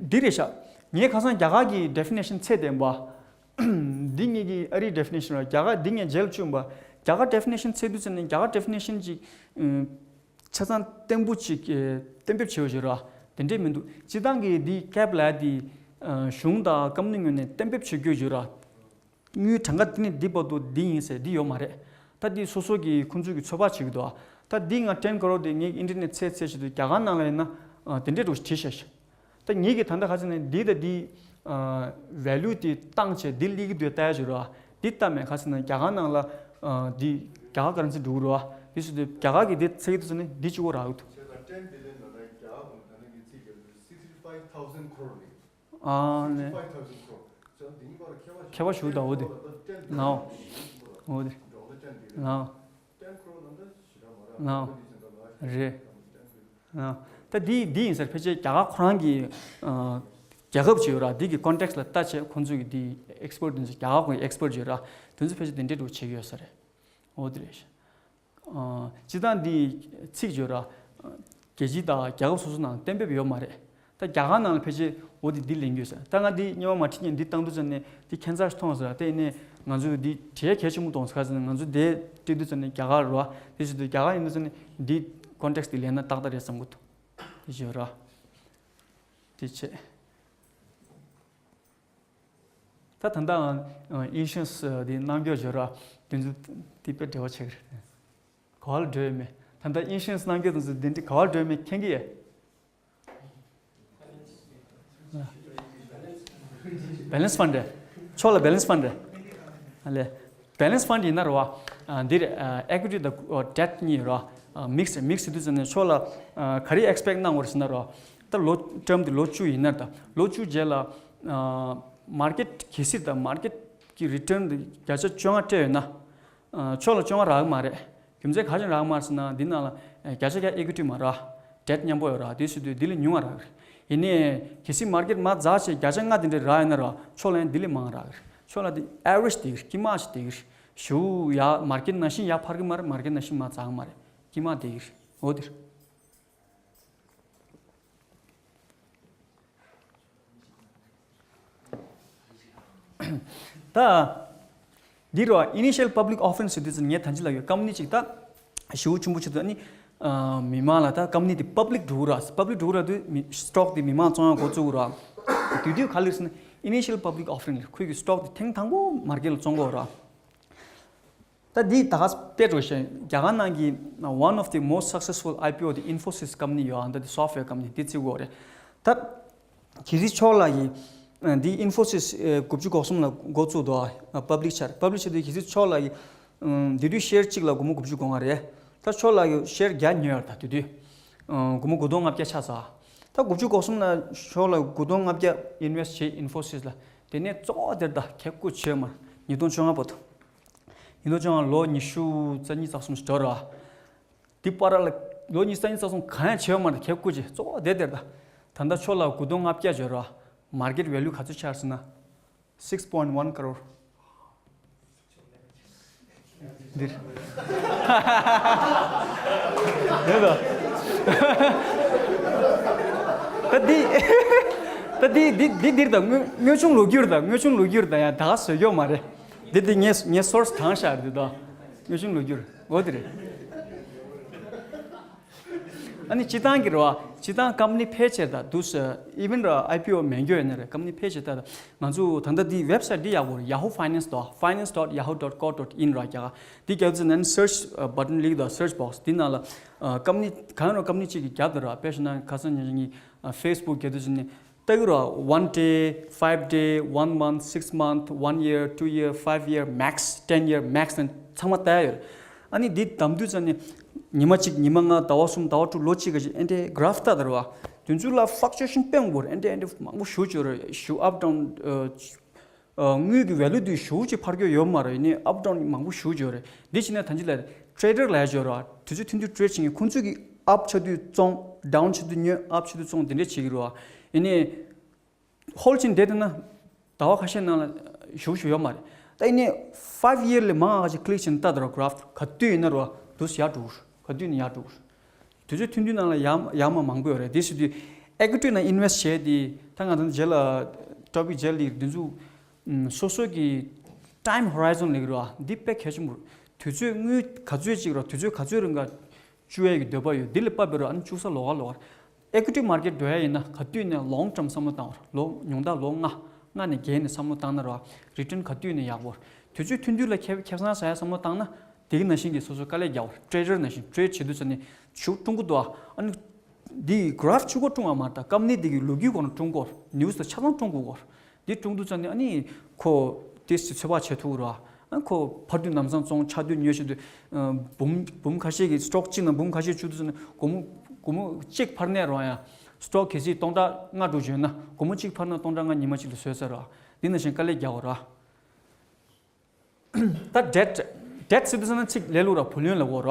འདི་རེད་ཤག་ངས་ཁ་སང་རྒྱ་གར་གྱི་definition འཚོལ་བསྡད་པ། འདི་ངེད་ཀྱི་ཨ་རིའི་definition རེད། རྒྱ་གར་འདི་ངས་རྗེས་ལ་བཅུག་པ། རྒྱ་གར་definition འཚོལ་དུས་ཙམ་ནས་རྒྱ་གར་definition ཅིག་ཆ་ཚང་བརྟན་པོ་ཅིག་གཏན་འབེབས་བྱས་ཡོད་ཅིག་ར། དེ་འདྲས་མི་འདུག་སྤྱིར་བཏང་གི་འདི་cap ལབ་ཡ་འདི་གཞུང་དང་ཀམ་པ་ནི་ངོས་ནས་གཏན་འབེབས་བྱེད་རྒྱུ་ཡོད་ཅིག་ར། དངུལ་གྲངས་ཀ་འདི་ནས་འདི་བར་དུ་འདི་ཡིན་ཟེར་འདི་ཡོད་མ་རེད། ད་འདི་སོ་སོ་གིས་ཁོང་ཚོ་གིས་ཚོད་དཔག་བྱེད་ཀྱི་འདུག་ད་འདི་ང་ten crore དེ་ངས་ཨིན་ཊར་ནེཊ་འཚོལ་འཚོལ་བྱེད་དུས་རྒྱ་གར་ནང་ལ་ཡིན་ན་དེ་འདྲས་འདྲ་བོ་ཞིག་བྲིས་བཞག་ཤག་ད་ངེད་ཀྱིས་ད་ལྟ་ག་ཚོད་ནས་འདི་དང་འདི་value དེ་བཏང་བྱས་འདི་སླེབས་ཀྱི་འདུག་ལྟ་ཡ་ཅིག་ར། འདི་ལྟ་མེད་ག་ཚོད་ནས་རྒྱ་གར་ནང་ལ་འདི་རྒྱ་གར་ཀ་རན་སི་འགྲོ་གི་རེད་བ། འདི་སུ་དེ་རྒྱ་གར་གྱི་འདི་འཚོལ་གྱི་འདུག་ཟེར་ནས་འདི་གཅིག་པོ་རག་གི་འདུག་ཨ་ནི། ཁྱད་པར་ཞུ་དང་འོ་དེ། ནའོ། འོ་དེ། ནའོ། ནའོ། རེད། ནའོ། ད་འདི་འདི་ཡིན་ཟེར་ཕལ་ཆེར་རྒྱ་གར་ཁོ་རང་གི་རྒྱལ་ཁབ་ཅིག་ཡོད་ར། འདི་གི་context ལ་ལྟ་བྱས་ཁོང་ཚོས་ཀྱི་འདི་expert དེ་ཚོ་རྒྱ་གར་ཁོང་གི་expert ཅིག་ཡོད་ར། དེ་ཚོ་ཕལ་ཆེར་དེ་འདྲས་འདྲ་བོ་བྱེད་ཀྱི་ཡོད་ས་རེད། འོ་དེ་རེད། སྤྱིར་བཏང་འདི་ཚིག་བརྗོད་ར། རྒྱལ་སྤྱི་དང་རྒྱལ་ཁབ་སོ་སོ་ནང་གཏན་འབེབས་ཡོད་མ་རེད། ད་རྒྱ་གར་ནང་ལ་ཕལ་ཆེར་འོ་འདི་འདི་ལེན་རྒྱུ་ཟེར། ད་ང་འདི་སྔོན་མ་མ་བྲིས་ཉིན་འདི་བཏང་དུས་ཙམ་ནས་འདི་ཁྱད་མཚར་ཞིག་མཐོང་ཟེར། དེ་ཡིན་ནའི་ང་ཚོས་འདི་བྲིས་གལ་ཆེན་པོ་མཐོང་ཟེར། ག་ཟེར་ན་ང་ཚོ་འདི་བྲིས་དུས་ཙམ་ནས་རྒྱ་གར་རེད་བ། དེ་བྱེད་དུས་རྒྱ་གར་ཡིན་དུས་ཙམ་ནས་འདི་context འདི་ལེན་ན་ཏག་ཏག་རེད་བསམ་གྱི་འདུག་དེ་བྱས་ར། དེ་བྱས། ད་ད་ལྟ་ཨིན་ཤུ་རན་སི་དེ་གནང་རྒྱུ་བརྗོད་ར། དེ་ཚོ་དེ་དཔེ་འབྲེལ་བ་ཆགས་ཀྱི་རེད། ག་བ་ལ་འགྲོ་ཡོད་མེད། ད་ལྟ་ཨིན་ཤུ་རན་སི་གནང་རྒྱུ་དེ་ཚོ་དེ་འདྲ་ག་བ་ལ་འགྲོ་ཡོད་མེད་མཁྱེན་གྱི་ཡོད། Balance fund རེད། ཕྱོགས་ལ་balance fund རེད། ཨ་ལས། Balance fund ཡིན་ན་རེད་བ། འདིར་equity དང་debt གཉིས་རེད་བ། mix mix དུས་ཙམ་ནས་ཕྱོགས་ལ་ག་རེ་expect གནང་དགོས་རེད་ཟེར་ན་རེད་བ། ད་ལོ་term དེ་ལོ་བཅུ་ཡིན་ན་ད་ལོ་བཅུ་རྗེས་ལ་market གལ་སྲིད་ད་market གི་return དེ་བརྒྱ་ཆ་བཅོ་ལྔ་སྤྲད་ཡོད་ན། ཕྱོགས་ལ་བཅོ་ལྔ་རག་གི་མ་རེད། རྒྱུ་མཚན་ག་ཅིག་རག་མ་རེད་ཟེར་ན་འདི་ནང་ལ་བརྒྱ་ཆ་བརྒྱ་equity མ་རག debt མཉམ་པོ་ཡོད་ར། དེ་བྱེད་དུས་འདི་ལས་ཉུང་བ་རག་གི་རེད། ཡིན་ནའི་གལ་སྲིད་market མར་འཛེགས་བྱས་བརྒྱ་ཆ་ལྔ་དེ་འདྲ་རག་ཡོད་ན་ར་ཕྱོགས་ལ་ཡང་འདི་ལས་མང་རག་གི་རེད། ཕྱོགས་ལ་འདི་average དེ་གི་རེད། དཀྱིལ་མ་ཞིག་དེ་གི་རེད། ཞུ་ཡ་market ནང་བཞིན་ཡར་འཕར་གི་མ་རེད། market ནང་བཞིན་མར་འཛེགས་གི་མ་རེད། དཀྱིལ་མ་དེ་གི་རེད། འོ་དེ་རེད། ད། འདི་རུ་initial public offering ཟེར་དུས་ཙམ་ངས་ད་ཅི་ལབ་ཡོད། company གཅིག་ད་ཞེ་པོ་ཆེན་པོ་ཆེ་དུས་ཨ་ནི་མི་མང་ལ་ད་company དེ་public འགྲོ་གི་ར། public འགྲོ་གི་ར་དུས་མི་stock དེ་མི་མང་བཙོང་ཡག་འགོ་བཙུགས་གི་ར། དེ་དུས་ག་ལེར་ཟེར་ན་initial public offering ལ་ཁོས་ཀྱི་stock དེ་ཐེངས་དང་པོ་མར་ཀེཊ་ལ་བཙོང་གི་ཡོད་རེད། ད་འདི་ད་ག་དཔེ་འགྲོ་ཤེས་རྒྱ་གར་ནང་གི one of the most successful I P O དེ་Infosys company ཡོད་ཨ། ད་དེ་software company དེ་བརྩི་གི་ཡོད་རེད། ད་གལ་སྲིད་མཆོག་ལགས་ཀྱིས་འདི་Infosys དགུ་བཅུ་གོ་གསུམ་ལ་འགོ་བཙུགས་འདུག་ཨ། public ཆགས་རེད། public ཆགས་དུས་གལ་སྲིད་མཆོག་ལགས་ཀྱིས་དེ་དུས་ཤེར་གཅིག་ལ་སྒོར་མོ་དགུ་བཅུ་གོ་ལྔ་རེད། ད་མཆོག་ལགས་ཀྱིས་ཤེར་བརྒྱ་ཉོས་ཡོད་རེད། ད་དེ་དུས་སྒོར་མོ་དགུ་སྟོང་ལྔ་བརྒྱ་ཆགས་ཚར། ད་དགུ་བཅུ་གོ་གསུམ་ལ་མཆོག་ལགས་དགུ་སྟོང་ལྔ་བརྒྱ་invest བྱས་Infosys ལ། དེ་ནས་གཙོ་བོ་དེར་ད་ཁེ་བཀོད་བྱས་མ་ཉིས་སྟོང་བཅོ་ལྔ་བར་དུ། ཉིས་སྟོང་བཅོ་ལྔ་ལོ་ཉི་ཤུ་རྩ་གཉིས་རྩ་གསུམ་ཞིག་འགྲོ་ར། དེ་བར་ལ་ལོ་ཉི་ཤུ་རྩ་གཉིས་རྩ་གསུམ་གང་ཡང་བྱས་མ་རེད། ཁེ་བཀོད་ཅིག་གཙོ་བོ་དེ་དེར་ད། ད་ལྟ་མཆོག་ལ་དགུ་སྟོང་ལྔ་བརྒྱ་འབྱོར་ར། market value ག་ཚོད་ཆགས་ཟེར་ན། six point one crore། འདིར། རེད་ད། ད་འདི། ད་འདི་འདི་འདི་འདིར་ད་དངོས་དངོས་བྱུང་ལོ་རྒྱུས་རེད། ད་དངོས་བྱུང་ལོ་རྒྱུས་རེད། ད་ཡང་ད་ག་བཟོས་ཀྱི་ཡོད་མ་རེད། འདི་འདི་ངས་ངས་source བཏང་བཞག་རེད་འདི་ད། དངོས་བྱུང་ལོ་རྒྱུས་རེད། འོ་དེ་རེད། ཨ་ནི་སྤྱི་བཏང་གི་རེད་བ། སྤྱི་བཏང་company ཕལ་ཆེར་ད་དུས་even ར་I P O མེད་རྒྱུ་ཡོད་ན་རེད། company ཕལ་ཆེར་ད་ད་ང་ཚོ་ད་ལྟ་འདི་website འདི་ཡག་པོ་རེད། Yahoo Finance དང་finance dot yahoo dot co dot in ར་རྒྱག་འདི་རྒྱག་ཙམ་ནས་search button ལིག་དང་search box འདི་ནང་ལ་company གང་རུང་company གཅིག་གི་རྒྱབ་དུ་ར། དཔེ་བཞག་ན་ཁ་སང་ཉིན་གཉིས་Facebook རྒྱབ་དུས་ནས་ལྟ་གི་ར། one day, five day, one month, six month, one year, two year, five year, max ten year max ནས་ཚང་མ་ལྟ་ཡ་ཡོད་རེད། ཨ་ནི་འདི་བདམས་དུས་ཙམ་ནས་ཉི་མ་གཅིག་ཉི་མ་ལྔ་ཟླ་བ་གསུམ་ཟླ་བ་དྲུག་ལོ་གཅིག་གི་ཨེ་འདྲའི་graph ལྟ་དར་བ། དེ་ཚོ་ལ་fluctuation དཔེ་མང་པོ་རེད། ཨེ་འདྲའི་ཨེ་འདྲའི་མང་པོ་ཞེ་པོ་ཅིག་ཡོད་རེད། ཞེ་པོ་up down དངུལ་གྱི་value དེ་ཞེ་པོ་ཅིག་འཕར་རྒྱུ་ཡོད་མ་རེད། ཡིན་ནའི་up down མང་པོ་ཞེ་པོ་ཅིག་ཡོད་རེད། འདི་བྱས་ན་ད་ཅི་ལ་trader ལབ་ཡ་ཅིག་ཡོད་རེད་བ། དུས་ཚོད་ཐུང་ཐུང་trade བྱེད་མཁན་ཁོང་ཚོས་ཀྱི་up ཆགས་དུས་བཙོང་། down ཆགས་དུས་ཉོ། up ཆགས་དུས་བཙོང་། དེ་འདྲ་བྱེད་ཀྱི་རེད་བ། ཡིན་ནའི་ཧོལ་ཕྱིན་བསྡད་བསྡད་ན་ཟླ་བ་ཁ་ཤས་ནང་ལ་ཞེ་པོ་ཞིག་ཡོད་མ་རེད། ད་ཡིན་ནའི་five year ལས་མང་བ་ཅིག་click བྱས་ནས་ལྟ་དང་graph ག་དུས་ཡིན་ན་རུ་བ་དུས་ཡར་འགྲོ་གི་རེད། ག་དུས་ཡིན་ན་ཡར་འགྲོ་གི་རེད། དུས་ཚོད་ཐུང་ཐུང་ནང་ལ་ཡར་ཡར་མར་མང་པོ་ཡོད་རེད། དེ་བྱེད་དུས་equity ནང་invest བྱས་དེ་ད་ང་ཚོ་རྗེས་ལ་topic རྗེས་ལ་འདི་ཚོ་སོ་སོ་གི་time horizon ལབ་ཀྱི་རེད་བ། འདི་དཔེ་གལ་ཆེན་པོ་རེད། དུས་ཚོད་དངུལ་ག་ཚོད་ཅིག་ར་དུས་ཚོད་ག་ཚོད་རིང་ག་བཅུག་ཡས་ཀྱི་འདོད་པ་ཡོད། འདི་ལ་དཔག་པའི་རོ་ཨ་ནི་བཅུག་ས་ལོགས་ཀ་ལོགས་ཀ་རེད། equity market འགྲོ་ཡ་ཡིན་ན་ག་དུས་ནས་long term བསམ་བློ་བཏང་བར། ལོ་ཉུང་མཐའ་ལོ་ལྔ། ལྔ་ནས་བརྒྱད་ནས་བསམ་བློ་བཏང་ན་རོ་return ག་དུས་ནས་ཡག་པོ་རེད། དུས་ཚོད་ཐུང་ཐུང་ལ་ཁེ་ཁེ་བཟང་ཟ་ཡ་བསམ་བློ་བཏང་ན་དེ་གི་ནང་བཞིན་གྱི་སོ་སོ་དཀའ་ལས་རྒྱག་པ་རེད། trader ནང་བཞིན་trade བྱེད་དུས་ཙམ་ནས་ཞུ་སྤྲོང་གི་འདུག་ཨ་ནི་འདི་graph ཆུ་གོ་སྤྲོང་བ་མ་རེད། ད་company འདི་གི་ལོ་རྒྱུས་སྐོར་ནས་སྤྲོང་གོ་news དང་ཆ་ཚང་སྤྲོང་དགོས་གོ་འདི་སྤྲོང་དུས་ཙམ་ནས་ཨ་ནི་ཁོ་ཏིས་ཅིག་ཚོད་དཔག་བྱེད་ཐུབ་ར། ཨ་ཁོ་འཕར་དུས་ལམ་སང་བཙོང་། ཆག་དུས་ཉོ་བྱེད་དུས། འབུམ་འབུམ་ཁ་ཤས་ཀྱི་stock གཅིག་ནང་འབུམ་ཁ་ཤས་བཅུག་དུས་ཙམ་ནས་སྒོར་མོ་སྒོར་མོ་གཅིག་འཕར་ནས་རོ་ཡང་stock གལ་སྲིད་སྟོང་ཕྲག་ལྔ་དྲུག་བྱོན་ན་སྒོར་མོ་གཅིག་འཕར་ན་སྟོང་ཕྲག་ལྔ་ཉི་མ་གཅིག་ལ་བཟོས་ཚར་ར། འདི་ནང་བཞིན་དཀའ་ལས་རྒྱག་དགོས་ར། ད་debt debt ཟེར་དུས་ཙམ་ན་ཚིག་ལས་ལུགས་ར་བུ་ལོན་ལ་གོ་ར།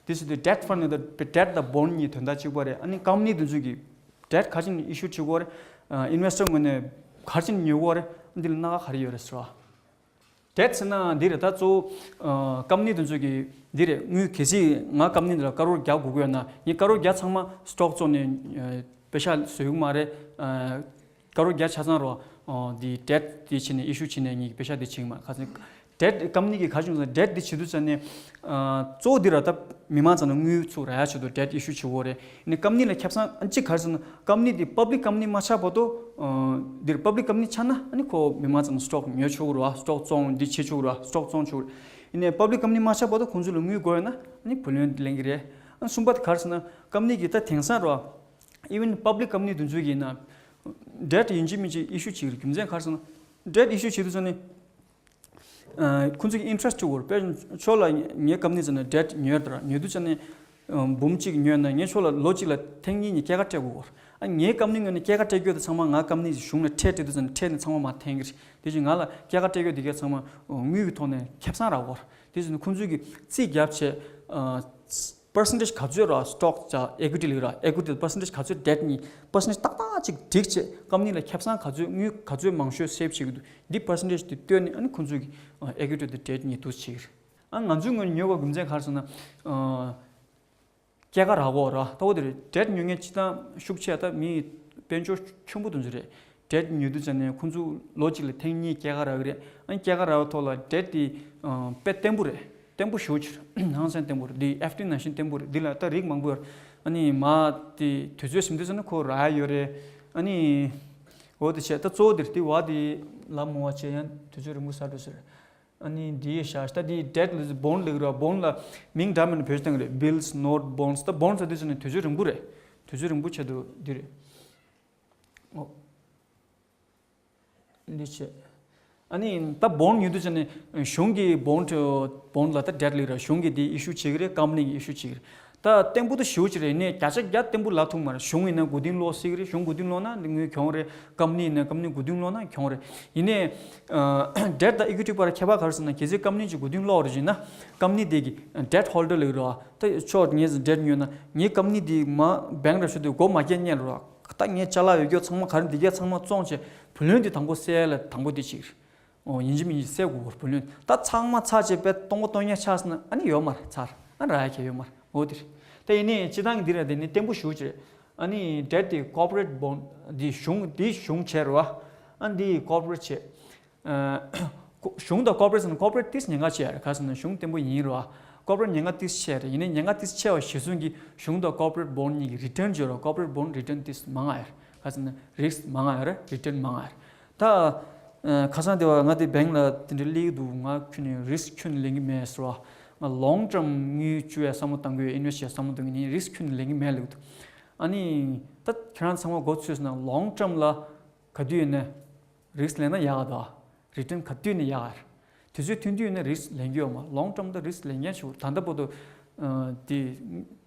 འདི་ཟེར་དུས་debt funding དང་debt དང་bond གཉིས་དོན་དག་གཅིག་པ་རེད། ཨ་ནི་company འདི་ཚོས་ཀྱི་debt ག་ཅིག་issue བྱེད་དགོས་རེད། investor ངོས་ནས་ག་ཅིག་ཉོ་དགོས་རེད། འདི་ལ་སྣ་ཁ་ག་རེ་ཡོད་རེད་ཟེར་བ། debt ཟེར་ན་འདི་རེད། ད་གཙོ་བོ་company དེ་ཚོ་གི་འདི་རེད། དངུལ་གལ་སྲིད་ང་company འདི་ལ་ཀ་རོར་བརྒྱ་དགོས་ཀྱི་ཡོད་ན་ངས་ཀ་རོར་བརྒྱ་ཚང་མ་stock བཙོང་ནས་པེ་ཤག་བཟོ་གི་མ་རེད། ཀ་རོར་བརྒྱ་ཆ་ཚང་རོ་འདི་debt འདི་བྱས་ནས་issue བྱས་ནས་ངས་པེ་ཤག་འདི་བྱེད་ཀྱི་མ་རེད། ཁ་སང་debt company གི་ག་བྱུང་ཟེར་ན་debt འདི་བྱེད་དུས་ཙམ་ནས་གཙོ་བོ་འདི་རེད། ད་མི་མང་ཚང་ལ་དངུལ་ཚུར་རག་ཡ་ཆེད་དུ་debt issue བྱེད་དགོས་རེད། ནི་company ལ་ཁེ་བཟང་ཨ་གཅིག་ག་རེ་ཟེར་ན་company འདི་public company མ་ཆགས་བར་དུ་འདིར་public company ཆགས་ན་ཨ་ནི་ཁོ་མི་མང་ཚང་ལ་stock ཉོ་ཆོག་གི་རེད་བ། stock བཙོང་འདི་བྱེད་ཆོག་གི་རེད་བ། stock བཙོང་ཆོག་གི་རེད། ཡིན་ནའི་public company མ་ཆགས་བར་དུ་ཁོང་ཚོ་ལ་དངུལ་དགོས་ཡོད་ན་ཨ་ནི་བུ་ལོན་ལེན་གི་རེད། ཨ་གསུམ་པ་དེ་ག་རེ་ཟེར་ན་company གི་ད་དེང་སང་རེད་བ། even public company དེ་ཚོ་གི་ཡིན་ན་debt ཡིན་གཅིག་མིན་གཅིག་issue བྱེད་ཀྱི་རེད། རྒྱུ་མཚན་ག་རེ་ཟེར་ན་debt issue བྱེད་དུས་ཙམ་ནས། ཁོང་ཚོ་གི་interest བཅུག་དགོས་རེད། དཔེར་ན་ཁྱོད་ལ་ངའི་company ཟེར་ན་debt ཉོས་དང་ཉོ་དུས་ཙམ་ནས་འབུམ་གཅིག་ཉོས་ན་ངས་ཁྱོད་ལ་ལོ་གཅིག་ལ་ཐེངས་གཉིས་གཉིས་སྐྱེད་ཀ་སྤྲད་དགོས་རེད། ཨ་ངའི་company ངོས་ནས་སྐྱེད་ཀ་སྤྲད་རྒྱུ་དེ་ཚང་མ་ང་company གཞུང་ལ་ཁྲལ་སྤྲད་དུས་ཙམ་ནས་ཁྲལ་ནས་ཚང་མ་མར་འཐེན་གི་རེད། དེ་བཞིན་ང་ལ་སྐྱེད་ཀ་སྤྲད་རྒྱུ་དེ་གས་ཚང་མ་དངུལ་གྱི་ཐོག་ནས་ཁེ་བཟང་རག་དགོས་རེད། དེ་བཞིན་ཁོང་ཚོས་ཀྱི་རྩིས་བརྒྱབ་བྱས། percentage ག་ཚོད་ར་stock ཅག་equity ལ་ར་equity percentage ག་ཚོད debt གཉིས་percentage ཏག་ཏག་ཅིག་བསྒྲིགས་བྱས་company ལ་ཁེ་བཟང་ག་ཚོད་དངུལ་ག་ཚོད་མང་ཤོས་save བྱེད་ཀྱི་འདུག་འདི་percentage དེ་བཏོན་ནས་ཨ་ནི་ཁོང་ཚོས་ཀྱི་equity དང་debt གཉིས་འདུ་བྱེད་ཀྱི་རེད། ཨ་ང་ཚོའི་ངོས་ནས་ཉོ་དགོས་རྒྱུ་མཚན་ག་རེ་ཟེར་ན། སྐྱེད་ཀ་རག་གོ་ར་ལྟ་བུ་དེ་རེད། debt ཉོ་མཁན་སྤྱིར་བཏང་ཤུགས་ཆེ་ད་མི་དཔལ་འབྱོར་ཆེན་པོ་དེ་ཚོ་རེད། debt ཉོ་དུས་ཙམ་ནས་ཁོང་ཚོ་ལོ་གཅིག་ལ་ཐེངས་གཉིས་སྐྱེད་ཀ་རག་གི་རེད། ཨ་ནི་སྐྱེད་ཀ་རག་པའི་ཐོག་ལ་debt དེ་དཔེ་བརྟན་པོ་རེད། བརྟན་པོ་ཞེ་པོ་ཅིག་རེད། ཧང་སང་བརྟན་པོ་རེད། འདི་ཨེཕ་ཌི་ནང་བཞིན་བརྟན་པོ་རེད། འདི་ལ་ད་རིགས་མང་པོ་ཡོད་རེད། ཨ་ནི་མ་དེ་དུས་ཚོད་ཟིན་དུས་ཙམ་ནས་ཁོ་རག་ཡ་ཡོད་རེད། ཨ་ནི་ འོ་དེ་བྱས། ད་གཙོ་བོ་དེ་རེད། དེ་བ་དེ་ལབ་མོ་བ་བྱས་ཡང་དུས་ཚོད་རིང་པོ་ཟ་འགྲོ་ཟེར། ཨ་ནི་འདི་བཞག་ད་འདི་debt ལ་bond ལབ་ཀྱི་རེད་བ། bond ལ་མིང་འདྲ་མིན་བེད་སྤྱོད་གཏོང་གི་རེད། bills, note, bonds། ད་bond ཟེར་དུས་ཙམ་ནས་དུས་ཚོད་རིང་པོ་རེད། དུས་ཚོད་རིང་པོ་ཆེད་དུ་འདི་རེད། འོ། འདི་བྱས། ཨ་ནི་ད་bond ཉོ་དུས་ཙམ་ནས་གཞུང་གི་bond bond ལ་ད་debt ལབ་ཀྱི་རེད། གཞུང་གིས་འདི་issue བྱེད་ཀྱི་རེད། company གིས་issue བྱེད་ཀྱི་རེད། ད་བརྟན་པོ་ད་ཞེ་པོ་ཅིག་རེད། ཡིན་ནའི་བརྒྱ་ཆ་བརྒྱ་བརྟན་པོ་ལབ་ཐུབ་མ་རེད། གཞུང་ཡིན་ན་མགོ་རྟིང་སློག་སྲིད་ཀྱི་རེད། གཞུང་མགོ་རྟིང་སློག་ན་དངུལ་གྱོང་རེད། company ཡིན་ན་company མགོ་རྟིང་སློག་ན་གྱོང་རེད། ཡིན་ནའི་debt དང་equity བར་ཁྱད་པར་ག་རེ་ཟེར་ན། གལ་སྲིད་company གྱིས་མགོ་རྟིང་སློག་རེད་ཟེར་ན། company དེ་གི་debt holder ལབ་ཀྱི་རེད་བ། ད་ཁྱོད་ངས་debt ཉོས་ན། ངའི་company དེ་མ་bank ར་ཤོད་དུས་སྒོ་མ་བརྒྱབ་ཉན་རེད་བ། ད་ངའི་ཅ་ལག་ཡོད་རྒྱུ་ཚང་མ་ག་རེ་འདི་གས་ཚང་མ་བཙོངས་བྱས། བུ་ལོན་དེ་དང་པོ་སེལ་ལ་དང་པོ་དེ་གཅིག་རེད། ཨོ། ཡིན་གཅིག་མིན་གཅིག་སེལ་དགོས་པར་བུ་ལོན་ད་ཚང་མ་ཚར་བྱས་པས་སྟོང་པ་སྟོང་ཉག་ཆགས་སོང་ན་ཨ་ནི་ཡོད་མ་རེད། ཚར་ཨ་ནི་རག་ཡ་གང་ཡང་ཡོད་མ་རེད། འོ་དེ་རེད། ད་ཡིན་ནའི་སྤྱིར་བཏང་གི་འདི་ར་དེ་ནི་བརྟན་པོ་ཞེ་པོ་ཅིག་རེད། ཨ་ནི་debt དེ་corporate bond འདི་གཞུང་འདི་གཞུང་བྱས་རེད་བ། ཨ་འདི་corporate བྱས། ཨ་གཞུང་དང་corporate ཟེར་ན་corporate ཏིས་ཉེན་ཁ་ཆེ་ཡ་རེད། ག་ཟེར་ན་གཞུང་བརྟན་པོ་ཡིན་རེད་བ། corporate ཉེན་ཁ་ཏིས་ཆེ་ཡ་རེད། ཡིན་ནའི་ཉེན་ཁ་ཏིས་ཆེ་བ་གཞིར་བཟུང་གིས་གཞུང་དང་corporate bond གཉིས་ཀྱི་return བརྗོད་རོགས། corporate bond return ཏིས་མང་ང་ཡོད་རེད། ག་ཟེར་ན་risk མང་ང་ཡོད་རེད། return མང་ང་ཡོད་རེད། ད་ཨ་ཁ་སང་དེ་བ་ང་དེ་bank ལ་དེ་འདྲ་སླེབས་འདུག་ང་ཁྱོན་ནས་risk ཁྱོན་ནས་ལེན་གྱི་མེད་ཟེར་བ། ང་long term དངུལ་བཅུག་ཡ་བསམ་བློ་བཏང་གི་ཡོད། invest བྱེད་ཡ་བསམ་བློ་བཏང་གི་ཡིན། risk ཁྱོན་ནས་ལེན་གྱི་མེད་ལབ་འདུག་ཨ་ནི་ད་ཁྱེད་རང་ཚང་མ་མགོ་ཚོས་ན་long term ལ་ག་དུས་ཡིན་ན་risk ལེན་ན་ཡག་ག་འདུག return ག་དུས་ནས་ཡག་ག་རེད། དུས་ཚོད་ཐུང་དུས་ནས་risk ལེན་རྒྱུ་ཡོད་མ། long term ད་risk ལེན་མཁན་ཞིག་ད་ལྟ་བར་དུ་ཨ་དེ་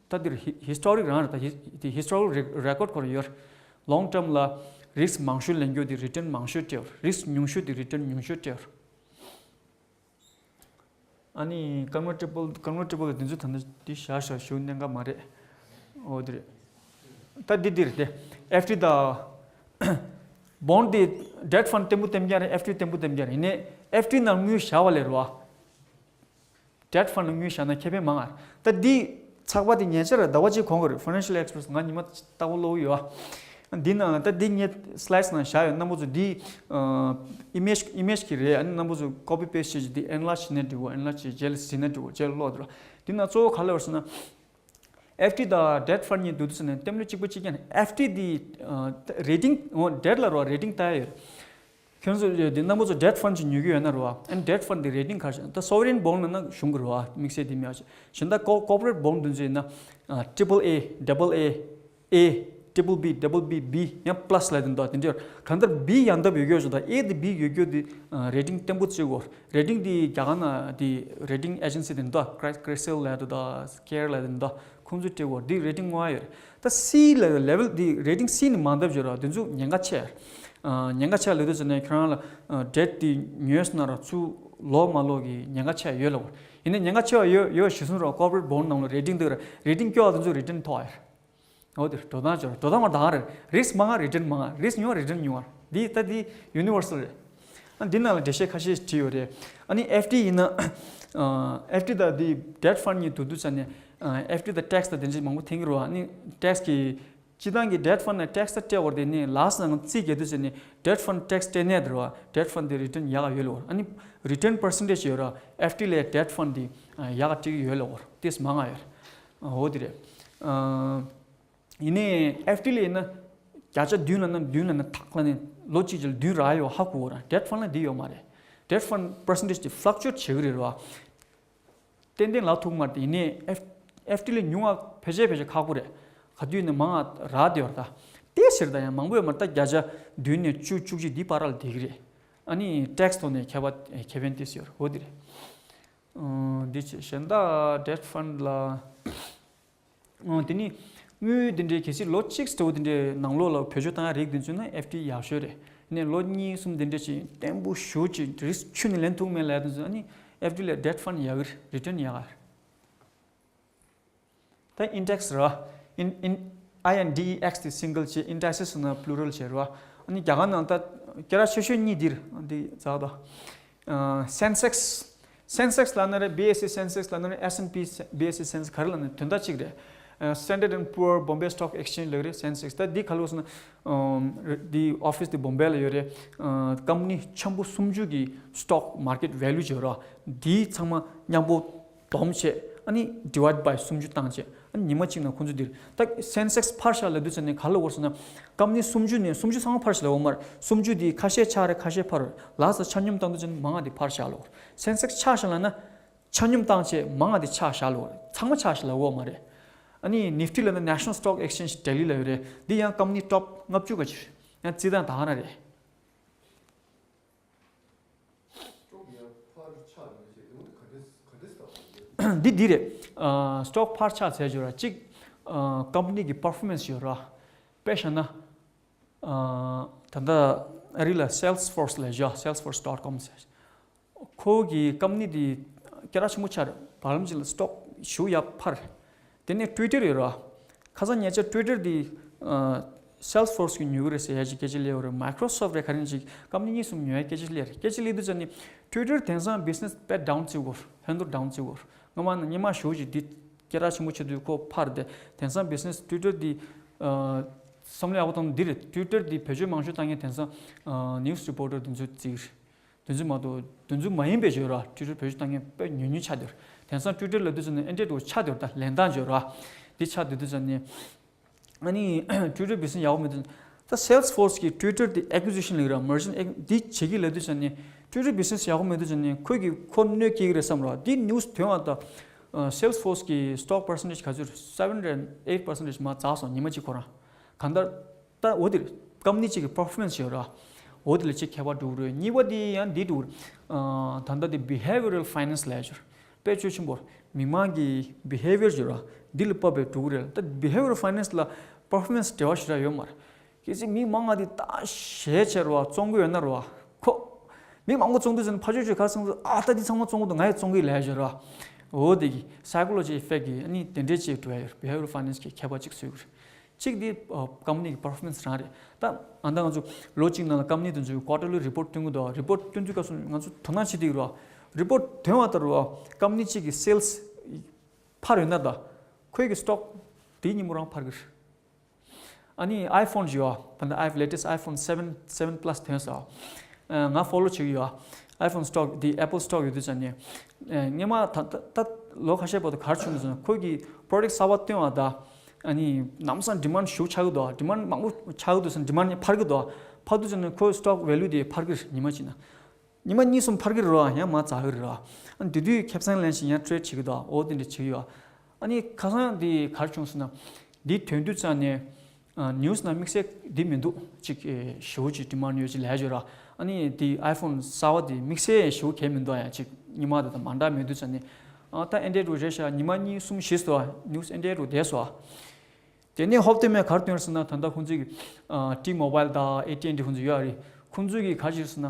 ད་འདིར་ཧི་historic རང་རེད། ད་ཧི་དེ་historical record ཁོ་རང་ཡོད་རེད། long term ལ་risk མང་ཤོས་ལེན་རྒྱུ་དེ་return མང་ཤོས་སྤྲད་ཡོད་རེད། risk ཉུང་ཤོས་དེ་return ཉུང་ཤོས་སྤྲད་ཡོད་རེད། ཨ་ནི་convertible convertible དེ་ཚོ་ད་ནི་འདི་བཞག་བཞག་ཞུ་གནད་འགག་མ་རེད། འོ་དེ་རེད། ད་འདི་འདི་རེད་དེ། ཨེཕ་ཌི་དང་bond དེ་debt fund བརྟན་པོ་བརྟན་རྐྱང་རེད། ཨེཕ་ཌི་བརྟན་པོ་བརྟན་རྐྱང་རེད། ཡིན་ནའི་ཨེཕ་ཌི་ནང་དངུལ་བཞག་པ་ལས་རེད་བ། debt fund ལ་དངུལ་བཞག་ན་ཁེ་ཕན་མང་ང་། ད་འདི་ཚགས་པར་དེ་ཉན་ཆ་ར་ཟླ་བ་གཅིག་གོང་གི་རེད། Financial Express ང་ཉི་མ་ལྟ་བུ་ཀློག་ཡོད་ཨ། འདི་ནང་ལ་ད་འདི་ངས་slides ནང་བཞག་ཡོད། རྣམ་པ་ཚོ་འདི་ཨ་image image གི་རེད། ཨ་ནི་རྣམ་པ་ཚོ་copy paste བྱས་ཀྱི་འདི་analyze བྱས་ན་འགྲིག་གོ། analyze བྱས་རྗེས་ལ་གཟིགས་ན་འགྲིག་གོ། རྗེས་ལ་ཀློག་འདི་ར། འདི་ནང་གཙོ་བོ་ག་ལ་ཡོད་ཟེར་ན། ཨེཕ་ཌི་དང་debt fund གཉིས་བསྡུར་དུས་ཟེར་ནས་བརྟན་ལོས་གཅིག་པ་གཅིག་རྐྱང་ནས། ཨེཕ་ཌི་འདི་ཨ་rating འོ་debt ལ་རོ་rating ལྟ་ཡ་ཡོད། ཁྱོད་ཚོ་འདི་རྣམ་པ་ཚོ་debt fund ཅིག་ཉོ་གི་ཡོད་ན་རེད་བ། ཨ་ནི་debt fund འདི་rating ག་རེ་ཞིག་ད་sovereign bond ལབ་ན་གཞུང་གི་རེད་བ། དམིགས་བསལ་འདི་མེད་པ་ཞིག་གཞན་ད་co- corporate bond འདི་ཚོ་ཡིན་ན་ཨ་triple A, double A, A, triple B, double B, B ཡང་plus ལབ་དེ་འདུག་དེ་འདྲ་གང་ལྟར་B ཡང་འདབ་ཡོད་རྒྱུ་ཞིག་དང་A དེ་B ཡོད་རྒྱུ་དེ་ཨ་rating བརྟན་པོ་བརྩི་དགོས། rating དེ་རྒྱ་གར་ནང་དེ་rating agency དེ་འདུག Cri- crisil ལབ་དེ་འདུག care ལབ་དེ་འདུག་ཁོང་ཚོས་སྤྲད་དགོས། འདི་rating མངོན་ཡོད་རེད། ད་C ལ་level འདི་rating C ནས་མང་འདབ་བརྗོད་ར། དེ་ཚོ་ཉེན་ཁ་ཆེ། ཨ་ཉེན་ཁ་ཆེ་ལབ་དུས་ཙམ་ནས་ཁྱེད་རང་ལ་ཨ་debt འདི་ཉོས་སོང་ན་ར་ཚུར་ལོག་མ་ལོག་གི་ཉེན་ཁ་ཆེ་ཡོད་ལབ། ཡིན་ནའི་ཉེན་ཁ་ཆེ་བ་ཡོད་ཡོད་གཞིར་བཟུང་ར་corporate bond ནང་ལ་rating འདི་ར་rating སྐྱོ་བ་དེ་ཚོ་return མཐོ་བ་ཡོད་རེད། འོ་དེ་འགྲོ་སྟངས་ཅིག་རེད། འགྲོ་སྟངས་མ་འདང་རེད། risk མང་ང་return མང་ང་། risk ཉུང་ང་return ཉུང་ང་། འདི་ད་འདི་universal རེད། ཨ་འདི་ནང་ལ་འགྲེལ་བཤད་ཁ་ཤས་བྲིས་ཡོད་རེད། ཨ་ནི་ཨེཕ་ཌི་ཡིན་ན་ཨ་ཨེཕ་ཌི་དང་འདི་debt fund གཉིས་བསྡུར་དུས་ཙམ་ནས་ཨ་ཨེཕ་ཌི་དང་tax དང་དེ་འདྲ་མང་པོ་འཐེན་གྱི་རེད་བ། ཨ་ནི་tax གི་སྤྱིར་བཏང་གི་debt fund ནས་tax ད་སྤྲད་བར་དེ་ནི་ལགས་ནང་རྩིས་རྒྱག་དུས་ཙམ་ནས་debt fund tax སྤྲད་ནས་དེ་རེད་བ། debt fund དེ་return ཡག་ག་ཡོད་ལབ་བར། ཨ་ནི་return percentage ཡོད་ར་ཨེཕ་ཌི་ལས་debt fund དེ་ཡག་ག་སྤྲད་ཀྱི་ཡོད་ལབ་བར། ཏིས་མང་ང་ཡོད་རེད། འོ་དེ་རེད། ཨ། ཡིན་ནའི་ཨེཕ་ཌི་ལ་ཡིན་ན་བརྒྱ་ཆ་བདུན་ལབ་ན་བདུན་ལབ་ན་ཐག་ལ་ནས་ལོ་གཅིག་ཅིག་ལ་བདུན་རག་ཡོད་ཧ་གོ་ར། debt fund ལ་འདི་ཡོད་མ་རེད། debt fund percentage དེ་fluctuate བྱེད་ཀྱི་རེད་ར། ཏན་ཏན་ལབ་ཐུབ་མ་རེད། ཡིན་ནའི་ཨེཕ་ཨེཕ་ཌི་ལ་ཉུང་བ་ཕལ་ཆེར་ཕལ་ཆེར་ཁག་པོ་རེད། ག་དུས་ནས་མང་བ་རག་བསྡད་ཡོད་རེད། ད་དེ་ཕྱིར་ད་ཡང་མང་པོ་ཡོད་མ་རེད། ད་བརྒྱ་ཆ་བདུན་ནས་བཅུ་བཅུ་གཅིག་འདི་བར་ལ་བསྡད་ཀྱི་རེད། ཨ་ནི་tax ཐོག་ནས་ཁྱད་པར་ཁེ་ཕན་ཏིས་ཡོད་རེད། འོ་འདི་རེད། འདི་བྱས་གཞན་དག་debt fund ལ། ཨོ་དེ་ནི་དངུལ་དེ་འདྲའི་གལ་སྲིད་ལོ་གཅིག་ལྟ་བུ་དེ་འདྲའི་ནང་ལོགས་ལ་བེད་སྤྱོད་བཏང་ཡ་རིགས་དེ་ཚོ་ན་ཨེཕ་ཌི་ཡག་ཤོས་རེད། ནས་ལོ་གཉིས་གསུམ་དེ་འདྲ་ཞིག་བརྟན་པོ་ཞེ་པོ་ཅིག་risk ཁྱོན་ནས་ལེན་ཐུབ་མེད་ལབ་ཡ་དེ་ཚོ་ཨ་ནི་ཨེཕ་ཌི་ལས་debt fund ཡག་གི་རེད། return ཡག་ག་རེད། ད་index ར། in in I N D E X དེ་single བྱས། indices ན་plural བྱས་ར། ཨ་ནི་རྒྱ་གར་ནང་ད་སྐད་གྲགས་ཆེ་ཤོས་གཉིས་འདིར་འདི་ཛ་དང་། ཨ་Sensex Sensex ལབ་ན་རེད། B S E Sensex ལབ་ན་རེད། S and P B S E Sensex ག་རེ་ལབ་ན་དོན་དག་གཅིག་རེད། ཨ་Standard and Poor Bombay Stock Exchange ལབ་རེད། Sensex ད་འདི་ག་ལོ་ཟེར་ན་ཨམ་འདི་office དེ་Bombay ལ་ཡོད་རེད། ཨ་company ཆེན་པོ་སུམ་ཅུ་གི་stock market value བྱས་ར། འདི་ཚང་མ་མཉམ་པོ་བསྡོམས་བྱས་ཨ་ནི་divide by སུམ་ཅུ་བཏང་བྱས། ཉི་མ་གཅིག་ནང་ཁོང་ཚོ་འདིར་ད་སེན་སེགས་འཕར་བཞག་ལབ་དུས་ཙམ་ནས་ག་ལ་བོར་སོང་ན། ཀམ་ནི་སུམ་ཅུ་ནས་སུམ་ཅུ་ཚང་མ་འཕར་བཞག་ལ་བོར་མར། སུམ་ཅུ་དེ་ཁ་ཤས་ཆག་རེད། ཁ་ཤས་འཕར་རེད། ལགས་སོ། ཆ་སྙོམས་བཏང་དུས་ཙམ་ནས་མང་བ་དེ་འཕར་བཞག་ལ་བོར། སེན་སེགས་ཆག་བཞག་ལབ་ན་ཆ་སྙོམས་བཏང་བྱས་མང་བ་དེ་ཆག་བཞག་ལ་བོར། ཚང་མ་ཆག་བཞག་ལ་བོར་མ་རེད། ཨ་ནི་ནིབ་ཊི་ལབ་ན་National Stock Exchange Delhi ལབ་ཡོད་རེད། འདི་ཡང་ཀམ་ནི་ཊོབ་ལྔ་བཅུ་ག་ཅིག་རེད། ཡང་རྩིས་སྟངས་ད་ག་ན་རེད། འདི་འདི་རེད། ཨ། སི་ཊོག་འཕར་ཆག་ཟེར་ཡོད་ར། གཅིག་ཨ། ཀམ་པ་ནི་གི་པར་ཕོར་མེན་སི་ཡོད་ར། དཔེ་བཞག་ན། ཨ། ད་ལྟ་ཨ་རི་ལ་Salesforce ལབ་ཡོད། Salesforce dot com ཟེར། ཁོ་གི་ཀམ་པ་ནི་འདི་སྐད་གྲགས་ཆེན་པོ་ཆགས་རེད། བར་ལམ་ཅིག་ལ་སི་ཊོག་ཞེ་པོ་ཡར་འཕར། དེ་ནས་ཊུའི་ཊར་ཡོད་ར། ཁ་སང་ཉེ་ཆར་ཊུའི་ཊར་འདི་ཨ། Salesforce གིས་ཉོས་ཀྱི་རེད་ཟེར་ཡ་ཅིག་སྐད་ཆ་སླེབས་ཡོད་རེད། Microsoft རེད། ག་རེ་ཅིག་ཀམ་པ་ནི་གཉིས་གསུམ་ཉོ་ཡ་སྐད་ཆ་སླེབས་རེད། སྐད་ཆ་སླེབས་དུས་ཙམ་ནས་ཊུའི་ཊར་དེང་སང་བི་ཛི་ནེ་སི་དཔེ་ཌའུན་བརྩི་གོ། ཧན་དུ་ཌའུན་བརྩི་གོ། སྔོན་མ་ན་སྔོན་མ་ཞེ་པོ་ཅིག་འདི་སྐད་གྲགས་ཆེན་པོ་ཆགས་དུས་ཁོ་འཕར་ཏེ། དེང་སང་བི་ཛི་ནེ་སི་ཊུའི་ཊར་འདི་ཨ། བསམ་བློ་ཡག་པོ་བཏང་ན་འདི་རེད། ཊུའི་ཊར་འདི་བེད་སྤྱོད་མང་ཤོས་བཏང་མཁན་དེང་སང་ཨ། ནིའུ་སི་རི་པོར་ཊར་དེ་ཚོ་བརྩི་གི་རེད། དེ་ཚོ་མ་གཏོགས་དེ་ཚོ་མ་ཡིན་པའི་ཅིག་ཡོད་ར། ཊུའི་ཊར་བེད་སྤྱོད་བཏང་མཁན་དཔེ་ཉུང་ཉུང་ཆགས་བསྡད་ཡོད་ར། དེང་སང་ཊུའི་ཊར་ལབ་དུས་ཙམ་ནས་ཨེ་འདྲས་འདྲ་བོ་ཆགས་བསྡད་ཡོད་ར། ད་ལེན་སྟངས་ཅིག་ཡོད་ར། འདི་ཆགས་བསྡད་དུས་ཙམ་ནས། ཨ་ནི་ཊུའི་ཊར་བི་ཛི་ནེ་སི་ཡག་པོ་མེད་དུས། ད་Salesforce གིས་ཊུའི་ཊར་དེ་ཨེ་ཀུ་ཟི་ཤན་ལབ་ཀྱི་ར། མར་ཇར་ཨེ་འདི་བྱེད་ཀྱི་ལབ་དུས་ཙམ་ནས་ཊུའི་ཊར་བི་ཛི་ནེ་སི་ཡག་པོ་མེད་དུས་ཙམ་ནས་ཁོས་ཀྱིས་ཁོ་གནོད་སྐྱེལ་གྱི་རེད་བསམ་ར། འདི་ནིའུ་སི་ཐོན་པ་དང་། ཨ། Salesforce གི་སི་ཊོག་པར་སེན་ཊེ་ཇི་ག་ཚོད་རེད། seven རེད། eight percentage མར་འཛེགས་སོང་། ཉི་མ་གཅིག་ཁོ་རང་། གང་ལྟར་ད་འོ་དེ་རེད། ཀམ་པ་ནི་གཅིག་གི་པར་ཕོར་མེན་སི་ཡོད་ར། འོ་དེ་ལ་གཅིག་ཁྱད་པར་འགྲོ་གི་རེད། གཉིས་པ་དེ་ཡང་འདི་འགྲོ་གི་རེད། ཨ། ད་ལྟ་དེ་Behavioral Finance ལབ་ཡ་ཅིག་ཡོད་ར། དཔེ་ཆ་ཆེན་པོ་རེད། མི་མང་གི་Behavior ཅིག་ཡོད་ར། འདི་ལ་དཔག་པའི་འགྲོ་གི་རེད། ད་Behavioral Finance ལ་པར་ཕོར་མེན་སི་འབྲེལ་བ་ཞེ་དྲག་ཡོད་མ་རེད། གལ་སྲིད་མི་མང་ང་དེ་ད་ཞེ་ཆེ་ར་བ་བཙོང་གི་ཡོད་ན་ར་བ། ཁོ་མི་མང་པོ་བཙོང་དུས་ཙམ་ཕར་ཕྱོགས་ཕྱོགས་ག་སོང་ཙང་། ཨ། ད་འདི་ཚང་མ་བཙོང་གི་འདུག་ང་ཡང་བཙོང་གི་ལབ་ཡ་ཅིག་ཡོད་ར། འོ་དེ་གི་Psychology Effect གི་ཨ་ནི་དེ་འདྲས་ཅིག་འགྲོ་ཡ་ཡོད་ར། Behavioral Finance གི་ཁྱད་པར་གཅིག་བཟོ་གི་རེད། གཅིག་དེ་ཨ། ཀམ་པ་ནི་གི་པར་ཕོར་མེན་སི་རང་རེད། ད་ཨ། ད་ང་ཚོ་ལོ་གཅིག་ནང་ལ་ཀམ་པ་ནི་དེ་ཚོའི་ཀོར་ཊར་ལི་རི་པོར་ཊི་སྟོན་གྱི་འདུག་རི་པོར་ཊི་སྟོན་དུས་སྐབས་སུ་ང་ཚོ་དོ་སྣང་བྱེད་ཀྱི་རེད་བ། རི་པོར་ཊི་ཐོན་པ་ལྟར་བ་ཀམ་པ་ནི་གཅིག་གི་སེལ་སི་འཕར་ཡོད་ན། ད་ཁོའི་གི་སི་ཊོག་དེའི་ཉིན་མོ་རང་འཕར་གི་རེད། ཨ་ནི་ཨའི་ཕོན་ཅིག་ཡོད་བ། ད་ལྟ་ཨའི་ལེ་ཊེ་སི་ཊི་ཨའི་ཕོན་seven, seven plus ཐོན་སོང་། ཨ། ང་ཕོ་ལོ་བྱེད་ཀྱི་ཡོད། ཨའི་ཕོན་སི་ཊོག་དེ། Apple སི་ཊོག་ཡོད་དུས་ཙམ་ནས། ཨ། སྔོན་མ་ད་ད་ད་ལོ་ཁ་ཤས་བར་དུ་ག་རེ་བྱུང་འདུག་ཟེར་ན། ཁོ་གི་པོ་རོ་ཌག་གསར་པ་བཏོན་པ་དང་། ཨ་ནི་ལམ་སང་ཌི་མན་ཌི་ཞེ་པོ་ཆགས་ཀྱི་འདུག་ཌི་མན་ཌི་མང་པོ་ཆགས་ཀྱི་འདུག་ཟེར་ན། ཌི་མན་ཌི་འཕར་གྱི་འདུག་འཕར་དུས་ཙམ་ནས་ཁོའི་སི་ཊོག་ཝེ་ལུ་དེ་འཕར་གྱི་རེད། ཉི་མ་གཅིག་ནང་ཉི་མ་གཉིས་གསུམ་འཕར་གྱི་རེད་བ། ཡང་མར་འཛེགས་ཀྱི་རེད་བ། ཨ་ནི་དེ་དུས་ཁེ་བཟང་ལེན་བྱས་ཡང་ཊེ་རེ་ཌི་བྱེད་ཀྱི་འདུག་འོ་དེ་འདྲ་བྱེད་ཀྱི་ཡོད། ཨ་ནི་ཁ་སང་དེ་ག་རེ་བྱུང་ཟེར་ན། འདི་ཐོན་དུས་ཙམ་ནས། ཨ། ནིའུ་སི་ནང་དམིགས་བསལ་འདི་མི་འདུག་ཅིག་ཨེ། ཞེ་པོ་ཅིག་ཌི་མན་ཌི་ཡོད་ཅིག་ལབ་ཡ་ཅིག་ཡོད་ར། ཨ་ནི་དེ་ཨའི་ཕོན་གསར་པ་དེ་དམིགས་བསལ་ཞེ་པོ་གང་ཡང་མི་འདུག་ཡ། ཅིག་ཉི་མ་དེ་དང་མ་འདྲ་མེད་དུས་ཙམ་ནས། ཨ། ད་ཨེ་འདྲས་འདྲ་བོ་རེད་ཤག་ཉི་མ་གཉིས་གསུམ་བཞི་སོང་། ནིའུ་སི་ཨེ་འདྲས་འདྲ་བོ་བསྡད་སོང་། དེ་ནས་ཧོབ་སྟེ་མས་ག་རེ་སྟོན་ཟེར་ན། ད་ལྟ་ཁོང་ཚོས་ཀྱི། ཨ། ཊི་མོ་བཱའིལ་དང་ཨེ་ཊི་ཨེན་ཊི་ཁོང་ཚོ་ཡོད་རེད། ཁོང་ཚོས་ཀྱི་ག་རེ་བྱས་ཟེར་ན།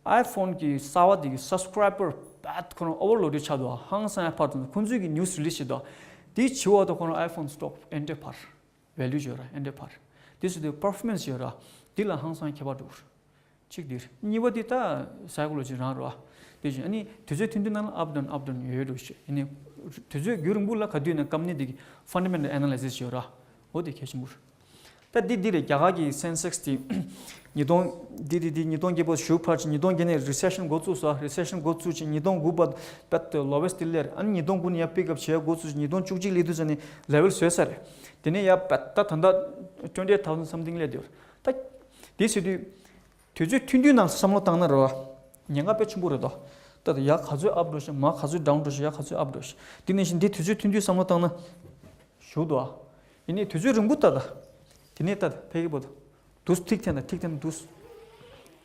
ཨའི་ཕོན་གྱི་གསར་པ་དེ་གི་སབ་སི་ཀ་རའི་བར་དཔེ་ཁོ་རང་ཨོ་བར་ལོ་ཌི་ཆགས་འདུག་ཧང་སང་ཡ་འཕར་འདུག་ཁོང་ཚོས་ཀྱི་ནིའུ་སི་རི་ལིས་བྱས་འདུག་དེ་བྱེད་པ་དང་ཁོ་རང་ཨའི་ཕོན་སི་ཊོག་ཨེ་འདྲས་འཕར། ཝེ་ལུ་ཡོད་ར། ཨེ་འདྲས་འཕར། དེ་སུ་དེ་པར་ཕོར་མེན་སི་ཡོད་ར། དེ་ལ་ཧང་སང་ཁྱད་པར་འགྲོ་གི་རེད། གཅིག་དེ་རེད། གཉིས་པ་དེ་ད་སའི་ཀོ་ལོ་ཇི་རང་རེད་བ། དེ་བཞིན་ཨ་ནི་དུས་ཚོད་ཐུང་ཐུང་ནང་ལ་ཨབ་ཌའུན་ཨབ་ཌའུན་ཡོད་འགྲོ་ཞེས། ཨ་ནི་དུས་ཚོད་རྒྱུན་རིང་པོ་ལ་ག་དུས་ནས་ཀམ་པ་ནི་དེ་གི་ཕན་ཌ་མེན་ཊལ་ཨེ་ན་ལའི་སིས་ཡོད་ར། འོ་དེ་གལ་ཆེན་པོ་རེད། ད་འདི་འདི་རེད། རྒྱ་གར་གྱི་སེན་སེགས་དེ་ཉིས་སྟོང་། འདི་འདི་འདི་ཉིས་སྟོང་བརྒྱད་པ་ཞུ་ཕར་ཕྱིན། ཉིས་སྟོང་བརྒྱད་ནས་རི་སེ་ཤན་འགོ་བཙུགས་སོང་། རི་སེ་ཤན་འགོ་བཙུགས་ཕྱིན། ཉིས་སྟོང་དགུ་བར་དཔེ་ལོ་ཝེ་སི་ཊི་དེ་སླེབས། ཨ་ནི་ཉིས་སྟོང་དགུ་ནས་ཡར་པིག་ཨབ་བྱེད་ཡ་འགོ་བཙུགས་ཕྱིན། ཉིས་སྟོང་བཅུ་གཅིག་སླེབས་དུས་ཙམ་ནས་ལེ་ཝལ་བཟོས་ཚར་རེད། དེ་ནས་ཡར་དཔེ་ད་ད་ལྟ་twenty eight thousand something སླེབས་བསྡད་ཡོད་རེད། ད་དེ་ཟེར་དུས་དུས་ཚོད་ཐུང་ཐུང་ནང་བསམ་བློ་བཏང་ན་རེད་བ། ཉེན་ཁ་དཔེ་ཆེན་པོ་རེད་དོ། ད་ཡར་ག་ཚོད་ཨབ་འགྲོ་ཤག་མར་ག་ཚོད་ཌའུན་འགྲོ་ཤག་ཡར་ག་ཚོད་ཨབ་འགྲོ་ཤག་དེ་ནང་བཞིན་འདི་དུས་ཚོད་ཐུང་ཐུང་བསམ་བློ་བཏང་ན། ཞུ་དོ། ཡིན་ནའི་དུས་ཚོད་རིང་པོ་ལྟ་ད། དེ་ནས་ལྟ་ད་ཕ་གི་བོ་དོ། དུས་ཐིག་འཐེན་ད་ཐིག་འཐེན་དུས།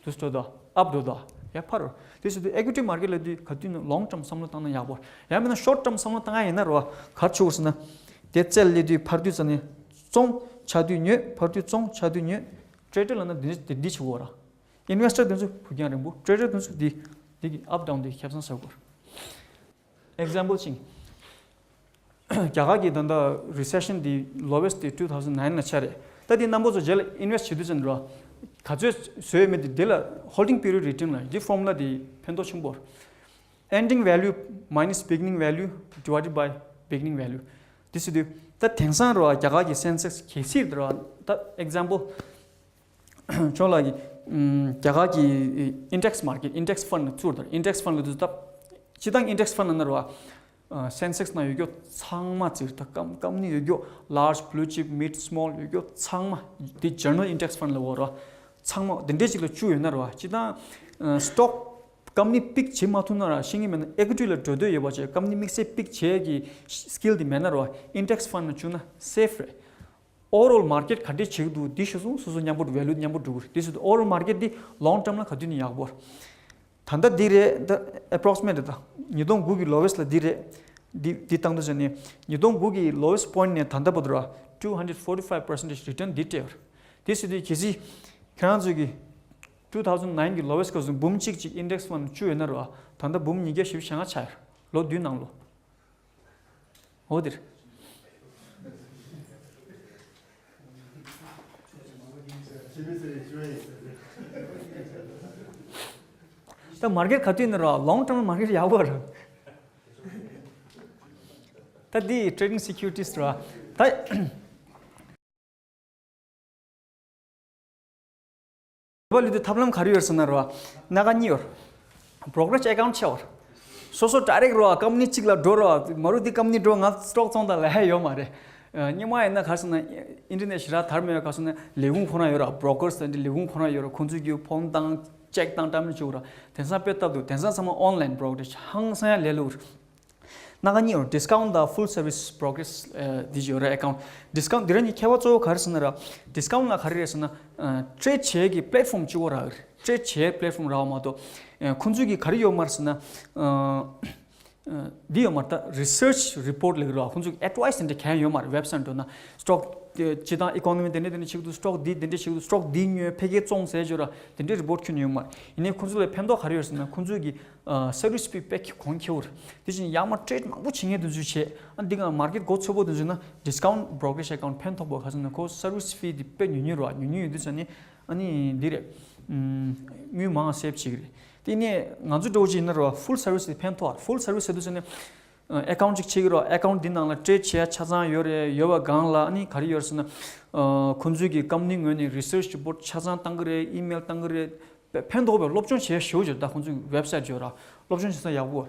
དུས་འགྲོ་དོ། ཨབ་འགྲོ་དོ། ཡར་འཕར་རོ། དེ་ཟེར་དུས་ཨི་ཀུའི་ཊི་མར་ཀེཊ་ལབ་དུས་ག་དུས་ནས་ལོང་ཊརམ་བསམ་བློ་བཏང་ན་ཡག་པོ། ཡང་མིན་ན་ཤོར་ཊརམ་བསམ་བློ་བཏང་ཡ་ཡིན་ན་རེད་བ། ག་རེ་བྱེད་དགོས་ཟེར་ན། དེ་རྩེ་ལ་སླེབས་དུས་འཕར་དུས་ཙམ་ནས་བཙོང་། ཆག་དུས་ཉོས། འཕར་དུས་བཙོང་། ཆག་དུས་ཉོས། ཊེ་རེ་ཌར་ལབ་ན་འདི་འདི་འདི་བྱེད་དགོས་ར། ཨིན་ཝེ་སི་ཊར་དེ་ཚོ་བུ་རྒྱང་རིང་པོ། ཊེ་རེ་ཌར་དེ་ཚོ་འདི་འདི་གི་ཨབ་ཌའུན་འདི་ཁེ་བཟང་ཟ་དགོས། ཨེག་ཛམ་པལ་ཅིག་རྒྱ་གར་གྱི་ད་ལྟ་རི་སེ་ཤན་འདི་ལོ་ཝེ་སི་ཊི་དེ་two thousand nine ལ་ཆགས་རེད། ད་འདི་རྣམ་པ་ཚོ་རྗེས་ལ་ཨིན་ཝེ་སི་ཊི་བྱེད་དུས་ཙམ་ར། ག་ཚོད་བཟོས་ཡོད་མེད་དེ་འདི་ལ་ཧོལ་ཌིང་པི་རི་ཡོཌ་རི་ཊརན་ལ་འདི་ཕོར་མུ་ལ་འདི་ཕན་ཐོགས་ཆེན་པོ་རེད། Ending value minus beginning value divided by beginning value དེ་ཟེར་དུས་ད་དེང་སང་ར་རྒྱ་གར་གྱི་སེན་སེགས་གལ་སྲིད་ར་ད་ཨེག་ཛམ་པལ་ཁྱོད་ལ་གི་ཨམ། རྒྱ་གར་གྱི་ཨིན་ཌེག་སི་མར་ཀེཊ། ཨིན་ཌེག་སི་ཕན་ཌི་ཚུར་དང་ཨིན་ཌེག་སི་ཕན་ཌི་ལ་དུས་ད་སྤྱི་བཏང་ཨིན་ཌེག་སི་ཕན་ཌི་ན་ར་བ། སེན་སེགས་ནང་ཡོད་རྒྱུ་ཚང་མ་བཙིར། ད་ཀམ་ཀམ་ནི་ཡོད་རྒྱུ་large, blue chip, mid, small ཡོད་རྒྱུ་ཚང་མ། འདི་general index fund ལ་འོ་ར། ཚང་མ་འདི་འདྲས་ཅིག་ལ་བཅུག་ཡོད་ན་ར། སྤྱིར་བཏང་stock company pick བྱེད་མ་ཐུབ་ན་ར། ཤེས་ཀྱི་མེད་ན་equity ལ་འགྲོ་འདོད་ཡོད་པ་བྱས། company དམིགས་བསལ་pick བྱེད་ཀྱི་skill དེ་མེད་ན་ར། index fund ལ་བཅུག་ན་safe རེད། overall market ག་འདྲས་བྱེད་ཀྱི་འདུག་འདི་ཤེས་སོང་སོ་སོ་མཉམ་པོ་value མཉམ་པོ་འགྲོ་གི་རེད། དེ་སུ་overall market འདི་long term ལ་ག་དུས་ནས་ཡག་པོ་རེད། ད་ལྟ་འདི་རེད། ད་approximate ད་ཉིས་སྟོང་དགུ་གི་lowest ལ་འདི་རེད། འདི་འདི་བཏང་དུས་ཙམ་ནས་ཉིས་སྟོང་དགུ་གི་lowest point ནས་ད་ལྟ་བར་དུ་ར་two hundred forty five percentage return འདི་སྤྲད་ཡོད་རེད། དེ་སྲིད་དུས་གལ་སྲིད་ཁྱེད་རང་ཚོས་ཀྱི་two thousand nine གི་lowest སྐབས་སུ་འབུམ་གཅིག་ཅིག་index fund བཅུག་ཡོད་ན་ར། ད་ལྟ་འབུམ་ཉིས་བརྒྱ་བཞི་བཅུ་ཞེ་ལྔ་ཆགས་ཡོད་རེད། ལོ་བདུན་ནང་ལོ། འོ་དེ་རེད། ད་market ག་དུས་ནས་ར་long term market ཡག་པོ་རེད། ད་འདི་trading securities ར། ད་བ་ལུས་དུས་ཐབས་ལམ་ག་རེ་ཡོད་ཟེར་ན་ར། སྣ་ཁ་གཉིས་ཡོད། brokerage account ཆེ་བ། སོ་སོ་direct ར་company གཅིག་ལ་འགྲོ་ར། མ་རུ་འདི་company འགྲོ། ང་stock བཙོང་དང་ལས་ཡོད་མ་རེད། སྔོན་མ་ཡིན་ན་ག་རེ་ཟེར་ན་internet ཞེ་དྲག་དར་མེད། ག་རེ་ཟེར་ན་ལས་ཁུངས་ཁོ་རང་ཡོད་ར། brokers དེ་འདྲ་ལས་ཁུངས་ཁོ་རང་ཡོད་ར། ཁོང་ཚོས་ཀྱི་phone བཏང་check བཏང་བཀྲམ་ནས་བཅུག་ར། དེང་སང་དཔེ་སྟབས་འདུག་དེང་སང་ཚང་མ་online brokerage ཧང་སང་ཡ་ལས་སླ་པོ་རེད། སྣ་ཁ་གཉིས་ཡོད། discount དང་full service brokerage འདི་ཡོད་རེད། account discount འདི་ར་གཉིས་ཁྱད་པར་གཙོ་བོ་ག་རེ་ཟེར་ན་ར། discount ལ་ག་རེ་རེད་ཟེར་ན་trade བྱེད་ཀྱི་platform གཅིག་པོ་རག་རེད། trade བྱེད་platform རག་མ་གཏོགས་ཁོང་ཚོས་ཀྱི་ག་རེ་ཡོད་མ་རེད་ཟེར་ན། འདི་ཡོད་མ་རེད། ད་research report ལབ་ཀྱི་རེད་བ། ཁོང་ཚོས་advice འདི་གང་ཡང་ཡོད་མ་རེད། website འགྲོ་ན་stock སྤྱིར་བཏང་economy དེ་འདྲ་དེ་འདྲ་བྱེད་ཀྱི་འདུག stock འདི་དེ་འདྲ་བྱེད་ཀྱི་འདུག stock འདི་ཉོས་ཕ་གིར་བཙོང་ཟེར་བརྗོད་ར། དེ་འདྲའི་report ཁྱོན་ནས་ཡོད་མ་རེད། ཡིན་ནའི་ཁོང་ཚོ་ལ་ཕན་ཐོགས་ག་རེ་ཡོད་ཟེར་ན་ཁོང་ཚོས་ཀྱི་service fee དཔེ་གོང་ཁེ་པོ་རེད། དེ་བཞིན་ཡར་མར་trade མང་པོ་བྱེད་མཁན་དེ་ཚོས་བྱེད། ཨ་འདི་ག་market མགོ་ཚོད་པོ་དེ་ཚོས་ན་discount brokerage account ཕན་ཐོགས་པོ་ག་ཟེར་ན་ཁོ་service fee དེ་དཔེ་ཉུང་ཉུང་རེད་བ། ཉུང་ཉུང་ཡོད་དུས་ཙ་ནས་ཨ་ནི་འདི་རེད། དངུལ་མང་save བྱེད་ཀྱི་རེད། དེ་ནས་ང་ཚོ་འདྲ་བོ་ཅིག་ཡིན་ན་རེད་བ། full service དེ་ཕན་ཐོགས། full service ཟེར་དུས་ཙ་ནས་account གཅིག་ཕྱེ་གི་རོགས། account འདི་ནང་ལ་trade བྱེད་ཡ་ཆ་ཚང་ཡོད་རེད། ཡོད་པ་སྒང་ལ་ཨ་ནི་ག་རེ་ཡོད་རེད་ཟེར་ན། ཁོང་ཚོའི་གི་company ངོས་ནས་research report ཆ་ཚང་བཏང་གི་རེད། email བཏང་གི་རེད། ཕན་ཐོགས་པའི་སློབ་སྦྱོང་བྱེད་ཡ་ཞེ་པོ་ཅིག་ད་ཁོང་ཚོའི་website བརྗོད་ར་སློབ་སྦྱོང་བྱེད་ས་ཡག་པོ།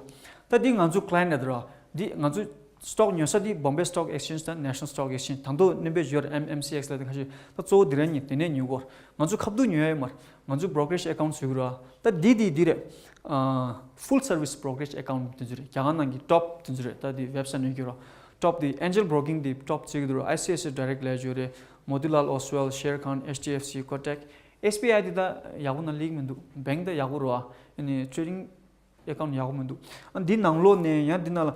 ད་འདི་ང་ཚོ་client རེད་ར། འདི་ང་ཚོ་stock ཉོ་ས་འདི་Bombay Stock Exchange དང་National Stock Exchange། ད་དུང་སྣོན་པ་ཡོད་ར། M- MCX ལ་དེ་ཁ་ཤས། ད་གཙོ་བོ་འདི་རང་ཉིད་དེ་ནས་ཉོ་གོ། ང་ཚོ་ཁ་བསྡུ་ཉོ་ཡ་ཡོད་མ་རེད། ང་ཚོ་brokerage account བཟོས་གི་ར། ད་འདི་འདི་འདི་རེད། ཨ། full service brokerage account དེ་ཚོ་རེད། རྒྱ་གར་ནང་གི་top དེ་ཚོ་རེད། ད་འདི་website ནས་རྒྱུ་ར། top དེ་Angel Broking དེ་top བརྩི་གི་འདུག་ར། ICICI Direct ལ་ཡོད་རེད། Motilal Oswal, Sharekhan, HDFC, Kotak, SBI དེ་ད་ཡག་པོ་ན་ལིག་མི་འདུག bank ད་ཡག་པོ་ར། ཨ་ནི་trading account ཡག་པོ་མི་འདུག་ཨ་འདི་ནང་ལོགས་ནས་ཡང་འདི་ནང་ལ་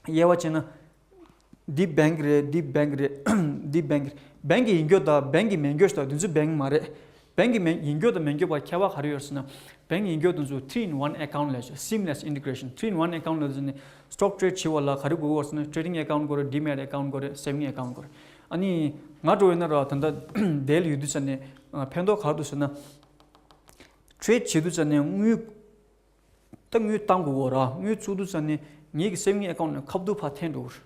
དབྱེ་བ་བྱས་ན། འདི་bank རེད། འདི་bank རེད། འདི་bank རེད། bank གི་ཡིན་རྒྱུ་དང་bank གི་མིན་རྒྱུ་ཞིག་དང་། དེ་ཚོ་bank མ་རེད། bank གི་མིན་ཡིན་རྒྱུ་དང་མིན་རྒྱུ་བར་ཁྱད་པར་ག་རེ་ཡོད་ཟེར་ན། bank ཡིན་རྒྱུ་དེ་ཚོ་three in one account ལབ་བྱས། seamless integration three in one account ལབ་ཟེར་ནས་stock trade བྱེད་པ་ལ་ག་རེ་དགོས་ཀྱི་ཡོད་ཟེར་ན། trading account དགོས་རེད། demat account དགོས་རེད། saving account དགོས་རེད། ཨ་ནི་ང་འདྲ་བོ་ཡིན་ན་ར། ད་ལྟ་དེ་ལ་ཡོད་དུས་ཙ་ནས་ཕན་ཐོགས་ག་རེ་འདུག་ཟེར་ན། trade བྱེད་དུས་ཙ་ནས་དངུལ། ད་དངུལ་བཏང་དགོས་གོ་ར། དངུལ་བཙུགས་དུས་ཙ་ནས་ངེད་ཀྱི་saving account ནས་ཁ་བསྡུ་ཕར་འཐེན་འགྲོ་གི་རེད།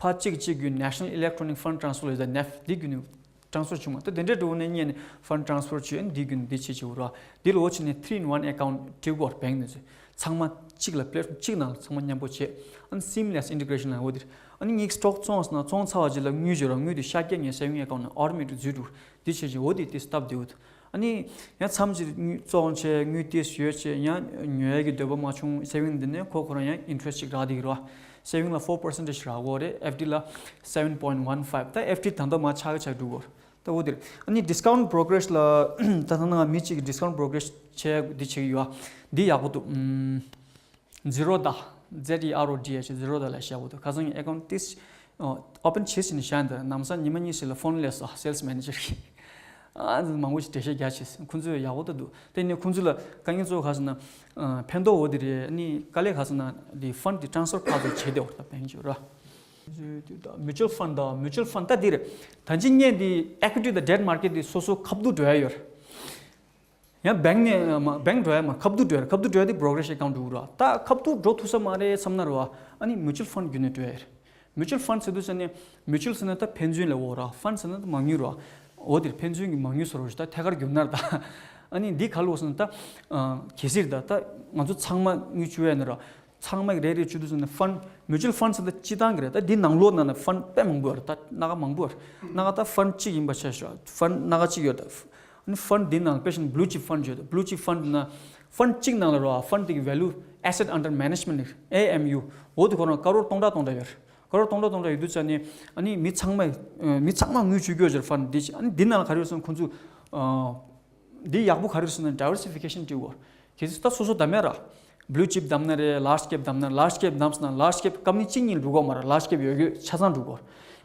ཕར་གཅིག་གཅིག་བརྒྱུད་National Electronic Fund Transfer ལབ་ཡོད་ད། ནེཕ་འདི་བརྒྱུད་ནས་transfer བྱུང་བ། ད་དེ་འདྲའི་འགྲོ་ནས་གཉེར་ནས་fund transfer བྱས་ནས་འདི་བརྒྱུད་ནས་འདི་བྱེད་བྱེད་གོ་ར། འདི་ལ་འོ་བྱས་ནས་three in one account བྲིས་གོ་ར། bank ནས་ཚོས་ཚང་མ་གཅིག་ལ་platform གཅིག་ནང་ལ་ཚང་མ་མཉམ་པོ་བྱས། ཨ་ནི་seamless integration ལ་འོ་དེ་རེད། ཨ་ནི་ངེད་ཀྱི་stock བཙོང་སོང་ན་བཙོང་ཚར་བ་རྗེས་ལ་དངུལ་བྱོས་ར། དངུལ་དེ་ཤར་རྒྱག་ངའི་saving account ནང་automatic འཛུལ་འགྲོ་གི་རེད། འདི་བྱས་བྱས་འོ་དེ་དེ་སྟབས་བདེ་བོ་འདུག་ཨ་ནི་ཡང་མཚམས་ཅིག་དངུལ་བཙོང་བྱས་དངུལ་ཏོག་ཙམ་ཡོད་བྱས་ཡང་ཉོ་ཡ་གི་འདོད་པ་མ་བྱུང་། saving འདི་ནས་ཁོ་ཁོ་རང་ཡང་interest ཅིག་རག་བསྡད་ཀྱི་རེད་བ། saving ལ་four percentage རག་གི་རེད། FD ལ་seven point one five། ད་FD ད་ལྟ་མར་ཆག་གི་ཆག་འགྲོ་གི་རེད། ད་འོ་དེ་རེད། ཨ་ནི་discount brokerage ལ་ད་ད་ནང་མི་གཅིག་གིས་discount brokerage བྱས་འདི་བྱེད་ཀྱི་ཡོད་བ། འདི་ཡག་པོ་འདུག་ཨམ། Zerodha, Z E R O D H, Zerodha ལ་བཞག་པ་འདུག་ཁ་སང་account དེ་open བྱེད་ཟིན་ནས་བཞག་འདུག་ནམ་སང་ཉི་མ་གཉིས་ཤིག་ལ་phone སླེབས་སོང་sales manager གིས། ཨ་མང་པོ་ཞིག་འགྲེལ་བཤད་རྒྱག་བྱས། ཁོང་ཚོས་ཡག་པོ་ད་འདུག་དེ་ནས་ཁོང་ཚོ་ལ་དཀའ་ངལ་གཙོ་བོ་ག་ཟེར་ན། ཕན་ཐོགས་འོ་དེ་རེད། ཨ་ནི་དཀའ་ལས་ག་ཟེར་ན་དེ་fund དེ་transfer ཕར་ཚུར་བྱེད་བདེ་བོ་རེད། ད་bank ཅིག་ར། mutual fund དང་mutual fund ད་འདི་རེད། ད་ཅི་ངས་འདི་equity དང་debt market དེ་སོ་སོ་ཁ་བསྡུ་འགྲོ་ཡ་ཡོད་རེད། ཡང་bank ནས་མ་bank འགྲོ་ཡ་མ་ཁ་བསྡུ་འགྲོ་ཡ་རེད། ཁ་བསྡུ་འགྲོ་ཡ་དེ་brokerage account འགྲོ་གི་རེད། ད་ཁ་བསྡུ་འགྲོ་ཐུབ་ས་མ་རེད་བསམ་ན་རེད་བ། ཨ་ནི་mutual fund བརྒྱུད་ནས་འགྲོ་ཡ་རེད། mutual fund ཟེར་དུས་ཙ་ནས་mutual ཟེར་ན་ད་ཕན་ཚུན་ལ་འོ་ར། fund ཟེར་ན་ད་མ་དངུལ་ར། འོ་དེར་ཕན་ཚུན་གྱི་མ་དངུལ་ཟེར་རོ་ཞིག་ད་ཐད་ཀར་བསྒྱུར་ན་ར། ད་ཨ་ནི་འདི་ག་ལོག་ཟེར་ན་ད་གལ་སྲིད་ད་ད་ང་ཚོ་ཚང་མ་དངུལ་བཅུག་ཡ་ན་ར། ཚང་མ་གི་རེ་རེ་བཅུ་དུ་ཟིན་ནས་ཕན་མིའུ་ཅུལ་ཕན་ཟེར་ད་སྤྱི་བཏང་གི་རེད། ད་འདི་ནང་ལོགས་ནང་ན་ཕན་དཔེ་མང་པོ་ཡོད་རེད། ད་སྣ་ཁ་མང་པོ་ཡོད་རེད། སྣ་ཁ་ད་ཕན་གཅིག་ཡིན་པ་ཆ་ཤོག་ཕན་སྣ་ཁ་གཅིག་ཡོད་ད། ཨ་ནི་ཕན་འདི་ནང་དཔེ་བཞིན་blue chip fund ཡོད་ད། blue chip fund ནང་ཕན་གཅིག་ནང་ལ་རོ་ཕན་དེ་གི་value, asset under management, A M U འོ་དེ་ཁོ་རང་ཀ་རོར་སྟོང་ཕྲག་སྟོང་ཕྲག་ཡོད་རེད། ཀ་རོར་སྟོང་ཕྲག་སྟོང་ཕྲག་ཡོད་དུས་ཙ་ནི་ཨ་ནི་མི་ཚང་མ་མི་ཚང་མ་དངུལ་བཅུག་རྒྱུ་ཡོད་ཅེར་ཕན་འདི་ཨ་ནི་འདི་ནང་ལ་ག་རེ་ཡོད་སོང་ཁོང་ཚོ་འདི་ཡག་པོ་ག་རེ་ཡོད་སོང་ན་diversification བྱེད་དགོས། གལ་སྲིད་ད་སོ་སོ་བདམས་ཡ་ར་blue chip བདམས་ན་རེད། large cap བདམས་ན་large cap བདམས་སོང་ན་large cap company གཅིག་གཉིས་འགྲོ་གོ་མ་ར་large cap ཡོད་རྒྱུ་ཆ་ཚང་འགྲོ་གོ།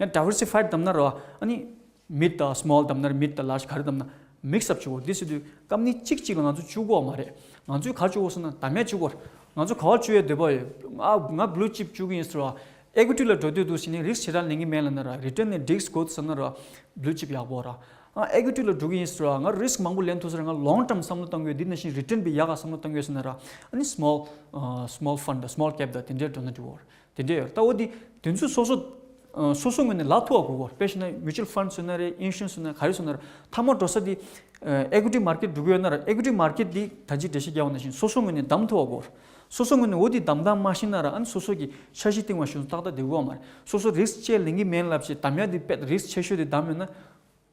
ཡང་diversified བདམས་ན་ར་ཨ་ནི་mid དང་small བདམས་ན་ར་mid དང་large ག་རེ་བདམས་ན་mix up བྱེད་དགོས། འདི་ཟེར་དུས་company གཅིག་གཅིག་ལ་ང་ཚོ་བཅུག་གོ་མ་རེད། ང་ཚོས་ག་བཅུག་གོ་སོང་ན་བདམས་ཡ་བཅུག་གོ། ང་ཚོ་ག་བ་བཅུག་ཡ་འདོད་པ་ཡོད། ང་ང་blue chip བཅུག་གི་ཡིན་ཟེར་བ། equity ལ་འགྲོ་དུས་འདུག་ཟེར་ནས་risk ཞེ་དྲག་ལེན་གི་མེད་ལབ་ན་ར་return ནས་འགྲིག་དགོས་ཟེར་ན་ར་blue chip ཡག་པོ་ར། ཨ་equity ལ་འགྲོ་གི་ཡིན་ཟེར་བ། ང་risk མང་པོ་ལེན་ཐུབ་ཟེར། ང་long term བསམ་བློ་གཏོང་གི་ཡོད། འདི་ནང་བཞིན་return བི་ཡག་ག་བསམ་བློ་གཏོང་གི་ཡོད་ཟེར་ན་ར་ཨ་ནི་small small fund small cap དང་དེ་འདྲའི་འགྲོ་ན་འགྲིག་གོ། དེ་འདྲའི་ཡོད་རེད། ད་འོ་འདི་དེ་ཚོ་སོ་སོ་སོ་སོ་ངོས་ནས་ལབ་ཐུབ་པ་དགོས་གོ། དཔེ་བཞག་ན་mutual fund བཟོས་ན་རེད། insurance བཟོས་ན་ག་རེ་བཟོས་ན་རེད། མཐའ་མ་འགྲོ་ས་དེ་equity market འགྲོ་གི་ཡོད་ན་ར་equity market དེ་ད་ཅི་འགྲེལ་བཤད་རྒྱག་པ་ནང་བཞིན་སོ་སོ་ངོས་ནས་བདམས་ཐུབ་པ་དགོས། སོ་སོ་ངོས་ནས་འོ་དེ་བདམས་སྟངས་མ་ཤེས་ན་ར་ཨ་ནི་སོ་སོ་གི་འཆར་གཞི་བཏིང་བ་ཞིག་ཏག་ཏག་བསྡད་དགོས་པ་མ་རེད། སོ་སོ་risk བཅས་ལེན་གི་མེད་ལབ་བྱས་བདམས་ཡ་དེ་དཔེ་risk ཆེ་ཤོས་དེ་བདམས་ཡོད་ན།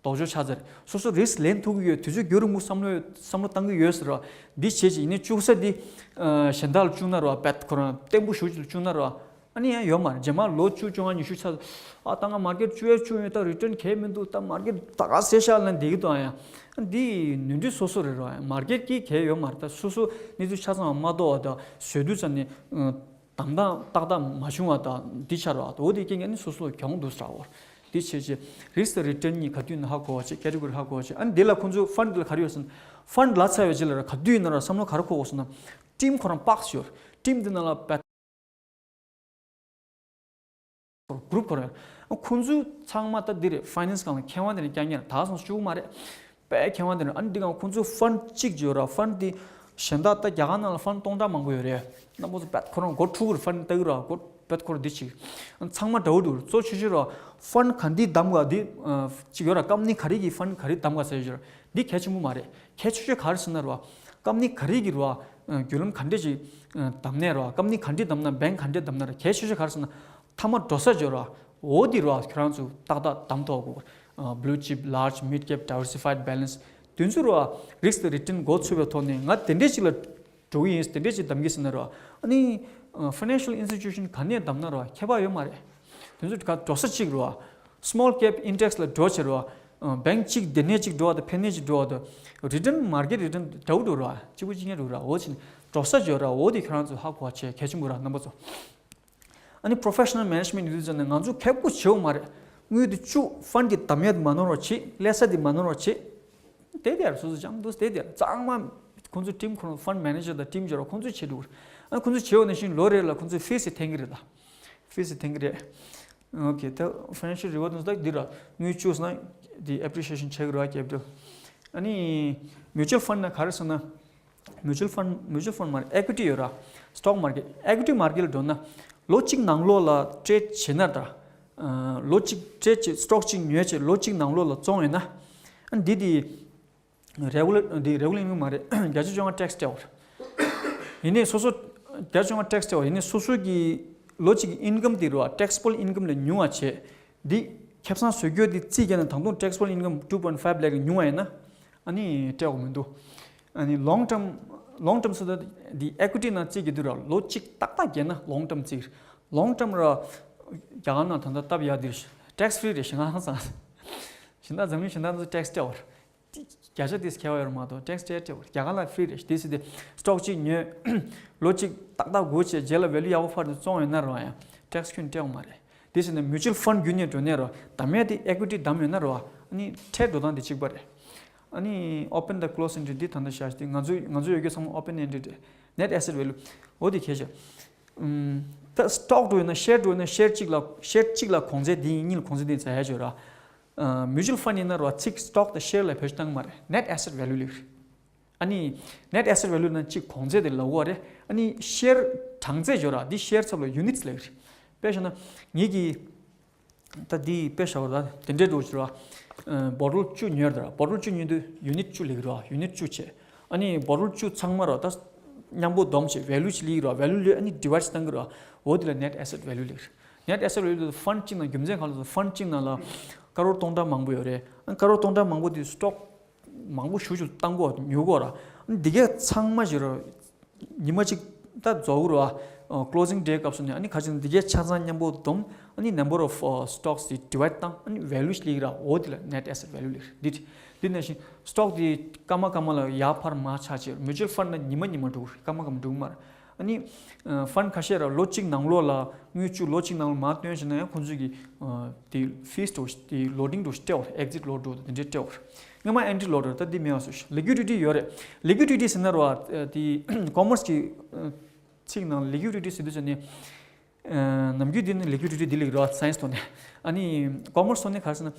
ལྡོག་ཕྱོགས་ཆགས་ཚར། སོ་སོ་risk ལེན་ཐུབ་ཀྱི་ཡོད། དུས་ཚོད་རྒྱུན་རིང་པོ་བསམ་བློ་བསམ་བློ་བཏང་གི་ཡོད་ཟེར་བ། འདི་བྱེད་ཅིག་ཡིན་ནའི་བཅུག་ས་འདི་གཞན་དག་ལ་བཅུག་ན་ར་བད་ཁོ་རང་བརྟན་པོ་ཞུ་ཅིག་ལ་བཅུག་ན་ར་ཨ་ནི་ཡང་ཡོད་མ་རེད། རྗེས་མ་ལོ་བཅུ་བཅོ་ལྔ་ཉི་ཤུ་ཆགས། ཨ་ད་ང་market བཅུག་ཡ་བཅུག་ཡོད། ད་return གས་མི་འདུག་ད་market ད་ག་སེ་ཤ་ལ་འདི་གི་དང་ཡང་འདི་ནོར་འཁྲུལ་སོ་སོ་རེད་ར། market གི་གས་ཡོད་མ་རེད། ད་སོ་སོ་གནས་ཚུལ་ཆ་ཚང་མ་རྟོགས་པ་ད་བཟོས་དུས་ཙམ་ནས། བདམས་སྟངས་ཏག་ཏག་མ་བྱུང་བ་དང་འདི་ཆགས་རེད་བ། འོ་དེ་རྐྱེན་གྱིས་ནི་སོ་སོ་ལ་གྱོང་འདུག་ཟེར་བ། འདི་བྱས་རྗེས་risk return གཉིས་ག་དུས་ཡིན་ན་ཧ་གོ་བ་བྱེད། category ཧ་གོ་བ་བྱེད། ཨ་ནི་འདི་ལ་ཁོང་ཚོ་fund ལ་ག་རེ་ཡོད་ཟེར་ན། fund ལབ་ཚར་བའི་རྗེས་ལ་ར་ག་དུས་ཡིན་ན་ར་བསམ་བློ་ག་རེ་འཁོར་དགོས་ཟེར་ན། team ཁོ་རང་box ཡོད། team འདི་ནང་ལ་བད་group ཁོ་རང་ཡོད། ཁོང་ཚོ་ཚང་མ་ད་འདི་རེད། finance སྒང་ལ་མཁས་དབང་དེ་ནས་རྐྱང་རྐྱང་རེད། ད་སོང་བཅུག་མ་རེད། པའི་མཁས་དབང་དེ་ནི་ཨ་ནི་འདི་གང་ཁོང་ཚོའི་fund གཅིག་ཡོད་ར། fund འདི་གཞན་དག་ད་རྒྱ་གར་ནང་ལ་fund སྟོང་ཕྲག་མང་པོ་ཡོད་རེད། རྣམ་པ་ཚོ་པད་ཁོ་རང་སྒོ་ཕྲུག་གི་fund ལྟ་གི་ར། སྒོ་པད་ཁོ་རང་འདི་ཅིག་ཚང་མ་འདྲ་བོ་འདུག་གཙོ་ཆེ་ཤོས་ར་fund ག་འདི་བདམས་ག་འདི་ཅིག་ཡོད་ར། company ག་རེ་གི་fund ག་རེ་བདམས་ག་ཟེར་ཡོད་ར། འདི་གལ་ཆེན་པོ་མ་རེད། གལ་ཆེ་ཤོས་ག་རེ་ཟེར་ན་ར་company ག་རེ་གི་ར་བརྒྱུད་ལམ་ག་འདྲས་ཅིག་བདམས་ནས་ར། company ག་འདྲས་བདམས་ན། bank ག་འདྲས་བདམས་ན་ར། གལ་ཆེ་ཤོས་ག་རེ་ཟེར་ན། མཐའ་མ་འགྲོ་ས་འབྱོར་བ། འོ་འདི་རུ་བ་ཁྱོད་རང་ཚོ་ཏག་ཏག་བདམས་ཐུབ་དགོས། blue chip, large, mid cap, diversified balance དེ་ཚོ་རུ་བ་risk དང་return མགོ་ཚོས་པའི་ཐོག་ནས་ང་དེ་འདྲས་ཅིག་ལ་འགྲོ་གི་ཡིན། དེ་འདྲས་ཅིག་བདམས་གི་ཟེར་ན་རུ་བ། ཨ་ནི་financial institution ག་ནས་བདམས་ན་རུ་བ་ཁྱད་པར་ཡོད་མ་རེད། དེ་ཚོ་ག་འགྲོ་ས་གཅིག་རུ་བ། small cap index ལ་འགྲོ་བྱེད་རུ་བ། bank གཅིག་དེ་ནས་གཅིག་འགྲོ་བ་དང་ཕན་ནས་གཅིག་འགྲོ་བ་དང་return, market return འདྲ་བོ་འགྲོ་རུ་བ། གཅིག་པུ་གཅིག་རྐྱང་འགྲོ་རུ་བ། འོ་ཕྱིན་འགྲོ་ས་འབྱོར་རུ་བ། འོ་དེ་ཁྱོད་རང་ཚོ་ཧ་གོ་བ་བྱེད་གལ་ཆེན་པོ་ར་རྣམ་པ་ཚོ། ཨ་ནི་professional management ཡོད་དུས་ཙམ་ནས་ང་ཚོ་ཁེ་པོ་བྱེད་འོང་མ་རེད། དངུལ་དེ་བཅུག fund གི་བདམས་ཡ་དེ་མ་ནོར་བ་བྱེད། ཀླད་ས་དེ་མ་ནོར་བ་བྱེད། དེ་དེ་ཡར་སོ་སོ་ཅང་འདུག་དེ་དེ་ཡར་གཙང་མ་ཁོང་ཚོ་team ཁོང་fund manager དང་team སྦྱོར་བ་ཁོང་ཚོས་བྱེད་འདུག་ཨ་ཁོང་ཚོས་བྱེད་འོང་ནས་ཤིང་ལོ་རེ་ལ་ཁོང་ཚོས་fees འཐེན་གི་རེད་ད། fees འཐེན་གི་རེད། okay ད་financial reward ནང་ད་འདི་ར་དངུལ་བཅུག་སོང་ན་དེ་appreciation བྱེད་གི་རེད་བ། capital ཨ་ནི་mutual fund ན་ག་རེ་སོང་ན། mutual fund, mutual fund མ་རེད། equity ཡོད་ར། stock market, equity market ལ་འགྲོ་ན་ལོ་གཅིག་ནང་ལོགས་ལ་trade བྱེད་ན་ད། ལོ་གཅིག་trade བྱེད། stock གཅིག་ཉོས་བྱས་ལོ་གཅིག་ནང་ལོགས་ལ་བཙོང་ཡོད་ན། ཨ་འདི་དེ་regular, འདི་regular income མ་རེད། བརྒྱ་ཆ་བཅོ་ལྔ་tax སྤྲད་པ་རེད། ཡིན་ནའི་སོ་སོ་བརྒྱ་ཆ་བཅོ་ལྔ་tax སྤྲད་པ་ཡིན་ནའི་སོ་སོ་གི་ལོ་གཅིག་གི་income དེ་ར་taxable income ལས་ཉུང་བ་བྱས། འདི་ཁེ་བཟང་བཟོ་རྒྱུ་དེ་རྩིས་རྒྱག་ན་ད་དུང་taxable income two point five ལས་ཀྱི་ཉུང་བ་ཡིན་ན། ཨ་ནི་སྤྲད་དགོས་མི་འདུག་ཨ་ནི་long term, long term ཟེར་ད་འདི་equity ནང་རྩིས་རྒྱག་དུས་ར་ལོ་གཅིག་ཏག་ཏག་རྒྱག་ན་long term རྩིས། long term ར་རྒྱ་གར་ནང་ད་ལྟ་སྟབས་ཡག་འདིར་tax free རེད། ཞེ་ན་ཧང་སང་། ཞེ་ན་འཛམ་གླིང་ཞེ་ན་ཚོ་tax སྤྲད་པ་རེད། བརྒྱ་ཆ་དེ་ཁྱད་པར་ཡོད་མ་གཏོགས་tax སྤྲད་སྤྲད་པ་རེད། རྒྱ་གར་ལ་free རེད། དེ་ཟེར་ཏེ་stock གཅིག་ཉོས། ལོ་གཅིག་ཏག་ཏག་སྒུག་བྱས་རྗེས་ལ་value ཡག་པོ་འཕར་ཏེ་བཙོང་ཡོད་ན་ར་ཡང་tax ཁྱོན་སྤྲད་དགོས་མ་རེད། དེ་ཟེར་ནས་mutual fund བརྒྱུད་ནས་འགྲོ་ནས་ར་བདམས་ཡ་དེ་equity བདམས་ཡོད་ན་ར་ཨ་ནི་trade འགྲོ་སྟངས་དེ་གཅིག་པ་རེད། ཨ་ནི་open དང་close ended འདི་ད་ལྟ་བཞག་སྟེ་ང་ཚོ་ང་ཚོ་ཡོད་རྒྱུ་ཚང་མ་open ended རེད། net asset value འོ་དེ་གལ་ཆེ། ད་stock འགྲོ་ཡོད་ན་share འགྲོ་ཡོད་ན་share གཅིག་ལ་share གཅིག་ལ་གོང་ཚད་འདི་ཡིན། གཉིས་ལ་གོང་ཚད་འདི་ཡིན་ཟེར་ཡ་ཡོད་ར། mutual fund ཡིན་ན་ར་ཚིག་stock དང་share ལ་བེད་སྤྱོད་བཏང་གི་མ་རེད། net asset value ལབ་ཀྱི་རེད། ཨ་ནི་net asset value ནང་གཅིག་གོང་ཚད་དེ་ལབ་དགོས་རེད། ཨ་ནི་share གྲངས་ཚད་ཡོད་ར། འདི་share ཚབ་ལ་units ལབ་ཀྱི་རེད། དཔེ་བཞག་ན་ངེད་ཀྱི་ད་འདི་དཔེ་བཞག་པ་ད་དེ་འདྲའི་འགྲོ་ཀྱི་ར། bottle བཅུ་ཉོས་ར། bottle བཅུ་ཉོས་དུས་unit བཅུ་ལབ་ཀྱི་ར། unit བཅུ་བྱས། ཨ་ནི་bottle བཅུ་ཚང་མ་ར་ད་ མཉམ་པོ་བསྡོམས་བྱས་value ཅིག་སླེབས་ཀྱི་རེད་བ། value སླེབས། ཨ་ནི་divide བཏང་གི་རེད་བ། འོ་དེ་ལ་net asset value སླེབས་ཀྱི་རེད། net asset value ལ་fund གཅིག་ནང་རྒྱུ་མཚན་གང་ལ་fund གཅིག་ནང་ལ་ཀ་རོར་སྟོང་ཕྲག་མང་པོ་ཡོད་རེད། ཨ་ཀ་རོར་སྟོང་ཕྲག་མང་པོ་དེ་stock མང་པོ་ཞུ་ཞུ་བཏང་གོ་ཉོ་གོ་ར། ཨ་ནི་འདི་གས་ཚང་མ་ཞིག་ར་ཉི་མ་གཅིག་ད་རྫོགས་རུ་བ། closing day སྐབས་སུ་ནས་ཨ་ནི་ཁ་ཅིག་འདི་གས་ཆ་ཚང་མཉམ་པོ་བསྡོམས། ཨ་ནི་number of stocks དེ་divide བཏང་། ཨ་ནི་value ཞིག་སླེབས་ཀྱི་ར། འོ་དེ་ལ་net asset value སླེབས་ཀྱི་རེད། འདི་འདི་ནང་བཞིན་stock དེ་སྐར་མ་སྐར་མ་ལ་ཡར་འཕར་མར་ཆག་བྱས། mutual fund ལ་ཉི་མ་ཉི་མ་འགྲོ་གི་རེད། སྐར་མ་སྐར་མ་འགྲོ་གི་མ་རེད། ཨ་ནི་fund ཁ་ཤས་ར་ལོ་གཅིག་ནང་ལོགས་ལ་དངུལ་བཅུག་ལོ་གཅིག་ནང་ལོགས་མར་བཏོན་བྱས་ན་ཡང་ཁོང་ཚོས་ཀྱི་དེ་fees འགྲོ་དེ་loading འགྲོ་སྤྲད་པ་རེད། exit load འགྲོ་དེ་འདྲས་སྤྲད་པ་རེད། སྔོན་མ་entry load རེད། ད་འདི་མེད་པ་བཟོས་ཤག liquidity ཡོད་རེད། liquidity ཟེར་ན་ར་བ་དེ་commerce གི་ཚིག་ནང་liquidity ཟེར་དུས་ཙམ་ནས་ནམ་རྒྱུན་འདི་ནི་liquidity འདི་ལ་ར་བ་science ཐོག་ནས། ཨ་ནི་commerce ཐོག་ནས་ག་རེ་ཟེར་ན།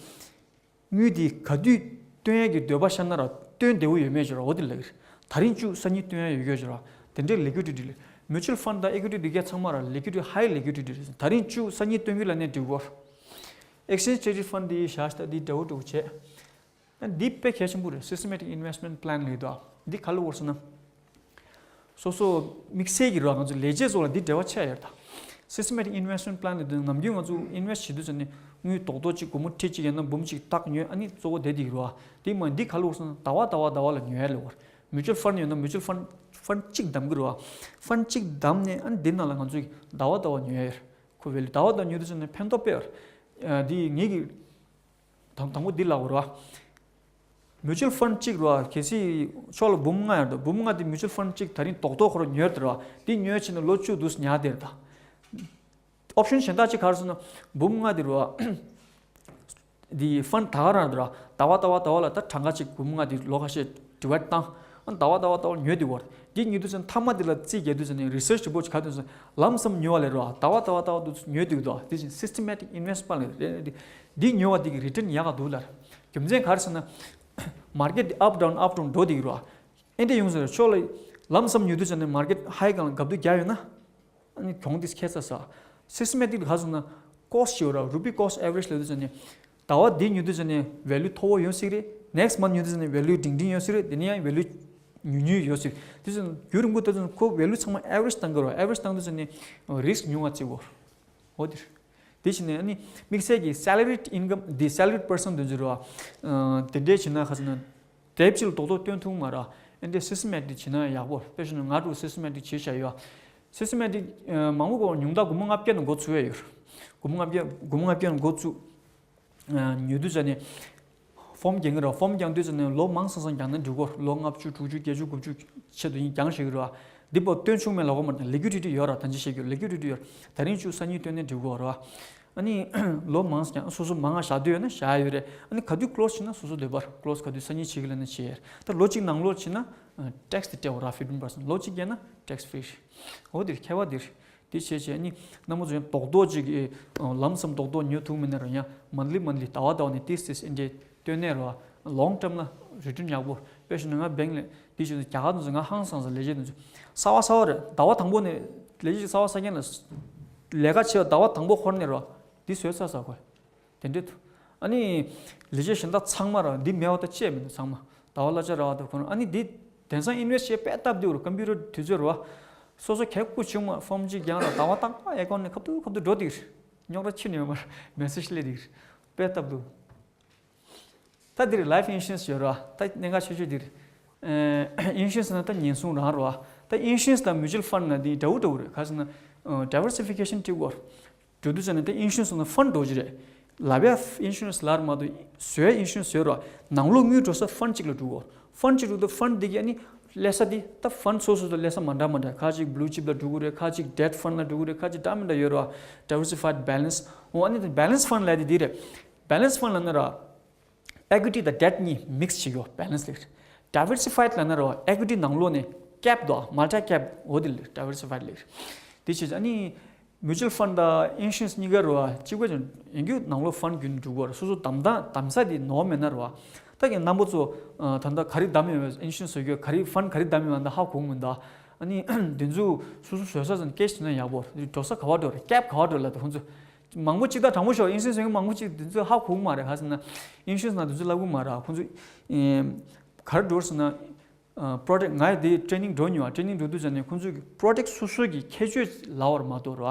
དངུལ་འདི་ག་དུས་བཏོན་ཡས་ཀྱི་འདོད་པ་ཤར་ན་ར་བཏོན་བདེ་བོ་ཡོད་མེད་ཅིག་ར། འོ་དེ་ལ་ཡོད་རེད། ད་རིང་བཅུག་སང་ཉིན་བཏོན་ཡས་ཡོད་ཀྱི་ར། དེ་འདྲའི་liquidity ལ། mutual fund དང་equity འདི་གས་ཚང་མ་ར་liquidity high liquidity རེད། ད་རིང་བཅུག་སང་ཉིན་བཏོན་གྱི་ལ་ནས་འགྲིག་གོ། exchange traded fund འདི་བཞག་ད་འདི་འདྲ་བོ་འགྲོ་བྱས། འདི་དཔེ་གལ་ཆེན་པོ་རེད། systematic investment plan ལ་ཡོད་དོ། འདི་ག་ལ་བོར་སོང་ན། སོ་སོ་དམིགས་བསལ་གྱི་རོགས་ང་ཚོ་ལས་བྱེད་ཚོ་ལ་འདི་འབྲེལ་བ་ཆེ་ཡོད་ད། systematic investment plan ལ་དུས་ནམ་རྒྱུན་ང་ཚོ་invest བྱེད་དུས་ཙམ་ནས་དངུལ་རྡོག་རྡོག་གཅིག་སྒོར་མོ་ཁྲི་གཅིག་ཡིན་ན་འབུམ་གཅིག་ཏག་ཉོས། ཨ་ནི་གཙོ་བོ་དེ་འདི་གི་རོགས་འདི་མ་འདི་ག་ལ་བོར་སོང་ན། ཟླ་བ་ཟླ་བ་ཟླ་བ་ལ་ཉོ་ཡ་ལ་བོར། mutual fund ཡོད་ན་mutual fund fund གཅིག་བདམས་གི་རོགས། fund གཅིག་བདམས་ནས་ཨ་ནི་འདི་ནང་ལ་ང་ཚོ་ཟླ་བ་ཟླ་བ་ཉོ་ཡ་ཡོད། ཁོ་value ཟླ་བ་ཟླ་བ་ཉོ་དུས་ཙམ་ནས་ཕན་ཐོགས་དཔེ་ཡོད། འདི་ངེད་ཀྱི་དང་དང་པོ་འདི་ལབ་དགོས་རེད་བ། mutual fund གཅིག་རེད་བ། གལ་སྲིད་ཕྱོགས་ལ་འབུམ་ལྔ་ཡོད་འདུག་འབུམ་ལྔ་དེ་mutual fund གཅིག་ད་རིང་རྡོག་རྡོག་ཁོ་རང་ཉོས་དེ་རེད་བ། འདི་ཉོས་ཕྱིན་ན་ལོ་བཅུ་འདུག་ཉར་དེ་རེད་ད། option གཞན་དག་གཅིག་ག་རེ་ཟེར་ན། འབུམ་ལྔ་དེ་རེད་བ། འདི་fund ད་ག་རང་དེ་རེད་བ། ཟླ་བ་ཟླ་བ་ཟླ་བ་ལ་ད་གྲངས་ཀ་གཅིག་འབུམ་ལྔ་དེ་ལོ་ཁ་ཤས་divide བཏང་། ཨ་ཟླ་བ་ཟླ་བ་ཟླ་བ་ཉོས་དེ་བར་འདི་ཉོས་དུས་ཙམ་མཐའ་མ་དེ་ལ་རྩིས་རྒྱག་དུས་ཙམ་ནས་research report ག་དུས་ཙམ་lump sum ཉོ་བ་ལས་རེད་བ། ཟླ་བ་ཟླ་བ་ཟླ་བ་དུ་ཉོས་དེ་འདུག་དེ་བཞིན་systematic investment ལས་རེད། འདི་ཉོ་བ་འདི་གི་return ཡག་ག་འདུག་ལ། རྒྱུ་མཚན་ག་རེ་ཟེར་ན། market འདི་up down up down འགྲོ་དེ་གི་རོ། ཨེ་འདྲ་ཡོང་ཟེར་ཕྱོགས་ལ་lump sum ཉོ་དུས་ཙམ་ནས་market high གང་ལ་གབ་དུས་རྒྱག་ཡོད་ན། ཨ་ནི་གྱོང་དེ་ཁྱད་མཚར་ས། systematic ལ་ག་སོང་ན་cost ཡོད་ར། rupee cost average ལ་དུས་ཙམ་ནས། ཟླ་བ་འདི་ཉོ་དུས་ཙམ་ནས་value མཐོ་བོ་ཡོང་སྲིད་རེད། next month ཉོ་དུས་ཙམ་ནས་value འབྲིང་འབྲིང་ཡོང་སྲིད་རེད། དེ་ནས་ཡང་value ཉུང་ཉུང་ཡོང་སྲིད། དུས་ཙམ་རྒྱུན་རིང་པོ་དུས་ཙམ་ཁོ་value ཚང་མ་average བཏང་གི་རོ། average བཏང་དུས་ཙམ་ནས་risk ཉུང་བ་བརྩི་དགོས། འོ་དེ་རེད། དེ་བཞིན་ནས་ཨ་ནི་དམིགས་བསལ་གྱི་salaried income འདི་salaried person དེ་ཚོ་རེད་བ། དེ་འདྲའི་བྱས་ན་ག་ཟེར་ན། དེབ་ཅིག་ལ་རྡོག་རྡོག་སྟོན་ཐུབ་མ་རེད། ཨེ་འདྲའི་systematic བྱས་ན་ཡག་པོ། དཔེ་བཞག་ན་ང་འདྲ་བོ་systematic བྱས་བཞག་ཡོད། systematic མང་པོ་གོ་ཉུང་མཐའ་སྒོར་མོ་ལྔ་བརྒྱ་ནས་འགོ་ཚུགས་ཡ་ཡོད། སྒོར་མོ་ལྔ་བརྒྱ་སྒོར་མོ་ལྔ་བརྒྱ་ནས་འགོ་བཙུགས། ཉོ་དུས་ཙམ་ནས་form རྒྱག་གི་རེད། form རྒྱག་དུས་ཙམ་ནས་ལོ་མང་སང་སང་རྒྱག་ན་འགྲིག་གོ། ལོ་ལྔ་བཅུ་དྲུག་ཅུ་བརྒྱད་ཅུ་དགུ་བཅུ་ཆེད་དུ་ཡིན་རྒྱག་ཤེས་ཀྱི་རེད་བ། འདི་པོ་སྟོན་ཆུང་མེད་ལ་གོ་མ་རེད། liquidity ཡོད་ར། ད་ཅི་བཤད་རྒྱུ་liquidity ཡོད། ད་རིང་བཅུག་སང་ཉིན་སྟོན་ནས་འགྲིག་གོ་རེད་བ། ཨ་ནི་ལོ་མང་སང་རྒྱག་སོ་སོ་མང་ང་བཞག་འདོད་ཡོད་ན་བཞག་ཡ་ཡོད་རེད། ཨ་ནི་ག་དུས་close བྱེད་ན་སོ་སོ་འདོད་པར་close ག་དུས་སང་ཉིན་བྱེད་ཀྱི་ལ་ན་བྱེད་ཡ། ད་ལོ་གཅིག་ནང་ལོགས་བྱེད་ན་tax དེ་སྤྲད་འོ་ར། fifteen percent ལོ་གཅིག་བརྒལ་ན་tax free། འོ་དེ་ཁྱད་པར་དེ་རེད། དེ་བྱས་བྱས་ནི་རྣམ་པ་ཚོ་ཡང་རྡོག་རྡོག་ཅིག་གི་ལམ་སམ་རྡོག་རྡོག་ཉོ་ཐུབ་མིན་ན་ར། ཡང་monthly monthly ཟླ་བ་ཟླ་བ་ནས་ཏིས་ཏིས་ཨེ་འདྲས་བཏོན་ནས་ར། long term ལ་return ཡག་པོ། དཔེ་བཞག་ན་ང་bank ལ་འདི་བྱས་ན་རྒྱ་གར་དུ་ང་ཧང་སང་ས་ལས་བྱེད་དུ་གསར་བ་གསར་བ་རེད། ཟླ་བ་དང་པོ་ནས་ལས་བྱེད་གསར་བ་གསར་རྐྱང་ལ་ལས་ཀ་བྱེད་པ་ཟླ་བ་དང་པོ་འཁོར་ནས་ར། འདི་བཟོས་ཚར་ས་གོ། དེ་འདྲས་དུ། ཨ་ནི་ལས་བྱེད་གཞན་དག་ཚང་མ་ར་འདི་མེད་པ་ད་ཅི་ཡང་མི་འདུག་ཚང་མ་ཟླ་བ་གླ་ཆ་རག་པ་འདུག་ཁོ་ན། ཨ་ནི་འདི་དེང་སང་invest བྱེད་དཔེ་སྟབས་བདེ་བོ་རེད། computer དུས་ཚོད་རེད་བ། སོ་སོ་གལ་སྐུ་ཆུང་མ་form གཅིག་རྒྱག་ར་ཟླ་བ་ཏག་ཏག་account ནས་ཁ་ཐུག་ཁ་ཐུག་འགྲོ་འདུག་རྙོག་དྲ་ཁྱོན་ནས་ཡོད་མ་རེད། message སླེབས་འདུག་དཔེ་སྟབས་བདེ། ད་འདིར་life insurance ཡོད་ར། ད་གནད་འགག་ཆེ་ཤོས་འདིར། ཨེ་insurance ན་ད་ཉེན་སྲུང་རང་ར། ད་insurance དང་mutual fund ན་འདི་འདྲ་བོ་འདྲ་བོ་རེད། ག་ཟེར་ན། ཨ་diversification བྱེད་དགོས། འགྲོ་དུས་ཙམ་ནས་ད་insurance ན་fund འགྲོ་གི་རེད། ལབ་ཡ་insurance ལབ་མ་གཏོགས་བཟོ་ཡ་insurance བཟོས་ར། ནང་ལོགས་དངུལ་འགྲོ་ས་fund གཅིག་ལ་འགྲོ་དགོས། fund གཅིག་འགྲོ་དུས་fund འདི་གི་ཨ་ནི་ལས་ས་འདི་ད་fund སོ་སོ་དང་ལས་ས་མ་འདྲ་མ་འདྲ། ཁ་ཅིག་blue chip ལ་འགྲོ་གི་རེད། ཁ་ཅིག་debt fund ལ་འགྲོ་གི་རེད། ཁ་ཅིག་འདྲ་མི་འདྲ་ཡོད་ར། diversified balance འོ་ཨ་ནི་balance fund ལབ་དེ་འདི་རེད། balance fund ལབ་ན་ར། equity དང་debt གཉིས་mix བྱེད་ཡོད་balance ལས། diversified ལབ་ན་རོ་equity ནང་ལོགས་ནས་cap དང་multi cap འོ་དེ་ལས་diversified ལས། དེ་བྱས་ཨ་ནི་mutual fund དང་insurance གཉིས་ཀ་རོ་གཅིག་པ་ཅན་ཡིན་རྒྱུ་ནང་ལོགས་fund རྒྱུན་འགྲོ་གོ་ར། སོ་སོ་དམ་དང་དམ་ས་དེ་ནོར་མེད་ན་རོ། ད་ཀྱང་རྣམ་པ་ཚོ་ད་ལྟ་ག་རེ་བདམས་ཡོད་insurance བཟོ་རྒྱུ་ག་རེ་fund ག་རེ་བདམས་ཡོད་ད་ཧ་གོ་མི་འདུག་ཨ་ནི་དེ་ཚོ་སོ་སོ་བཟོ་ས་ཙམ་cash བྱས་ན་ཡག་པོ་འགྲོ་ས་ག་བ་འགྲོ་ར། cap ག་བ་འགྲོ་ལ་ད་ཁོང་ཚོ། མང་པོ་གཅིག་དང་དྲང་པོ་ཤོག insurance ཡོད་མཁན་མང་པོ་གཅིག་དེ་ཚོས་ཧ་གོ་གི་མ་རེད། ག་ཟེར་ན་insurance ནང་དེ་ཚོས་ལབ་གི་མ་རེད། ཁོང་ཚོ་ག་རེ་འགྲོ་ཟེར་ན་ ཨ་product ང་ཡི་དེ་training འགྲོ་མྱོང་བ། training འགྲོ་དུས་ཙམ་ནས་ཁོང་ཚོས་ཀྱི་product སོ་སོའི་གི་ཁྱད་ཆོས་ལབ་པ་མ་གཏོགས་ར།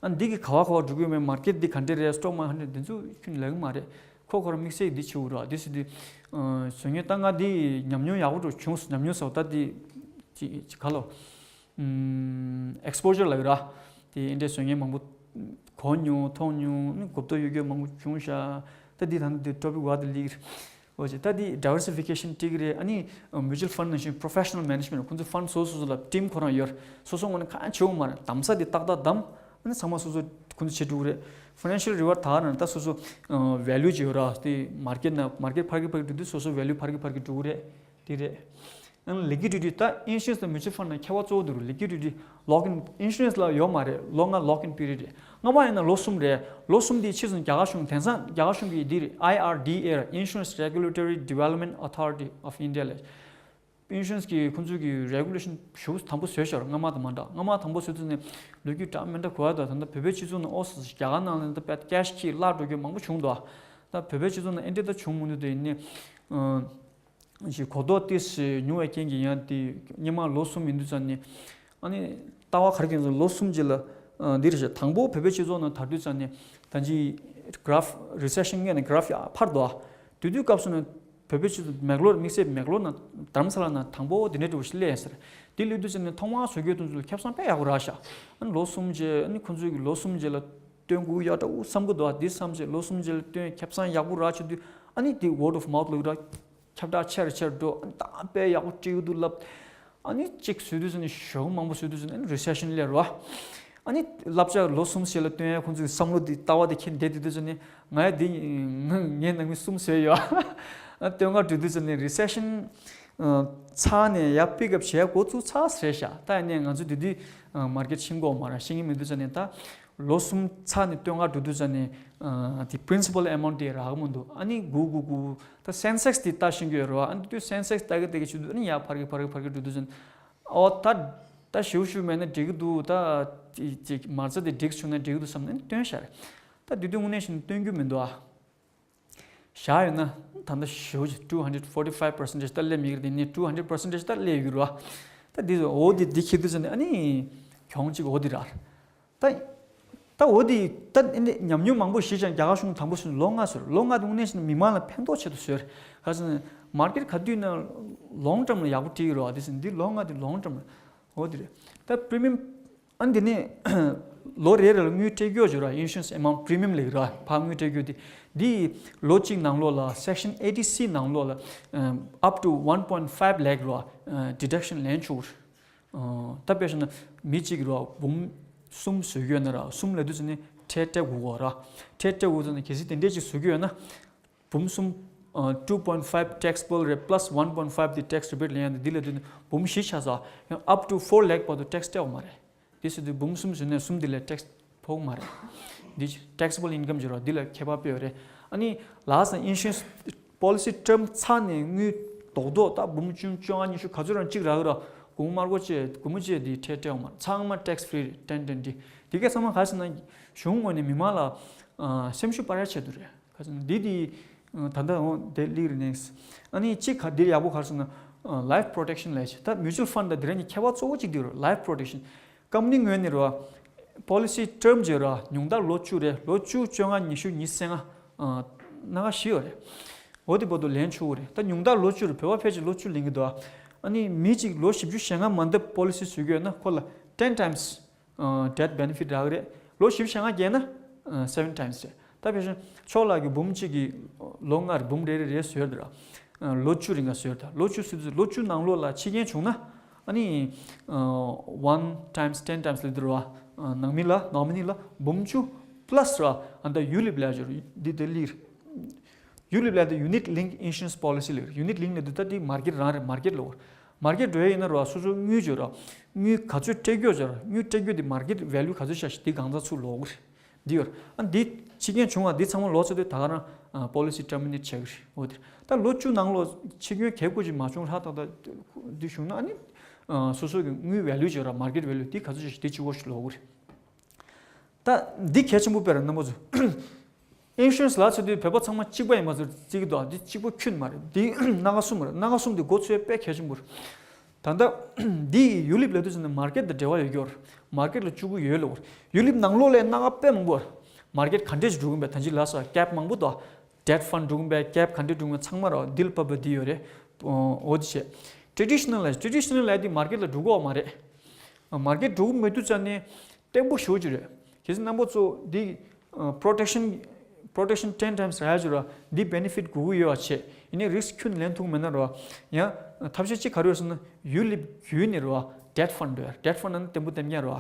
ཨ་འདི་གི་ག་བ་ག་བ་འགྲོ་གི་ཡོད་མེད། market འདི་ག་འདྲ་རེད། stock market འདི་ཚོ་ཁྱོན་ལབ་གི་མ་རེད། ཁོ་ཁོ་རང་དམིགས་བསལ་འདི་བྱེད་དགོས་ར། འདི་སྲིད་དུས་ཨ་བཟོ་མཁན་ད་ང་འདི་ཉམས་མྱོང་ཡག་པོ་འགྲོ་བྱུང་། ཉམས་མྱོང་ཟེར་བ་ད་འདི་ཅི་ཅི་ག་ལོ། ཨམ་exposure ལབ་ཀྱི་ར། དེ་འདྲའི་བཟོ་མཁན་མང་པོ་གོ་མྱོང་མཐོང་མྱོང་། ཨ་ནི་གོ་རྟོགས་ཡོད་རྒྱུ་མང་པོ་བྱུང་ཤག་ད་འདི་ད་ལྟ་འདི་topic བར་དུ་ལིག་འོ་ཅེ་ད་འདི་diversification འགྲིག་གི་རེད། ཨ་ནི་mutual fund ནང་བཞིན་professional management ཁོང་ཚོ་fund སོ་སོ་སོ་ལ་team ཁོ་རང་ཡོད། སོ་སོ་ངོས་ནས་གང་བྱེད་དགོས་མ་རེད། གདམ་ས་འདི་ཏག་ཏག་གདམ། ཨ་ནི་ཚང་མ་སོ་སོ་ཁོང་ཚོ་བྱེད་འགྲོ་གི་རེད། financial reward ད་ནང་ད་སོ་སོ་value ཅིག་ཡོད་ར། དེ་market ནང་market འཕར་གི་འཕར་གི་འགྲོ་དུས་སོ་སོ་value འཕར་གི་འཕར་གི་འགྲོ་གི་རེད། དེ་རེད། ཨང་liquidity ད་insurance དང་mutual fund ནང་ཁྱད་པར་གཙོ་བོ་འདུག liquidity lock in insurance ལ་ཡོད་མ་རེད། ལོ་ལྔ་lock in period རེད། སྔ་མ་ཡིན་ན་ལོ་གསུམ་རེད། ལོ་གསུམ་དེ་ཕྱིས་སུ་རྒྱ་གར་གཞུང་དེང་སང་རྒྱ་གར་གཞུང་གི་འདི་རེད། I R D A རེད། Insurance Regulatory Development Authority of India ལས། insurance གི་ཁོང་ཚོས་ཀྱི་regulation ཞེ་པོ་དམ་པོ་བཟོས་ཤག་སྔ་མ་དང་མ་འདྲ། སྔ་མ་དམ་པོ་བཟོས་དུས་ནས་ལོ་རྒྱུས་འདྲ་མི་འདྲ་གོ་ཡ་འདུག་ད་ལྟ་བོད་པའི་སྤྱི་ཚོགས་ནང་ཨོ་སི་རྒྱ་གར་ནང་ལ་ད་པད་cash ཁྱི་བརླག་འགྲོ་རྒྱུ་མང་པོ་བྱུང་འདུག་ད་བོད་པའི་སྤྱི་ཚོགས་ནང་ཨེ་འདྲ་ད་བྱུང་མི་འདུག་དེ་ཡིན་ནའི། ཞིག་གོ་རྟོགས་ཏོག་ཙམ་ཉུང་བའི་རྐྱེན་གྱིས་ཡང་དེ་སྔོན་མ་ལོ་གསུམ་ཡིན་དུས་ཙམ་ནས། ཨ་ནི་ལྟ་བ་ག་རེ་ཡིན་ཟེར་ལོ་གསུམ་རྗེས་ལ་ཨ་འདི་རེད་ཤག་དང་པོ་བོད་པའི་སྤྱི་ཚོགས་ནང་དར་དུས་ཙམ་ནས་ད་ཅི་graph recession སྔོན་ནས་graph ཡར་འཕར་འདུག་དེ་དུས་སྐབས་སུ་ནས་བོད་པའི་སྤྱི་ཚོགས་མེག་ལོར་དམིགས་བསལ་མེག་ལོར་ནང་རྡ་རམ་ས་ལ་ནང་དང་པོ་དེ་འདྲའི་འདྲ་བོ་ཞིག་སླེབས་ཡིན་ཟེར། དེ་སླེབས་དུས་ཙམ་ནས་ཐོག་མར་བཟོ་རྒྱུའི་དོན་ཚུལ་ཁེ་བཟང་དཔེ་ཡག་པོ་རག་ཤག་ཨ་ནི་ལོ་གསུམ་རྗེས་ཨ་ནི་ཁོང་ཚོས་ཀྱི་ལོ་གསུམ་རྗེས་ལ་སྟོན་དགོས་ཡག་འདྲ་བོ་བསམ་གི་འདུག་དེ་བསམ་རྗེས་ལོ་གསུམ་རྗེས་ལ་སྟོན་ཁེ་བཟང་ཡག་པོ་རག་བྱེད་དུས་ཨ་ནི་དེ་word of mouth ལབ་ཀྱི་ར། ཁྱབ་བསྒྲགས་ཆེ་རུ་ཆེ་རུ་འགྲོ། ཨ་ནི་ད་དཔེ་ཡག་པོ་བྲིས་ཡོད་འདུག་ལབ། ཨ་ནི་གཅིག་བཟོས་དུས་ཙམ་ནས་ཞེ་པོ་མང་པོ་བཟོས་དུས་ཙམ་ནས་ཨ་ནི་recession སླེབས་རོ། ཨ་ནི་བསླབ་བྱ་ལོ་གསུམ་ཞིག་ལ་སྟོན་ཡ་ཁོང་ཚོའི་བསམ་བློ་འདི་ལྟ་བ་འདི་ཁྱེར་བསྡད་དུས་ཙམ་ནས་ང་ཡ་འདི་ངའི་ནང་མི་གསུམ་བཟོས་ཡོད། ཨ་སྟོན་ག་འགྲོ་དུས་ཙམ་ནས་recession ཚར་ནས་ཡ་pick up བྱེད་ཡ་འགོ་བཙུགས་ཚར་ཟེར་ཤག་ད་ཡིན་ནའི་ང་ཚོ་དེ་དུས་market ཤེས་གོ་མ་ར། ཤེས་ཀྱི་མི་འདུག་ཙམ་ནས་ད། ལོ་གསུམ་ཚར་ནས་སྟོན་ག་འགྲོ་དུས་ཙམ་ནས་ཨ་དེ་principal amount དེ་རག་གི་མི་འདུག་ཨ་ནི་སྒུག་སྒུག་སྒུག་ད་Sensex དེ་ལྟ་ཤེས་ཀྱི་ཡོད་རེད་བ། ཨ་ནི་དུས་Sensex ལྟ་གི་ལྟ་གི་བྱེད་དུས་ཨ་ནི་ཡར་འཕར་གི་འཕར་གི་འཕར་གི་འགྲོ་དུས་ཙམ་ཨོ་ད་ད་ཞེ་པོ་ཞེ་པོ་མེད་ན་འགྲིག་གི་འདུག་ད་དེ་ཅིག་མ་རྩ་དེ་འགྲིག་བྱུང་ན་འགྲིག་གི་འདུག་བསམ་ནས་སྟོན་ཤག་རེད། ད་དེ་དུས་དངོས་གནས་བྱས་ན་སྟོན་རྒྱུ་མི་འདུག་ཨ། བཞག་ཡོད་ན་ད་ལྟ་ཞེ་པོ་ཅིག two hundred forty five percentage ད་སླེབས་མི་གི་དེ་ནི་two hundred percentage ད་སླེབས་ཡོད་རེད་བ། ད་འདི་འོ་འདི་འདི་ཁྱེར་དུས་ཙམ་ནས་ཨ་ནི་གྱོང་གཅིག་འོ་འདི་རག་ད་ད་འོ་འདི་ད་ཨ་ནི་ཉམས་མྱོང་མང་པོ་ཞིག་ཀྱང་རྒྱ་གར་གཞུང་དང་པོ་སུ་ལོ་ལྔ་ཟེར། ལོ་ལྔ་དེ་དངོས་གནས་བྱས་ན་མི་མང་ལ་ཕན་ཐོགས་ཆེད་དུ་བཟོས་རེད། ག་ཟེར་ན་market ག་དུས་ན་long term ལ་ཡག་པོ་བྲིས་ཡོད་རེད་བ། དེ་ཟེར་འདི་ལོ་ལྔ་དེ་long term ལ་འོ་འདི་རེད། ད་premium ཨ་འདི་ནས་ལོ་རེ་རེ་ལ་དངུལ་སྤྲད་རྒྱུ་ཡོད་ར། Insurance amount premium ལབ་ར། ཕར་དངུལ་སྤྲད་རྒྱུ་དེ་འདི་ལོ་གཅིག་ནང་ལོགས་ལ་Section eighty C ནང་ལོགས་ལ་up to one point five lakh ར་deduction ལེན་ཆོག་ར། ད་དཔེ་བཞག་ན་མི་གཅིག་ར་འབུམ་གསུམ་བཟོ་རྒྱུ་ཡོད་ན་ར་གསུམ་ལབ་དུས་ཙམ་ནས་ཁྲལ་སྤྲད་དགོས་གོ་ར། ཁྲལ་སྤྲད་དགོས་ཙམ་ནས་གལ་སྲིད་དེ་འདྲས་ཅིག་བཟོ་རྒྱུ་ཡོད་ན། འབུམ་གསུམ། ཨ། two point five taxable རེད། plus one point five དེ་tax rebate ལེན་ཡ་འདི་འདི་ལ་དུས་ནས་འབུམ་བཞི་ཆགས་སོང་། ཡང་up to four lakh བར་དུ་tax སྤྲད་དགོས་མ་རེད། དེ་ཟེར་དུས་འབུམ་གསུམ་ཟིན་ནས་གསུམ་འདི་ལ་tax ཕོག་མ་རེད། འདི་taxable income བརྗོད་རོགས་འདི་ལ་ཁྱད་པར་སྤེལ་བ་རེད། ཨ་ནི་last insurance policy term ཚར་ནས་དངུལ་རྡོག་རྡོག་ད་འབུམ་བཅུ་བཅོ་ལྔ་ཉི་ཤུ་ག་ཚོད་རང་གཅིག་རག་གི་རོགས། སྒོར་མོ་དམར་པོ་བཅས་སྒོར་མོ་བཅས་འདི་ཁྲལ་སྤྲད་དགོས་མ་རེད། ཚང་མ་tax free རེད། ten ten འདི་འདི་གས་ཚང་མ་ག་ཟེར་ན་གཞུང་ངོས་ནས་མི་མང་ལ་ཨ་སེམས་ཤུགས་སྤར་ཡ་ཆེད་དུ་རེད། ཁ་སང་འདི་དེ་ད་ལྟ་འོང་དེ་ལིག་རེ་ནེགས། ཨ་ནི་གཅིག་ག་འདིར་ཡག་པོ་ག་རེ་ཟེར་ན་life protection ལས་ད་mutual fund དང་འདི་ར་གཉིས་ཁྱད་པར་གཙོ་བོ་གཅིག་འདི་རེད། life protection company ངོས་ནས་རེད་བ། policy term བརྗོད་ར་ཉུང་མཐར་ལོ་བཅུ་རེད། ལོ་བཅུ། བཅོ་ལྔ། ཉི་ཤུ། ཉི་ཤུ་རྩ་ལྔ། སྣ་ཁ་བཞི་ཡོད་རེད། འོ་དེ་བར་དུ་ལེན་ཆོག་གི་རེད། ད་ཉུང་མཐར་ལོ་བཅུ་རེད། བོད་པ་ཕལ་ཆེར་ལོ་བཅུ་ལེན་གི་འདུག་ཨ་ནི་མི་གཅིག་ལོ་བཞི་བཅུ་ཞེ་ལྔ་མ་འདབ་policy བཟོ་གི་ཡོད་ན་ཁོ་ལ་ten times death benefit རག་གི་རེད། ལོ་བཞི་བཅུ་ཞེ་ལྔ་བརྒལ་ན་seven times རེད། ད་ཕལ་ཆེར་ཕྱོགས་ལ་གི་འབུམ་གཅིག་གི་ལོ་ལྔ་རེ་འབུམ་རེ་རེ་རེ་བཟོས་འདུག་ར། ལོ་བཅུ་རིང་ག་བཟོས་འདུག་ལོ་བཅུ་ཟེར་དུས་ལོ་བཅུ་ནང་ལོགས་ལ་འཆི་རྐྱེན་བྱུང་ན་ཨ་ནི་one times ten times ལས་འདུག་ར། ནང་མི་ལ་nominee ལ་འབུམ་བཅུ་plus ར། ཨ་ད་ULIP ལ་འཇོག་འདི་དེ་ལིར། ULIP ལ་དེ་unit link insurance policy ལ་unit link ནི་དུ་ད་དེ་market རང་རེད། market ལ་market འགྲོ་ཡ་ཡིན་ན་རོ་སོ་སོ་དངུལ་བརྗོད་རོ། དངུལ་ག་ཚོད་སྤྲད་རྒྱུ་བརྗོད་རོ། དངུལ་སྤྲད་རྒྱུ་དེ་market value ག་ཚོད་ཤ་ཞིག་དེ་གང་ཚ་ཚུར་ལོག་གི་རེད། འདི་ཡོད་ཨ་འདི་འཆི་རྐྱེན་བྱུང་བ་འདི་ཚང་མ་ལོག་ཚར་དུས་ད་ག་རང་policy terminate བྱེད་གི་རེད། འོ་དེ་ད་ལོ་བཅུ་ནང་ལོ་འཆི་རྐྱེན་གལ་ཁུ་ཅིག་མ་བྱུང་ཧྲ་ཏག་ཏག་འདི་བྱུང་ན་ཨ་ནི་སོ་སོ་གི་དངུལ་value བརྗོད་རོ། market value དེ་ག་ཚོད་ཤ་ཞིག་དེ་ཅི་བོ་ཞིག་ལོག་གི་རེད། ད་འདི་གལ་ཆེན་པོ་དཔེ་རེད་རྣམ་པ་ཚོ། insurance ལ་ཚོ་དུས་བོད་པ་ཚང་མ་གཅིག་པ་ཡིན་མ་ཚོད་རྩིས་ཀྱི་འདུག་འདི་གཅིག་པ་ཁྱོན་མ་རེད། འདི་སྣ་ཁ་གསུམ་རེད། སྣ་ཁ་གསུམ་འདི་འགོ་ཚུགས་དཔེ་གལ་ཆེན་པོ་རེད། ད་ལྟ་འདི་ཡུ་ལིབ་ལབ་དུས་ཙམ་ནས་མར་ཀེཊ་དང་འབྲེལ་བ་ཡོད་རྒྱུ་རེད། མར་ཀེཊ་ལ་བཅུག་གི་ཡོད་ལབ་རེད། ཡུ་ལིབ་ནང་ལོགས་ལ་སྣ་ཁ་དཔེ་མང་པོ་རེད། མར་ཀེཊ་ག་འདྲས་ཅིག་འགྲོ་གིན་པས། ད་ཅི་ལ་ས་ཀེབ་མང་པོ་འདུག་ཌེབ་ཕན་འགྲོ་གིན་པས། ཀེབ་ག་འདྲས་འགྲོ་གིན་པས། ཚང་མ་ར་འདི་ལ་བབས་པ་འདི་ཡོད་རེད། འོ་འདི་བྱས། ཊེ་ཌི་ཤི་ནལ་ལ། ཊེ་ཌི་ཤི་ནལ་ལ་འདི་མར་ཀེཊ་ལ་འགྲོ་གི་ཡོད་མ་རེད། མར་ཀེཊ་འགྲོ་གི་མེད་དུས་ཙམ་ནས་བརྟན་པོ་ཞེ་པོ་ཅིག་རེད། གལ་སྲིད་རྣམ་པ་ཚོ་འདི་པྲོ་ཊེག་ཤན་པྲོ་ཊེག་ཤན་ཊེན་ཊའིམ་སི་རག་ཡ་ཅིག་ར། འདི་བེ་ནེ་ཕིཊ་དགོས་ཀྱི་ཡོད་པ་བྱས། ཡིན་ནའི་རི་སི་ཁི་ཁྱོན་ལེན་ཐུབ་མེད་ན་ར། ཡང་ཐབས་ཤེས་གཅིག་ག་རེ་ཡོད་ཟེར་ན། ཡུ་ལིབ་བརྒྱུད་ནས་ར་ཌེབ་ཕན་འགྲོ་ཡ། ཌེབ་ཕན་ནང་བརྟན་པོ་བརྟན་རྐྱང་ར།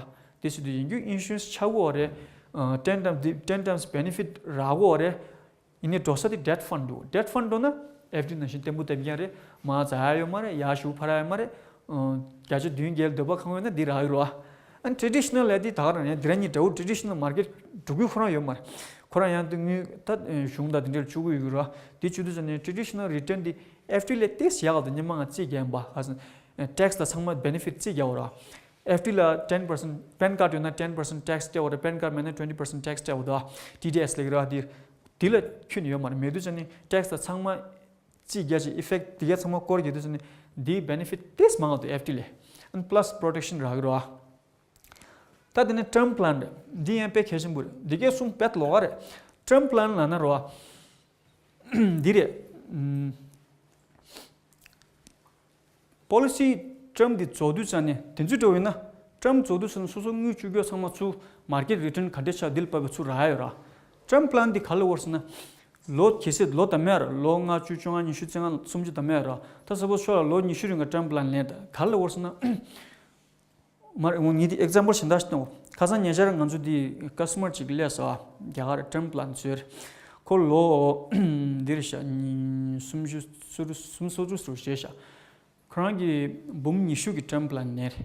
དེ་བྱེད་དུས་ཡིན་རྒྱུ་ཨིན་ཤུ་རན་སི་ཆགས་ཀྱི་ཡོད་རེད། ཊེན་ཊའིམ་སི་འདི་ཊེན་ཊའིམ་སི་བེ་ནེ་ཕིཊ་རག་གི་ཡོད་རེད། ཡིན་ནའི་འགྲོ་ས་དེ་ཌེབ་ཕན་འགྲོ། ཌེབ་ཕན་འགྲོ་ན་ཨེཕ་ཌི་ནང་བཞིན་བརྟན་པོ་བརྟན་རྐྱང་རེད། མར་འཛེག་ཡ་ཡོད་མ་རེད། ཡར་ཞེ་པོ་འཕར་ཡ་ཡོད་མ་རེད། ཨ། བརྒྱ་ཆ་བདུན་བརྒྱད་ལ་འདོད་པ་ཁེངས་ཡོད་ན་འདི་རག་གི་རེད་པ། ཨ་ནི་ཊེ་ཌི་ཤི་ནལ་ལབ་ཡ་འདི་ད་ག་རང་ཡང་འདི་རང་གཉིས་འདྲ་བོ། ཊེ་ཌི་ཤི་ནལ་མར་ཀེཊ་འགྲོ་གི་ཁོ་རང་ཡོད་མ་རེད། ཁོ་རང་ཡང་དེ་དངུལ་ད་གཞུང་དང་དེ་འདྲ་ལ་བཅུག་གི་ཡོད་རེད་པ། དེ་བྱེད་དུས་ཙམ་ནས་ཊེ་ཌི་ཤི་ནལ་རི་ཊན་དེ་ཨེཕ་ཌི་ལས་ཏོག་ཙམ་ཡག་ག་འདུག་སྔོན་མ་ང་རྩིས་རྒྱག་ཡིན་པ། ག་ཟེར་ན་ཊེག་སི་དང་ཚང་མ་བེ་ནེ་ཕིཊ་རྩིས་རྒྱག་ཡོད་རེད་པ། ཨེཕ་ཌི་ལ་ཊེན་པར་སེན་ཊི། པན་ཀར་ཌི་ཡོད་ན་ཊེན་པར་སེན་ཊི་ཊེག་སི་སྤྲད་ཡོད་རེད། པན་ཀར་ཌི་མེད་ན་ཊུ་ཝེན་ཊི་པར་སེན་ཊི་ཊེག་སི་སྤྲད་ཡོད་རེད་པ། ཊི་ཌི་ཨེསི་ལབ་ཀྱི་རེད་པ། དེ་དེ་ལ་ཁྱོན་ཡོད་མ་རེད། མེད་དུས་ཙམ་ནས་ཊེག་སི་དང་ཚང་མ་རྩིས་རྒྱག་བྱས། ཨི་ཕེག་ཊི་དེ་ག་ཚང་མ་སྐོར་རྒྱག་དུས་ཙམ་ནས་འདིའི་བེ་ནེ་ཕིཊ་ཏོག་ཙམ་མང་བ་འདུག་ཨེཕ་ཌི་ལས། ཨ་ནི་པ་ལ་སི་པྲོ་ཊེག་ཤན་རག་གི་རེད་པ། ད་དེ་ནས་ཊརམ་པ་ལན་རེད། འདི་ཡང་དཔེ་གལ་ཆེན་པོ་རེད། འདི་གའི་གསུམ་དཔེ་ལོགས་ཀ་རེད། ཊརམ་པ་ལན་ལབ་ན་རེད་པ། འདི་རེད། ཨམ། པོ་ལི་སི་ཊརམ་འདི་རྫོགས་དུས་ཙམ་ནས། དེ་ཚོ་འདྲ་བོ་ཡིན་ན། ཊརམ་རྫོགས་དུས་ཙམ་ནས་སོ་སོ་དངུལ་བཅུག་རྒྱུ་ཚང་མ་ཚུར་མར་ཀེཊ་རི་ཊན་ག་འདྲས་ཆགས། འདི་ལ་བབས་པའི་ཚུར་རག་ཡ་ཡོད་རེད་པ། ཊརམ་པ་ལན་འདི་ག་ལ་ཡོད་རེད་ཟེར་ན། ལོ་གལ་སྲིད་ལོ་འདང་མེད་ར། ལོ་ལྔ་བཅུ་བཅོ་ལྔ་ཉི་ཤུ་རྩ་ལྔ་སུམ་ཅུ་འདང་མེད་ར། ད་ས་པོ་སི་ཁྱོད་ལ་ལོ་ཉི་ཤུ་རིང་གི་ཊརམ་པ་ལན་ལེན། ད་ག་ལ་ཡོད་རེད་ཟེར་ན། མར་ངས་འདི་ཨེག་ཛམ་པལ་གཞན་དག་ཞིག་སྟོན། ཁ་སང་ཉེ་ཆར་ང་ཚོ་འདི་ཀ་སི་ཊ་མར་ཅིག་སླེབས་སོང་། རྒྱ་གར་ཊརམ་པ་ལན་ཟེར། ཁོ་ལོ་འདིར་ཤག་ཉི་སུམ་ཅུ་སོ་དྲུག་སུམ་ཅུ་སོ་དྲུག་ཟེར་བྱས་ཤག་ཁོ་རང་གི་འབུམ་ཉི་ཤུ་གི་ཊརམ་པ་ལན་ནས།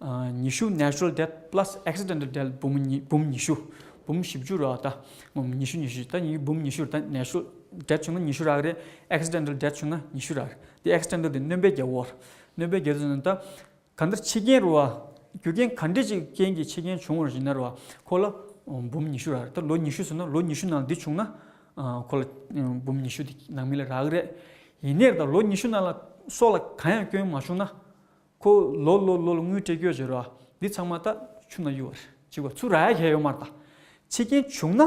ཨ། ཉི་ཤུ་ནེ་ཅུ་རལ་ཌེཐ་པ་ལ་སི་ཨེག་སི་ཌེན་ཊལ་ཌེཐ། འབུམ་ཉི་འབུམ་ཉི་ཤུ། འབུམ་བཞི་བཅུ་རེད་པ། ད་ཉི་ཤུ་ཉི་ཤུ། ད་ཉི་འབུམ་ཉི་ཤུ་རེད། ད་ནེ་ཅུ་རལ་ཌེཐ་བྱུང་ན་ཉི་ཤུ་རག་གི་རེད། ཨེག་སི་ཌེན་ཊལ་ཌེཐ་བྱུང་ན་ཉི་ཤུ་རག་གི་རེད། དེ་ཨེག་སི་ཌེན་ཊལ་དེ་སྣོན་པ་རྒྱག་གི་ཡོད་རེད། སྣོན་པ་རྒྱག་དུས་ཙམ་ནས་ད། གང་ལྟར་འཆི་རྐྱེན་རེད་པ། རྒྱུ་རྐྱེན་ག་འདྲས་ཅིག་རྐྱེན་གྱིས་འཆི་རྐྱེན་བྱུང་བ་ཡིན་ན་རེད་པ། ཁོ་ལ་འབུམ་ཉི་ཤུ་རག་གི་རེད། ད་ལོ་ཉི་ཤུ་ཟེར་ན་ལོ་ཉི་ཤུ་ནང་འདི་བྱུང་ན། ཨ། ཁོ་ལ་འབུམ་ཉི་ཤུ་དེ་ནང་མི་ལ་རག་གི་རེད། ཡིན་ནའི་ད་ལོ་ཉི་ཤུ་ནང་ལ་སྲོག་ལ་གང་ཡང་སྐྱོན་མ་བྱུང་ན། ཁོ་ལོ་ལོ་ལོ་ལ་དངུལ་སྤྲད་རྒྱུ་ཡོད་རེད་པ། འདི་ཚང་མ་ད་ཆུ་ནང་གཡུག་པ་རེད། གཅིག་པ་ཚུར་རག་ཡ་གང་ཡང་ཡོད་མ་རེད། ད་འཆི་རྐྱེན་བྱུང་ན་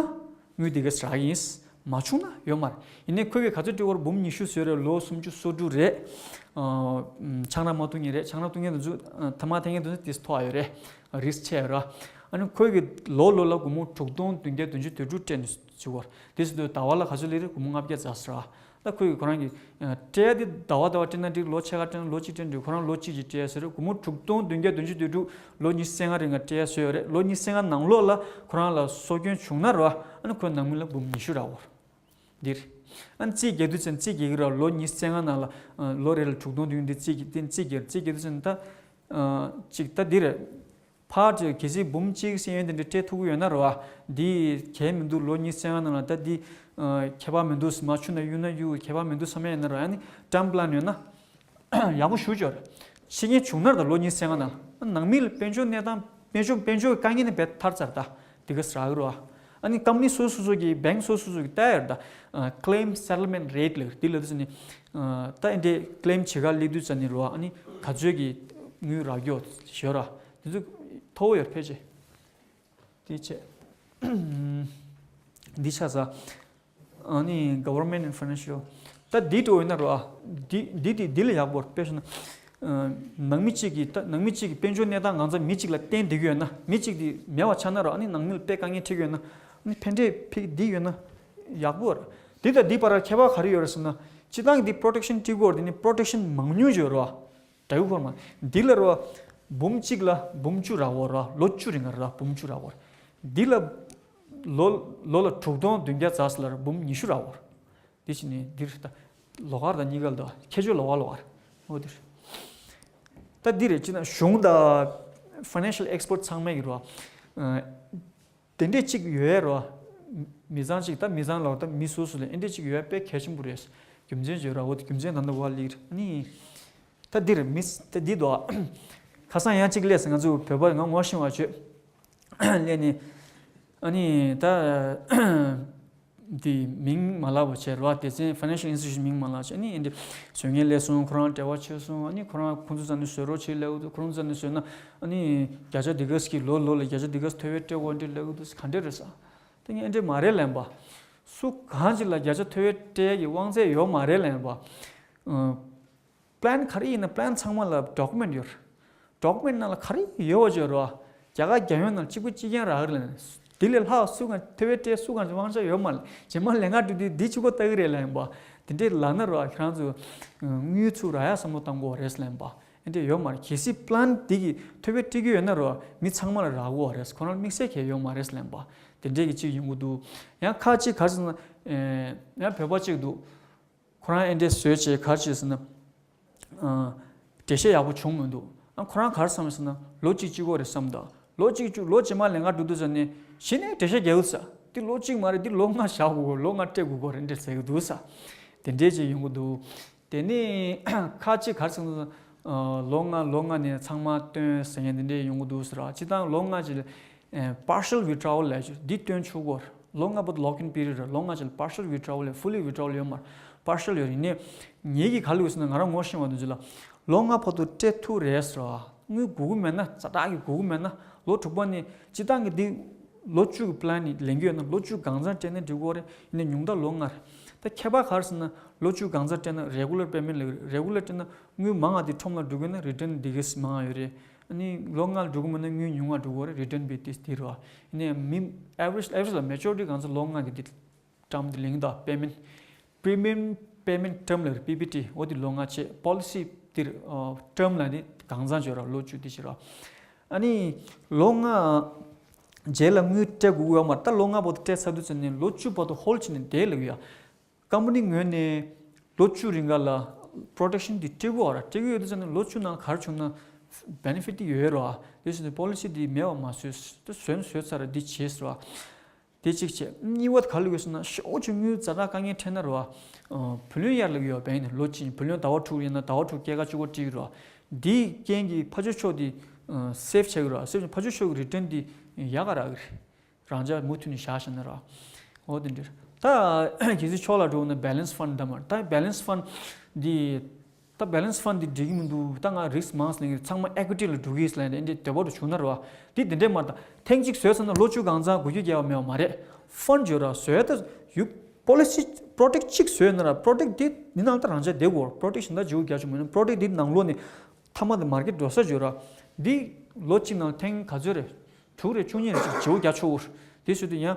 དངུལ་དེ་ག་རག་གི་ཡིན། མ་བྱུང་ན་ཡོད་མ་རེད། ཡིན་ནའི་ཁོས་ག་ཚོད་སྤྲད་ཀྱི་ཡོད་རེད། འབུམ་ཉི་ཤུ་ཟེར་རེད། ལོ་སུམ་ཅུ་སོ་དྲུག་རེད། ཨ། ཆང་རག་མ་འཐུང་མཁན་རེད། ཆང་རག་འཐུང་མཁན་དེ་ཚོ་ཐ་མག་འཐེན་མཁན་དེ་ཚོ་ཏོག་ཙམ་མཐོ་བ་ཡོད་རེད། རི་སི་ཆེ་ཡོད་རེད། ཨ་ནི་ཁོས་གི་ལོ་ལོ་ལ་སྒོར་མོ་དྲུག་སྟོང་བདུན་བརྒྱ་བདུན་ཅུ་དོན་དྲུག་སྤྲད་ནས་བྱེད་ཀྱི་ཡོད་རེད། དེ་ཟེར་དུས་ཟླ་བ་ལ་ག་ཚོད་སླེབས་རེད། སྒོར་མོ་ལྔ་བརྒྱ་ཙམ་རེད་པ། ད་ཁོས་གི་ཁོ་རང་གི་ཨ། སྤྲད་ཡ་དེ་ཟླ་བ་ཟླ་བ་སྤྲད་ན་འགྲིག་ལོ་ཕྱེད་ཀ་སྤྲད་ན། ལོ་གཅིག་སྤྲད་ན་འགྲིག་ཁོ་རང་ལོ་གཅིག་ཅིག་སྤྲད་ཡ་བཟོས་རེད། སྒོར་མོ་དྲུག་སྟོང་བདུན་བརྒྱ་བདུན་ཅུ་དོན་དྲུག་ལོ་ཉི་ཤུ་རྩ་ལྔ་རིང་ལ་སྤྲད་ཡ་བཟོས་ཡོད་རེད། ལོ་ཉི་ཤུ་རྩ་ལྔ་ནང་ལོགས་ལ་ཁོ་རང་ལ་སྲོག་སྐྱོན་བྱུང་ན་རེད་པ། ཨ་ནི་ཁོའི་ནང་མི་ལ་འབུམ་ཉི་ཤུ་རག་གི་ཡོད་རེད། འདིར། ཨ་ནི་རྩིས་རྒྱག་དུས་ཙམ་རྩིས་རྒྱག་གི་རེད་པ། ལོ་ཉི་ཤུ་རྩ་ལྔ་ནང་ལ། ཨ། ལོ་རེ་ལ་དྲུག་སྟོང་བདུན་འདི་རྩིས་རྒྱག་དེ་རྩིས་རྒྱག་རྩིས་རྒྱག་དུས་ཙམ་ད། ཨ། གཅིག་ད་འདིར། ཕར་གཅིག་གལ་སྲིད་འབུམ་གཅིག་ཟེར་ཡོན་དེ་འདྲ་སྤྲད་ཐུབ་ཀྱི་ཡོད་ན་རེད་པ། འདི་གལ་མི་འདུག་ལོ་ཉི་ཤུ་རྩ་ལྔ་ནང་ལ་ད་འདི། ཨ། ཁྱད་པར་མི་འདུག་མར་ཆུ་ནང་གཡུག་ན་གཡུག་ཁྱད་པར་མི་འདུག་བསམ་ཡ་ཡོད་ན་རེད་པ། ཨ་ནི་ཊརམ་པ་ལན་ཡོད་ན། ཡག་པོ་ཞེ་པོ་ཅིག་ཡོད་རེད། འཆི་རྐྱེན་བྱུང་ན་རེད་ད། ལོ་ཉི་ཤུ་རྩ་ལྔ་ནང་ལ་ནང་མི་ལ་དཔལ་འབྱོར་གནས་སྟངས། དཔལ་འབྱོར་དཔལ་འབྱོར་གྱི་དཀའ་ངལ་ནས་རྦད་ཐར་ཚར། ད་དེ་ག་རག་གི་རེད་པ། ཨ་ནི་ཀམ་པ་ནི་སོ་སོ་སོ་སོ་གི་བེང་ཀི་སོ་སོ་སོ་གི་ལྟ་ཡ་རེད་ད། ཨ། ཀི་ལེམ་སེ་ཊལ་མེན་ཊི་རེ་ཊི་ལབ་དེ་ལབ་དུས་ཙམ་ནས། ཨ། ད་འདི་འདྲའི་ཀི་ལེམ་བྱེད་ག་སླེབས་དུས་ཙམ་ནས་རེད་པ། ཨ་ནི་ག་ཚོད་ཀྱི་དངུལ་རག་རྒྱུ་ཡོད་རེད་པ། དེ་ཚོ་མཐོ་པོ་ཡོད་རེད་ཕལ་ཆེར། དེ་བྱས། འདི་ཆ་ཚང་། ཨ་ནི་government and financial། ད་འདི་འདྲ་བོ་ཡིན་ན་རེད་པ། འདི་འདི་འདི་འདི་ལ་ཡག་པོ་རེད། དཔེ་བཞག་ན། ཨ། ནང་མི་གཅིག་གིས། ད་ནང་མི་གཅིག་གིས་དཔལ་འབྱོར་གནས་སྟངས་གང་འཚམ་མི་གཅིག་ལ་བརྟེན་བསྡད་ཀྱི་ཡོད་ན། མི་གཅིག་དེ་མེད་པ་ཆགས་ན་རེད་པ། ཨ་ནི་ནང་མི་ལ་དཔེ་དཀའ་ངལ་འཕྲད་ཀྱི་ཡོད་ན། ཨ་ནི་ཕན་འབྲས་ཕིག་འདི་ཡོད་ན་ཡག་པོ་རེད། འདི་དང་འདི་བར་ཁྱད་པར་ག་རེ་ཡོད་རེད་ཟེར་ན། སྤྱིར་བཏང་གི་འདི་པྲོ་ཊེག་ཤན་སྤྲད་ཀྱི་ཡོད་རེད། འདི་ནི་པྲོ་ཊེག་ཤན་མང་ཉུང་ཅིག་ཡོད་རེད་པ། འདྲ་ཡོད་ཁོ་རང་མ། འདི་ལ་རེད་པ། འབུམ་གཅིག་ལ་འབུམ་བཅུ་རག་གི་ཡོད་རེད་པ། ལོ་བཅུ་རིང་ལ་རེད་པ། འབུམ་བཅུ་རག་གི་ཡོད་རེད། འདི་ལ་ལོ་ལོ་ལ་དྲུག་སྟོང་བདུན་བརྒྱ་ཙམ་ལ་འབུམ་ཉི་ཤུ་རག་གི་ཡོད་རེད། འདི་བྱས་ནས་འདིར་ད་ལོགས་ཀ་དང་གཉིས་ཀ་ལ་ད་ཁྱད་ཆོས་ལོགས་ཀ་ལོགས་ཀ་རེད། འོ་འདིར། ད་འདི་རེད། སྤྱིར་ན་གཞུང་དང་ཕའི་ནན་ཤལ་ཨེག་སི་པར་ཊི་ཚང་མས་ཀྱི་རེད་པ། ཨ། དེ་འདྲས་གཅིག་ཡོད་རེད་པ། མི་ཚང་གཅིག་ད་མི་ཚང་ལོག་ད་མི་སོ་སོ་ལ་ཨེ་འདྲས་གཅིག་ཡོད་དཔེ་གལ་ཆེན་པོ་རེད། རྒྱུ་མཚན་ཅིག་ཡོད་རེད་པ། འོ་དེ་རྒྱུ་མཚན་ད་ལྟ་བ་ལིར་ནི། ད་འདིར་མི་ད་འདི་འདུག་ཁ་སང་ཡང་གཅིག་སླེབས་སོང་། ང་ཚོ་བོད་པ་ང་ངོ་ཤེས་པ་ཅིག་སླེབས་ནས། ཨ་ནི་ད་ འདི་མིང་མ་ལབ་པ་བྱས་རོགས། སྡེ་ཚན་financial institution མིང་མ་ལབ་བྱས། ཨ་ནི་འདི་བཟོ་མཁན་སླེབས་སོང་། ཁོ་རང་བྲེལ་བ་ཆེ་སོང་། ཨ་ནི་ཁོ་རང་ཁོང་ཚོ་རྩ་ནས་བཟོ་རོགས་བྱེད་ལབ་འདུག་ཁོ་རང་ཚོ་རྩ་ནས་བཟོས་ན་ཨ་ནི་བརྒྱ་ཆ་འདི་ག་ཙམ་གྱི་ལོ་ལོ་ལ་བརྒྱ་ཆ་འདི་ག་ཙམ་ཐོབ་པའི་སྤྲད་དགོས་འདི་ལབ་འདུག་ག་འདྲ་རེད་ཟེར། དེ་ངས་འདྲ་མ་རེད་ལབ་པ། སུ་གང་ཅིག་ལ་བརྒྱ་ཆ་ཐོབ་པའི་སྤྲད་ཀྱི་དབང་ཚད་ཡོད་མ་རེད་ལབ་པ། པི་ལན་ག་རེ་ཡིན་ན་པི་ལན་ཚང་མ་ལ་ཌོ་ཀུ་མེན་ཊི་ཡོད་རེད། ཌོ་ཀུ་མེན་ཊི་ནང་ལ་ག་རེ་ཡོད་པ་བརྗོད་རོགས། རྒྱ་གར་རྒྱལ་ཡོངས་ནང་གཅིག་པུ་གཅིག་རྐྱང་རག་གི་རེད། དེ་ལས་ལྷག་སུ་གང་ཐོབ་པའི་སྤྲད་སུ་གང་ཅིག་དབང་ཆ་ཡོད་མ་རེད། རྗེས་མ་ལས་ཀ་འགྲོ་དུས་འདི་གཅིག་པོ་ལྟ་གི་རེད་ལབ་པ། དེ་འདྲས་ལབ་ན་རོགས། ཁྱེད་རང་ཚོ་དངུལ་ཚུར་རག་ཡག་བསམ་བློ་བཏང་དགོས་རེད་ལབ་པ། དེ་འདྲས་ཡོད་མ་རེད། གལ་སྲིད་པི་ལན་འདི་གི་ཐོབ་པའི་སྤྲད་ཀྱི་ཡོད་ན་རོགས་མི་ཚང་མ་ལ་རག་གི་རེད། ཁོ་རང་དམིགས་བསལ་གྱི་ཡོད་མ་རེད་ལབ་པ། དེ་འདྲས་ཀྱི་གཅིག་ཡོང་གི་འདུག་ཡང་ཁ་ཅིག་ག་རེ་ཟེར་ན། ཡང་བོད་པ་གཅིག་འདུག་ཁོ་རང་ཨེ་འདྲས་བཟོས་བྱས་ག་རེ་བྱས་ཟེར་ན། ཨ། འགྲེལ་བཤད་ཡག་པོ་བྱུང་མི་འདུག་ཨ། ཁོ་རང་ག་རེ་བསམ་ཟེར་ན་ལོ་གཅིག་གཅིག་པོ་རེད་བསམ་འདུག་ལོ་གཅིག་གཅིག་ལོ་རྗེས་མ་ལས་ཀ་འགྲོ་དུས་ཙམ་ནས་གཞི་ནས་འགྲེལ་བཤད་རྒྱག་གི་ས་འདི་ལོ་གཅིག་མ་རེད། འདི་ལོ་ལྔ་བཞག་དགོས་ལོ་ལྔ་སྤྲད་དགོས་རེད་འདྲ་ཟེར་གི་འདུག་ས། དེ་འདྲས་ཅིག་ཡོང་གི་འདུག་དེ་ནས་ཁ་ཅིག་ག་རེ་ཟེར་ན། ཨ། ལོ་ལྔ་ལོ་ལྔ་ནས་ཚང་མ་བཏོན་ཟེར་མཁན་དེ་འདྲས་ཡོང་གི་འདུག་ཟེར་བ། སྤྱིར་བཏང་ལོ་ལྔ་ཅིག་ལ་partial withdrawal ལབ་ཅིག་འདི་བཏོན་ཆོག་གི་རེད། ལོ་ལྔ་བར་དུ་lock in period རེད། ལོ་ལྔ་ཅིག་ལ་partial withdrawal ཡོད། fully withdrawal ཡོད་མ་རེད། partial ཡོད་རེད། ཡིན་ནའི་ངེད་ཀྱིས་ག་རེ་ལབ་ཡོད་ཟེར་ན། ང་རང་ངོ་ཤེས་པ་དེ་ཚོ་ལ་ལོ་ལྔ་བར་དུ་སྤྲད་ཐུབ་རེད་ཟེར་བ། དངུལ་དགོས་ཀྱི་མེད་ན། ཛ་དྲག་གི་དགོས་ཀྱི་མེད་ན། ལོ་དྲུག་པ་ནས་སྤྱིར་བཏང་གི་འདི་ལོ་བཅུ་གི་པི་ལན་ནི་ལེན་གྱི་ཡོད་ན་ལོ་བཅུ་གང་ཚང་སྤྲད་ན་འགྲིག་གི་རེད། ཡིན་ནའི་ཉུང་མཐའ་ལོ་ལྔ་རེད། ད་ཁྱད་པར་ག་རེ་ཟེར་ན་ལོ་བཅུ་གང་ཚང་སྤྲད་ན་regular payment ལབ་ཀྱི་རེད། regular སྤྲད་ན་དངུལ་མང་བ་དེ་ཁྲོམ་ལ་འགྲོ་གི་ཡོད་ན་return འདི་ག་ཙམ་མང་བ་ཡོད་རེད། ཨ་ནི་ལོ་ལྔ་ལ་འགྲོ་གི་མེད་ན་དངུལ་ཉུང་བ་འགྲོ་གི་རེད། return བྱེད་དུས་དེ་རེད་བ། ཡིན་ནའི་མི་average average ལ་majority གང་ཚང་ལོ་ལྔ་གི་དེ་term དེ་ལེན་གྱི་འདུག payment premium payment term ལབ་ཀྱི་རེད། པི་པི་ཊི་འོ་དེ་ལོ་ལྔ་བྱས། policy དེ་རེད། ཨ། term ལབ་ནི་གང་ཚང་བརྗོད་ར། ལོ་བཅུ་དེ་བྱེད་ར། ཨ་ནི་ལོ་ལྔ་རྗེས་ལ་དངུལ་སྤྲད་དགོས་ཀྱི་ཡོད་མ་རེད། ད་ལོ་ལྔ་བར་དུ་སྤྲད་ཚར་དུས་ཙམ་ནས་ལོ་བཅུ་བར་དུ་hold བྱས་ནས་བསྡད་ལབ་ཀྱི་ཡོད། company ངོས་ནས་ལོ་བཅུ་རིང་ག་ལ་protection འདི་སྤྲད་དགོས་ར། སྤྲད་ཀྱི་ཡོད་དུས་ཙམ་ནས་ལོ་བཅུ་ནང་ག་རེ་བྱུང་ན་benefit འདི་ཡོད་ར། དེ་བྱས་ནས་policy འདི་མེད་པ་མ་བཟོས། ད་བཟོས་ན་བཟོས་ཚར་ར། འདི་བྱས་ཟེར་བ། དེ་གཅིག་བྱས། གཉིས་པ་ག་རེ་ལབ་ཡོད་ཟེར་ན། ཞེ་པོ་ཅིག་དངུལ་ཛ་དྲག་དཀའ་ངལ་འཕྲད་ན་ར་བ། ཨ། བུ་ལོན་གཡར་ལབ་ཀྱི་ཡོད། bank ནས་ལོ་གཅིག་བུ་ལོན་ཟླ་བ་དྲུག་ཡིན་ན་ཟླ་བ་དྲུག་སྐྱེད་ཀ་བཅུ་པ་སྤྲད་ཀྱི་ར་བ། འདིའི་རྐྱེན་གྱིས་ཕར་ཕྱོགས་ཕྱོགས་འདི། ཨ། save བྱེད་ཀྱི་ར་བ། save ཕར་ཕྱོགས་ཕྱོགས་ཀྱི་return འདི་ཡག་ག་རག་གི་རེད། རང་ཅག་མུ་མཐུད་ནས་བཞག་བཞག་ན་ར་བ། འོ་དེ་འདྲ་རེད། ད་གལ་སྲིད་ཕྱོགས་ལ་འགྲོ་ན་balance fund འདྲ་མ་རེད། ད་balance fund འདི། ད་balance fund འདི་འགྲིག་གི་མི་འདུག་ད་ང་risk མང་སོང་ལབ་ཀྱི་རེད། ཚང་མ་equity ལ་འགྲོ་གི་ཡིན་ལབ་ནས་འདི་འདོད་པ་རུ་བྱུང་ན་ར་བ། འདི་འདི་འདྲས་མ་རེད། ད་ཐེངས་གཅིག་བཟོས་ཚར་ན་ལོ་བཅུ་གང་ཚང་དགོས་རྒྱུ་བརྒྱབ་པ་མེད་པ་མ་རེད། fund བརྗོད་ར་བཟོས་ད་ཡུ་policy product གཅིག་བཟོས་ན་ར་product འདི་འདི་ནང་ད་རང་ཅག་བསྡད་དགོས། protection ད་བྱེད་དགོས་རྒྱ་ཆེ་མོད། product འདི་ནང་ལོགས་ནས་མཐའ་མ་དེ་market འགྲོ་ས་བརྗོད་ར། འདི་ལོ་གཅིག་ནང་ཐེངས་ག་ཚོད་རེད། དྲུག་རེ་བཅུ་གཉིས་རེ་ཅིག་བརྗེ་པོ་རྒྱག་ཆོག་གི་རེད། དེ་བཟོས་དུས་ཡང་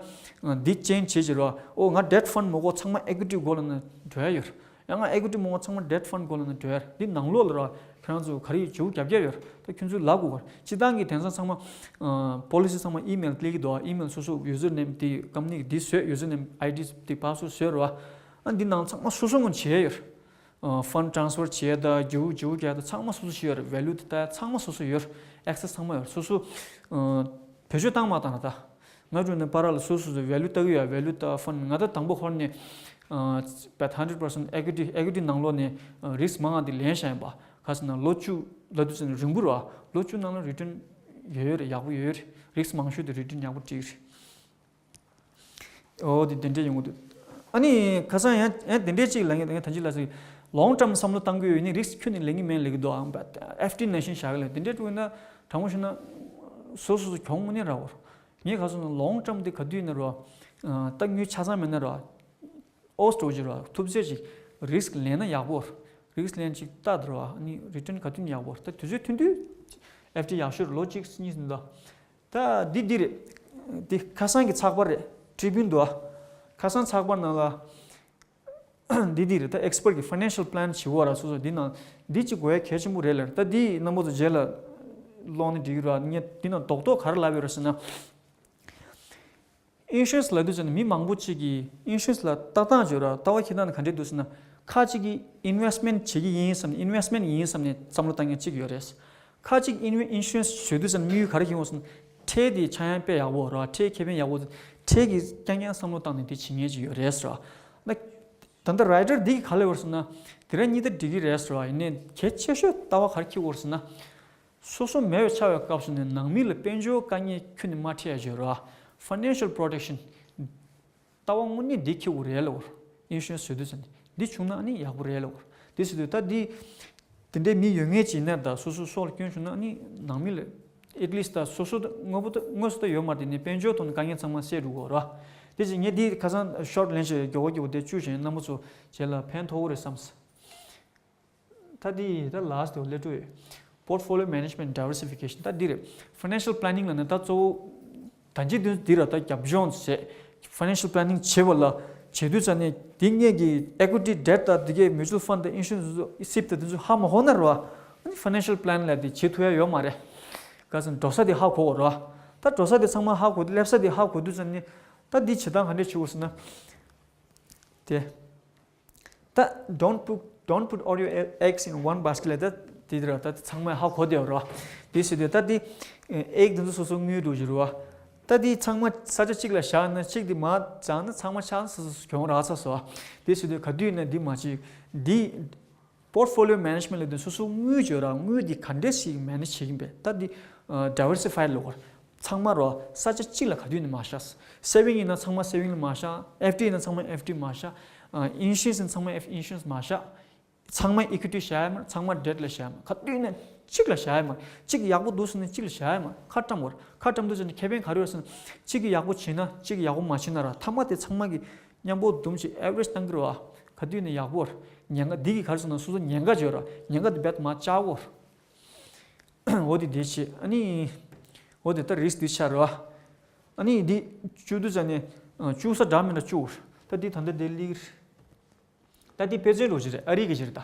འདི་change བྱེད་བྱེད་རོགས། ཨོ་ང་debt fund མ་དགོས་ཚང་མ་equity སྒོ་ལ་ནས་འགྲོ་ཡ་ཡོད་རེད། ཡང་ང་equity མ་དགོས་ཚང་མ་debt fund སྒོ་ལ་ནས་འགྲོ་ཡ་རེད། འདི་ནང་ལོགས་ལ་རོགས་ཁྱེད་རང་ཚོ་ག་རེ་བྱེད་པོ་རྒྱབ་རྒྱབ་ཡོད་རེད། ད་ཁྱོད་ཚོས་ལབ་དགོས་ག་རེད། སྤྱིར་བཏང་གི་དེང་སང་ཚང་མ་ཨ་policy ཚང་མ་email སླེབས་ཀྱི་འདུག email སོ་སོ་user name དེ་company གི་འདི་བཟོས། user name ID དེ་password བཟོས་རོགས། ཨ་འདི་ནང་ཚང་མ་སོ་སོ་ངོས་བྱེད་ཡ་ཡོད་རེད། ཨ་fund transfer བྱེད་ཡ་ད་བརྗེ་པོ་བརྗེ་པོ་རྒྱག་ཡ་ད་ཚང་མ་སོ་སོ་ཞིག་ཡོད་རེད། value ད་ལྟ་ཚང་མ་སོ་སོ་ཡོད་རེད། access ཚང་མ་ཡོད་རེད། སོ་སོ་ཨ་བེད་སྤྱོད་བཏང་མ་བཏང་ལ་ད། ང་ཚོ་ནི་པ་ར་ལ་སོ་སོ་སོ་value ལྟ་གི་ཡོད། value ད་fund ང་ད་དང་པོ་ཧོར་ནས་ཨ་བད་hundred percent equity equity ནང་ལོགས་ནས་ཨ་risk མང་བ་དེ་ལེན་བཞག་ཡིན་པ། ག་ཟེར་ན་ལོ་བཅུ་ལབ་དུས་ཙམ་ནས་རིང་པོ་རེད་བ། ལོ་བཅུ་ནང་ལ་return ཡོད་ཡོད་རེད། ཡག་པོ་ཡོད་ཡོད་རེད། risk མང་ཤོས་དེ་return ཡག་པོ་སྤྲད་ཀྱི་རེད། ཨོ་དེ་དེ་འདྲས་ཡོང་གི་འདུག་ཨ་ནི་ཁ་སང་ཡང་ཡང་དེ་འདྲས་ཅིག་ལ་ངས་ངས་ད་ཅི་ལ་ཟེར། long term བསམ་བློ་བཏང་གི་ཡོད་ནི་risk ཁྱོན་ནས་ལེན་གི་མེད་ལབ་ཀྱི་འདུག་ཨང་། F D ནང་བཞིན་བཞག་གི་ལ་དེ་འདྲས་འགྲོ་ཡིན་ན་དྲང་མོ་བཤད་ན་སོ་སོ་སོ་གྱོང་དངོས་གནས་རག་གོ། ངས་ག་སོང་ན་long term དེ་ག་དུས་ཡིན་ན་རོ། ད་དངུལ་ཆ་ཚང་མེད་ན་རོ། ཨོ་སྟོ་ཅིག་རོ་ཐུབ་ཚད་ཅིག་risk ལེན་ན་ཡག་པོ། risk ལེན་ཅིག་ལྟ་དེ་རོ། ཨ་ནི་return ག་དུས་ཡིན་ཡག་པོ། ད་དུས་ཚོད་ཐུང་དུས་F D ཡག་ཤོས་ལོ་གཅིག་གཉིས་ཟིན་ད། ད་འདི་འདི་རེད། འདི་ཁ་སང་གི་ཚགས་པར་རེད། Tribune འདུག་ཨ། ཁ་སང་ཚགས་པར་ནང་ལ་འདི་འདི་རེད། ད་expert གི་financial plan བྱེད་དགོས་ར་སོ་སོ་འདི་ནང་འདི་གཅིག་དགོས་ཡ་གལ་ཆེན་པོ་རེད་ལབ། ད་འདི་རྣམ་པ་ཚོ་རྗེས་ལ་ཀློག་ནས་འགྲིག་གི་ར། ངས་འདི་ནང་རྡོག་རྡོག་ག་རེ་ལབ་ཡོད་ར་ཟེར་ན། insurance ལབ་དུས་ཙམ་ནས་མི་མང་པོ་གཅིག་གིས་insurance ལ་ལྟ་སྟངས་བརྗོད་ར། ལྟ་བ་འཁྱེར་སྟངས་ག་འདྲས་འདུག་ཟེར་ན། ཁ་ཅིག་གིས་investment བྱེད་ཀྱི་ཡིན་བསམ་ནས་investment ཡིན་བསམ་ནས་བསམ་བློ་བཏང་མཁན་གཅིག་ཡོད་རེད། ཁ་ཅིག་inve- insurance བཟོ་དུས་ཙམ་དམིགས་ཡུལ་ག་རེ་ཡིན་འོང་ཟེར་ན། ཁྲལ་དེ་ཆག་ཡང་དཔེ་ཡག་པོ་ར། ཁྲལ་ཁེ་ཕན་ཡག་པོ། ཁྲལ་གྱི་རྐྱང་རྐྱང་བསམ་བློ་བཏང་ནས་དེ་བྱེད་མཁན་ཅིག་ཡོད་རེད་ཟེར་བ། ད་ད་ལྟ་writer འདི་གིས་ག་ལབ་ཡོད་ཟེར་ན། དེ་རིང་གཉིས་ད་འགྲིག་གི་རེད་ཟེར་བ། ཡིན་ནའི་གལ་ཆེ་ཤོས་ལྟ་བ་ག་རེ་འཁྱེར་དགོས་ཟེར་ན། སོ་སོ་མེད་པ་ཆགས་པའི་སྐབས་སུ་ནས་ནང་མི་ལ་དཔལ་འབྱོར་དཀའ་ངལ་ཁྱོན་ནས་མ་འཕྲད་ཡ་བརྗོད་ར། financial protection ལྟ་བ་དངོས་གནས་འདི་ཁྱེད་ཀྱི་རེད་ལབ་དགོས་རེད། ཨིན་ཤུ་རན་སི་བཟོ་དུས་ཙམ་ནས་འདི་བྱུང་ན་ཨ་ནི་ཡག་པོ་རེད་ལབ་དགོས་རེད། འདི་བཟོ་དུས་ད་འདི་དེ་འདྲའི་མི་ཡོད་ངེས་ཅིག་ཡིན་ན། ད་སོ་སོ་སྲོག་ལ་སྐྱོན་བྱུང་ན་ཨ་ནི་ནང་མི་ལ་ཨེཊ་ལིསི་ཊི་ད་སོ་སོ་ད་དངོས་པོ་ད་དངོས་སུ་ད་ཡོད་མ་རེད། དེ་ནས་དཔལ་འབྱོར་ཐོག་ནས་དཀའ་ངལ་ཚང་མ་སེལ་འགྲོ་གི་རེད་བ། དེ་བཞིན་ངས་འདི་ཁ་སང་ཤོར་ཊི་ལེན་བྱས་མགྱོགས་པོ་མགྱོགས་པོ་དེ་བཅུག་བཞིན་རྣམ་པ་ཚོ་རྗེས་ལ་ཕན་ཐོགས་ཀྱི་རེད་བསམ། ད་འདི་ད་ལཱ་སི་ཊི་དེ་སླེབས་འགྲོ་ཡོད། Portfolio management diversification ད་འདི་རེད། Financial planning ལབ་ན་ད་གཙོ་བོ་ད་འདི་འདི་འདི་ར་ད་རྒྱབ་ལྗོངས་བྱས། Financial planning བྱེད་པ་ལ་བྱེད་དུས་ཙམ་ནས་འདི་ངེད་ཀྱི་equity, debt ད་འདི་གའི་mutual fund ད་insurance ད་ཨིན་ཤུ་རན་སི་ད་སིབ་ད་འདི་ཚོ་ཧ་མ་གོ་ན་ར་བ། ཨ་ནི་financial plan ལབ་དེ་བྱེད་ཐུབ་ཡ་ཡོད་མ་རེད། ག་ཟེར་འགྲོ་ས་དེ་ཧ་གོ་དགོས་ར་བ། ད་འགྲོ་ས་དེ་ཚང་མ་ཧ་གོ། སླེབས་ས་དེ་ཧ་གོ་དུས་ཙམ་ནས་ད་འདི་བྱེད་སྟངས་ག་འདྲས་བྱེད་དགོས་ཟེར་ན། དེ། ད་don't put, don't put all your eggs in one basket ལབ་ད་དེ་ར། ད་ཚང་མ་ཧ་གོ་བསྡད་ཡོད་ར། དེ་བྱེད་དུས་ད་དེ་ཨེག་དེ་ཚོ་སོ་སོ་དངུལ་འགྲོ་གི་རེད་བ། ད་དེ་ཚང་མ་ས་ཆ་གཅིག་ལ་བཞག་ན་གཅིག་དེ་མར་བརྫངས་ན་ཚང་མ་ཆགས་ན་སོ་སོ་གྱོང་རག་ཚར་སོང་བ། དེ་བྱེད་དུས་ག་དུས་ཡིན་ན་འདི་མ་བྱེད། འདི་portfolio management ལབ་དུས་སོ་སོ་དངུལ་བརྗོད་ར། དངུལ་འདི་ག་འདྲས་ཞིག་manage བྱེད་ཀྱིན་པས། ད་འདི་diversify ལབ་དགོས་རེད། ཚང་མ་རོ་ས་ཆ་གཅིག་ལ་ག་དུས་ནས་མ་བཞག། saving ཡིན་ན་ཚང་མ་saving ལ་མ་བཞག། ཨེཕ་ཌི་ཡིན་ན་ཚང་མ་ཨེཕ་ཌི་མ་བཞག། insurance ཡིན་ན་ཚང་མ་insurance མ་བཞག། ཚང་མ་equity བཞག་ཡ་མ་རེད། ཚང་མ་debt ལ་བཞག་ཡ་མ་རེད། ག་དུས་ནས་གཅིག་ལ་བཞག་ཡ་མ་རེད། གཅིག་ཡག་པོ་འདུག་ཟེར་ནས་གཅིག་ལ་བཞག་ཡ་མ་རེད། ཁ་བཀྲམ་དགོས་རེད། ཁ་བཀྲམ་དུས་ཙམ་ནས་ཁེ་ཕན་ག་རེ་ཡོད་ཟེར་ན། གཅིག་གིས་ཡག་པོ་བྱས་ན་གཅིག་གིས་ཡག་པོ་མ་བྱས་ན་ར་མཐའ་མ་དེ་ཚང་མ་གི་མཉམ་པོ་བསྡོམས་བྱས་average བཏང་གི་རེད་བ། ག་དུས་ནས་ཡག་པོ་རེད། ཉེན་ཁ་འདི་གི་ག་རེ་ཟེར་ན་སོ་སོ་ཉེན་ཁ་བརྗོད་ར། ཉེན་ཁ་དེ་རྦད་མ་བཅག་གོ། འོ་དེ་དེ་བྱེད། ཨ་ནི་འོ་དེ་ད་risk དེ་ཆགས་རེད་བ། ཨ་ནི་འདི་བཅུག་དུས་ཙམ་ནས་བཅུག་ས་འདྲ་མི་འདྲ་བཅུག་གོ། ད་འདི་ད་ལྟ་དེ་ལིར། ད་འདི་དཔེ་མཚོན་འདྲ་བོ་ཅིག་རེད། ཨ་རི་གི་ཅིག་རེད་ད།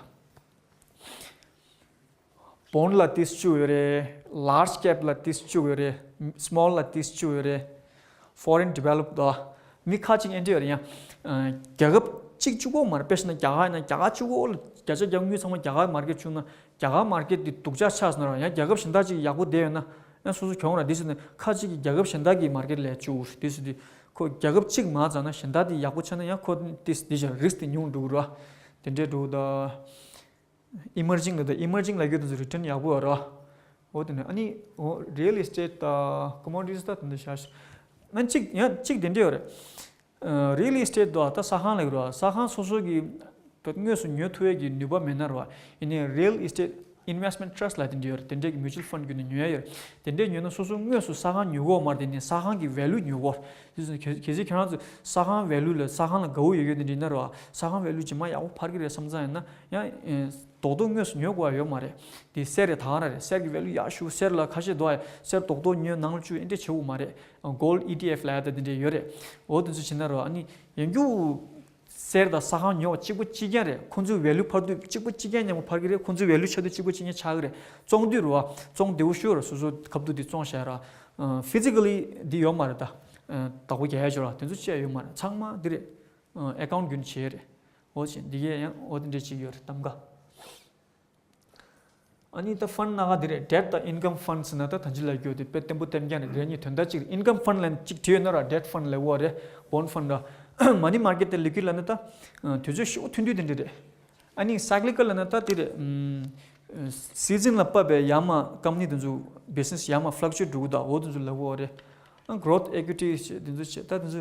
Bond ལ་ཏིས་བཅུག་ཡོད་རེད། Large cap ལ་ཏིས་བཅུག་ཡོད་རེད། Small ལ་ཏིས་བཅུག་ཡོད་རེད། Foreign developed དོ། མི་ཁ་ཅིག་ཨེ་འདྲ་ཡོད་རེད། ཡང་རྒྱལ་ཁབ་གཅིག་བཅུག་གོ་མ་རེད། དཔེ་བཞག་ན་རྒྱ་གར་ཡིན་ན་རྒྱ་གར་བཅུག་གོ་ལ་བརྒྱ་ཆ་བརྒྱ་དངུལ་ཚང་མ་རྒྱ་གར་མར་ཀེཊ་བཅུག་ན་རྒྱ་གར་མར་ཀེཊ་དེ་སྡུག་ཅག་ཆགས་སོང་ན་ར། ཡང་རྒྱལ་ཁབ་གཞན་དག་ཅིག་ཡག་པོ་བསྡད་ཡོད་ན་ཡང་སོ་སོ་གྱོང་ར། འདི་ཟེར་ན་ཁ་ཅིག་གིས་རྒྱལ་ཁབ་གཞན་དག་གི་མར་ཀེཊ་ལ་བཅུག་འདི་ཟེར་དུས་ཁོ་རྒྱལ་ཁབ་གཅིག་མར་བརྫངས་ན་གཞན་དག་དེ་ཡག་པོ་ཆགས་ན་ཡང་ཁོ་ཏིས་འདི་བྱ་risk དེ་ཉུང་འགྲོ་གི་ར། དེ་འདྲས་འགྲོ་གི་ད། Emerging ལ་ད་emerging ལ་གྱོད་དུ་return ཡག་པོ་ཡོད་ར། འོ་དེ་ནས་ཨ་ནི་འོ་real estate ད་commodities ད་དེ་འདྲ་བཞག་ཤག་ཨ་གཅིག་ཡང་གཅིག་དེ་འདྲ་ཡོད་རེད། real estate ད་ད་ས་ཁང་ལ་ཡོད་ར། ས་ཁང་སོ་སོ་གི་ད་དངོས་སུ་ཉོ་ཐུབ་ཡས་ཀྱི་ནུས་པ་མེད་ན་ར། ཡིན་ནའི་real estate investment trust ལ་དེ་འདྲ་ཡོད་རེད། དེ་འདྲས་ཀྱི་mutual fund བརྒྱུད་ནས་ཉོ་ཡ་ཡོད་རེད། དེ་འདྲས་ཉོས་ན་སོ་སོ་དངོས་སུ་ས་ཁང་ཉོ་གི་ཡོད་མ་རེད། དེ་ནས་ས་ཁང་གི་value ཉོ་གི་ཡོད་རེད། དེ་ཚོ་གལ་གལ་སྲིད་ཁྱེད་རང་ཚོ་ས་ཁང་value ལ་ས་ཁང་ལ་དགའ་བོ་ཡོད་ཡོད་དེ་འདྲ་ཡིན་ན་ར། ས་ཁང་value ཇེ་མང་ཡག་པོ་འཕར་གི་རེད་བསམ་ཙང་ཡིན་ན་ཡང་རྡོག་རྡོག་དངོས་སུ་ཉོ་དགོས་ཡ་ཡོད་མ་རེད། དེ་གསེར་རེད་ད་ག་རང་རེད། གསེར་གྱི་value ཡག་ཤོས་གསེར་ལ་ཁ་ཤས་འདུག་ཨ། གསེར་རྡོག་རྡོག་ཉོས་ནང་ལ་བཅུག་ཨེ་འདྲས་བྱེད་དགོས་མ་རེད། gold ཨི་ཊི་ཨེཕ་ལབ་ཡ་ད་དེ་འདྲས་ཡོད་རེད། འོ་དེ་ཚོ་བྱེད་ན་ར་ཨ་ནི་ཡང་རྒྱུ་གསེར་དང་ས་ཁང་ཉོ་བ་གཅིག་པ་གཅིག་རྐྱང་རེད། ཁོང་ཚོའི་value འཕར་དུས་གཅིག་པ་གཅིག་རྐྱང་མཉམ་པོ་འཕར་གི་རེད། ཁོང་ཚོའི་value ཆག་དུས་གཅིག་པ་གཅིག་རྐྱང་ཆག་གི་རེད། བཙོང་དུས་ར་བ་བཙོང་བདེ་བོ་ཤོས་ར། སོ་སོ་ཁ་ཐུག་དེ་བཙོང་བཞག་ར། physically འདི་ཡོད་མ་རེད་ད། བདག་པོ་རྒྱག་ཡ་ཅིག་ར་དེ་ཚོ་བྱས་ཡོད་མ་རེད། ཚང་མ་འདི་རེད། account བརྒྱུད་ནས་བྱས་རེད། འོ་བྱས་འདི་གས་ཡང་འོ་དེ་འདྲས་ཅིག་ཡོད་རེད་གཏམ་ཁ། ཨ་ནི་ད་fund སྣ་ཁ་འདི་རེད། debt དང་income fund ཟེར་ན་ད་ད་ཅི་ལབ་རྒྱུ་དེ་དཔེ་བརྟན་པོ་བརྟན་རྐྱང་རེད། དེ་གཉིས་དོན་དག་གཅིག་རེད། income fund ལབ་ནས་གཅིག་བྲིས་ཡོད་ན་ར། debt fund ལབ་ཡོད་རེད། bond fund ར། money market དེ་liquid ལབ་ན་ད་དུས་ཚོད་ཞེ་པོ་ཐུང་དུས་དེ་འདྲས་རེད། ཨ་ནི་cyclical ལབ་ན་ད་དེ་རེད། season ལ་བབས་པའི་ཡར་མར་company དེ་ཚོ་business ཡར་མར་fluctuate འགྲོ་གི་ད། འོ་དེ་ཚོ་ལབ་ཡོད་རེད། growth equity བྱས་དེ་ཚོ་བྱས་ད་དེ་ཚོ་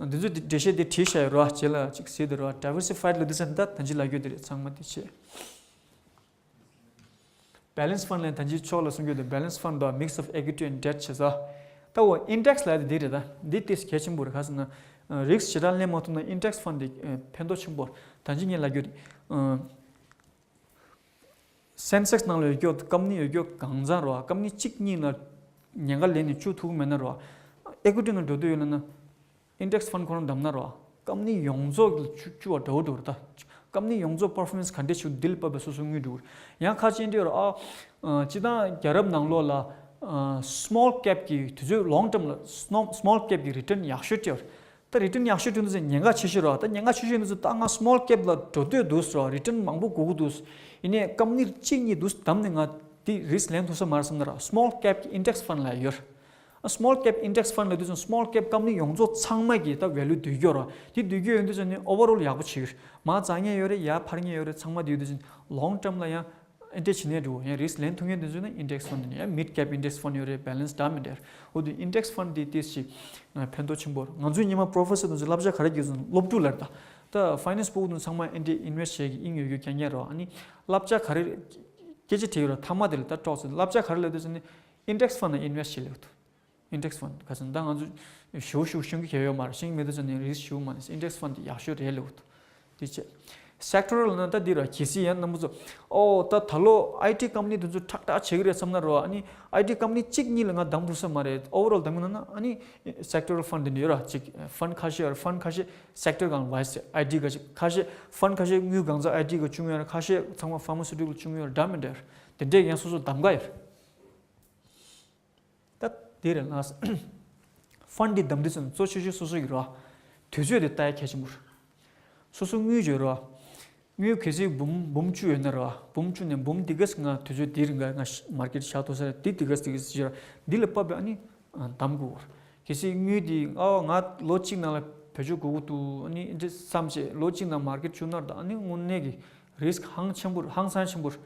རེད། དེ་ཚོ་འགྲེལ་བཤད་དེ་བྲིས་བཞག་ཡོད་ར། རྗེས་ལ་ཅིག་གཟིགས་དེ་ར། diversified ལབ་དུས་ཙམ་ད་ད་ཅི་ལབ་རྒྱུ་དེ་རེད། ཚང་མ་དེ་བྱས། balance fund ལ་ད་ཅི་ཕྱོགས་ལ་གསུང་རྒྱུ་དེ་balance fund དང་mix of equity and debt བྱས་ས། ད་འོ་index ལབ་དེ་འདི་རེད་ད། འདི་ཏིས་གལ་ཆེན་པོ་རེད། ག་ཟེར་ན་risk ཞེ་དྲག་ལེན་མ་ཐུབ་ན་index fund དེ་ཕན་ཐོགས་ཆེན་པོ་རེད། ད་ཅི་ངས་ལབ་རྒྱུ་རེད། Sensex ནང་ལ་ཡོད་རྒྱུ་company ཡོད་རྒྱུ་གང་ཚང་རེད་བ། company གཅིག་གཉིས་ལ་ཉེན་ཁ་ལེན་ནས་བཅུག་ཐུབ་ཀྱི་མེད་ན་རེད་བ། equity ནང་འགྲོ་འདོད་ཡོད་ལབ་ན་index fund ཁོ་རང་བདམས་ན་རེད་བ། company ཡོངས་རྫོགས་ལ་བཅུག་བཅུག་པ་འདྲ་བོ་འདུག་རེད་ད། company ཡོངས་རྫོགས་performance ག་འདྲས་བྱུང་འདི་ལ་བབས་པའི་སོ་སོ་དངུལ་འགྲོ་གི་རེད། ཡང་ཁ་ཅིག་འདྲ་རེད་ཨ། སྤྱིར་བཏང་རྒྱལ་རབས་ནང་ལོགས་ལ་small cap གི་དུས་ཚོད་long term ལ་small cap གི་return ཡག་ཤོས་སྤྲད་པ་རེད། ད་return ཡག་ཤོས་སྤྲད་འདུག་ཟེར་ཉེན་ཁ་ཆེ་ཤོས་རེད་བ། ད་ཉེན་ཁ་ཆེ་ཤོས་འདུག་ཟེར་ད་ང་small cap ལ་འགྲོ་འདོད་འདུག་ཟེར་བ། return མང་པོ་དགོས་ཀྱི་འདུག་ཟེར། ཡིན་ནའི་company གཅིག་གཉིས་འདུག་ཟེར་བདམས་ནས་ང་འདི་risk ལེན་ཐུབ་ས་མ་རེད་བསམ་ན་ར། small cap གི་index fund ལ་ཡོད། small cap index fund ལ་དུས་ཙམ་small cap company ཡོངས་རྫོགས་ཚང་མ་གི་ད་value བསྡུ་རྒྱུ་ར། དེ་བསྡུ་རྒྱུ་ཡོད་དུས་ཙམ་ནི་overall ཡག་པོ་བྱེད་ཀྱི་རེད། མར་འཛེག་མཁན་ཡོད་རེད། ཡར་འཕར་མཁན་ཡོད་རེད། ཚང་མ་དེ་ཡོད་དུས་ཙམ་long term ལ་ཡང་། ཨེ་འདྲས་བྱེད་ནས་འགྲོ་ཡང་risk ལེན་ཐུབ་མཁན་དེ་ཚོ་ནི་index fund ཡིན། ཡང་mid cap index fund ཡོད་རེད། balanced diamond ཡོད་རེད། འོ་དེ་index fund དེ་ཏིས་ཅིག་ཕན་ཐོགས་ཆེན་པོ་རེད། ང་ཚོའི་ཉི་མ་professor དེ་ཚོ་བསླབ་བྱ་ག་རེ་བརྒྱབ་སོང་སློབ་ཕྲུག་ལ་རེད། ད་ད་finance ཕྲུ་གུ་དེ་ཚང་མ་ཨེ་འདྲས་invest བྱེད་ཀྱི་དབྱིངས་ཡོད་རྒྱུ་རྐྱང་རྐྱང་རེད། ཨ་ནི་བསླབ་བྱ་ག་རེ་སྐད་ཆ་དྲིས་ཡོད་རེད། མཐའ་མ་དེ་ལ་ད་ཀྲོག་ཙམ་བསླབ་བྱ་ག་རེ་ལབ་དུས་ཙམ་ནི་index fund ལ་invest བྱེད་ལབ་འདུག index fund ག་ཚོད་ད་ང་ཚོ་ཞུ་ཞུ་ཤིང་གི་ཁྱེར་ཡོད་མ་རེད། ཤིང་མེད་དུ་ཚོད་ནས་risk ཞུ་མ་ནས་index fund དེ་ཡག་ཤོས་རེད་ལབ་འདུག་དེ་བྱས་sectoral ན་ད་འདི་ར་གལ་སྲིད་ཡང་རྣམ་པ་ཚོ་ཨོ་ད་ད་ལོ་IT company དེ་ཚོ་ཁྲག་ཁྲག་བྱེད་ཀྱི་རེད་བསམ་ན་རོ། ཨ་ནི་IT company གཅིག་གཉིས་ལ་ང་འདང་ཐུབ་ས་མ་རེད། overall འདང་གི་ན་ན་ཨ་ནི་sectoral fund དེ་འདྲ་ཡོད་ར། གཅིག་fund ཁ་ཤས་ཡོད་ར། fund ཁ་ཤས་sector གང་wise IT ག་ཤས་ཁ་ཤས་fund ཁ་ཤས་དངུལ་གང་ཚ་IT ག་བཅུག་ཡོད་ར། ཁ་ཤས་ཚང་མ་pharmaceutical བཅུག་ཡོད་ར། འདྲ་མི་འདྲ་ཡོད་ར། དེ་འདྲས་ཡང་སོ་སོ་གདམ་ག་ཡོད་ར། ད་དེ་རེད་ལགས། fund འདི་བདམས་དུས་ཙམ་གཙོ་ཆེ་ཤོས་སོ་སོ་ཡིན་རོ། དུས་ཚོད་དེ་ལྟ་ཡ་གལ་ཆེན་པོ་རེད། སོ་སོ་དངུལ་བརྗོད་རོ། དངུལ་གལ་སྲིད་འབུམ་འབུམ་བཅུ་ཡོད་ན་རོ། འབུམ་བཅུ་ནས་འབུམ་འདི་གས་ང་དུས་ཚོད་འདིར་ང་ང་market བཞག་ཐུབ་ས་རེད། འདི་འདི་གས་འདི་གས་ཟེར་རོ། འདི་ལ་བབས་པའི་ཨ་ནི་གདམ་དགོས་རེད། གལ་སྲིད་དངུལ་འདི་ཨ་ང་ལོ་གཅིག་ནང་ལ་བེད་སྤྱོད་དགོས་ཀྱི་འདུག་ཨ་ནི་འདི་བསམ་བྱས་ལོ་གཅིག་ནང་market བཅུག་ན་ད་ཨ་ནི་དངོས་གནས་ཀྱི་risk ཧང་ཆེན་པོ་རེད། ཧང་སང་ཆེན་པོ་རེད།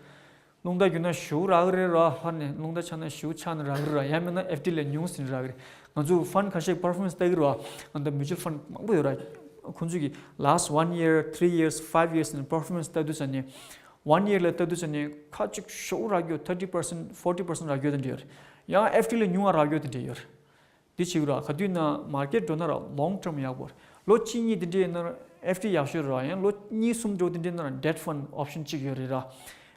རླུང་རྟ་བརྒྱུགས་ན་ཞུ་རག་གི་རེད་ར། ཕར་ནས་རླུང་རྟ་ཆག་ན་ཞུ་ཆག་ན་རག་གི་རེད་ར། ཡང་མིན་ན་ཨེཕ་ཌི་ལས་ཉུང་ཟིན་རག་གི་རེད། ང་ཚོ་fund ཁ་ཤས་performance ལྟ་གི་རེད་ར། ཨ་ད་mutual fund མང་པོ་ཡོད་ར། ཁོང་ཚོ་གི་last one year, three years, five years ནས་performance ལྟ་དུས་ཙམ་ནས་one year ལ་ལྟ་དུས་ཙམ་ནས་ཁ་ཅིག་ཞུ་རག་གི་ཡོད། thirty percent, forty percent རག་གི་ཡོད་དེ་འདྲ་ཡོད་ར། ཡང་ཨེཕ་ཌི་ལས་ཉུང་བ་རག་གི་ཡོད་དེ་འདྲ་ཡོད་ར། འདི་བྱེད་ཀྱི་ར། ག་དུས་ན་market འགྲོ་ན་ར་long term ཡག་པོ་རེད། ལོ་གཅིག་གཉིས་འདི་འདྲའི་ཡིན་ན་ཨེཕ་ཌི་ཡག་ཤོས་རེད་ར། ཡང་ལོ་གཉིས་གསུམ་འགྲོ་འདི་འདྲའི་ན་ར་debt fund option གཅིག་ཡོད་རེད་ར།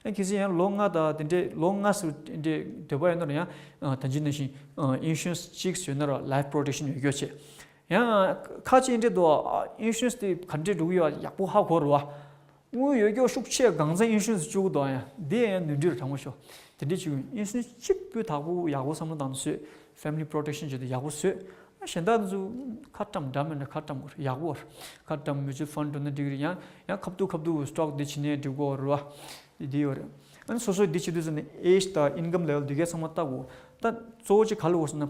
ཡང་གལ་སྲིད་ཡང་ལོ་ལྔ་དང་འདི་འདྲའི་ལོ་ལྔ་ཙམ་འདི་འདྲའི་འདོད་པ་ཡོད་ན་ར་ཡང་ད་ཅི་ནང་བཞིན་insurance གཅིག་ཡོད་ན་ར་life protection ཡོད་རྒྱུ་བྱེད། ཡང་ཁ་ཅིག་འདྲ་འདུག insurance དེ་ག་འདྲ་འགྲོ་གི་ཡོད་ཡག་པོ་ཧ་གོ་རེད་བ། དངུལ་ཡོད་རྒྱུ་ཤུགས་ཆེ་གང་ཚང་insurance བཅུག་གི་འདུག་ཡང་འདི་ཡང་ནོར་འཁྲུལ་དྲང་པོ་ཤོད། དེ་འདྲ་བྱེད་དགོས། insurance གཅིག་པུ་དག་པོ་ཡག་པོ་བསམ་བློ་བཏང་ནས་བཟོས། family protection བྱེད་དུས་ཡག་པོ་བཟོས། གཞན་དག་ཚོ་ཁ་བཀྲམ་འདྲ་མི་འདྲ་ཁ་བཀྲམ་དགོས་རེད། ཡག་པོ་རེད། ཁ་བཀྲམ་mutual fund འགྲོ་ན་འགྲིག་གི་རེད། ཡང་ཡང་ཁ་བསྡུ་ཁ་བསྡུ་stock འདི་བྱེད་ནས་འགྲིག་གོ་རེད་བ། འདི་འདི་ཡོད་རེད། ཨ་ནི་སོ་སོའི་འདི་བྱེད་དུས་ཙམ་ནས་age དང་income level འདི་གའི་ཚང་མ་བལྟ་དགོས། ད་གཙོ་བོ་གཅིག་ག་ལ་འོ་ཟེར་ན།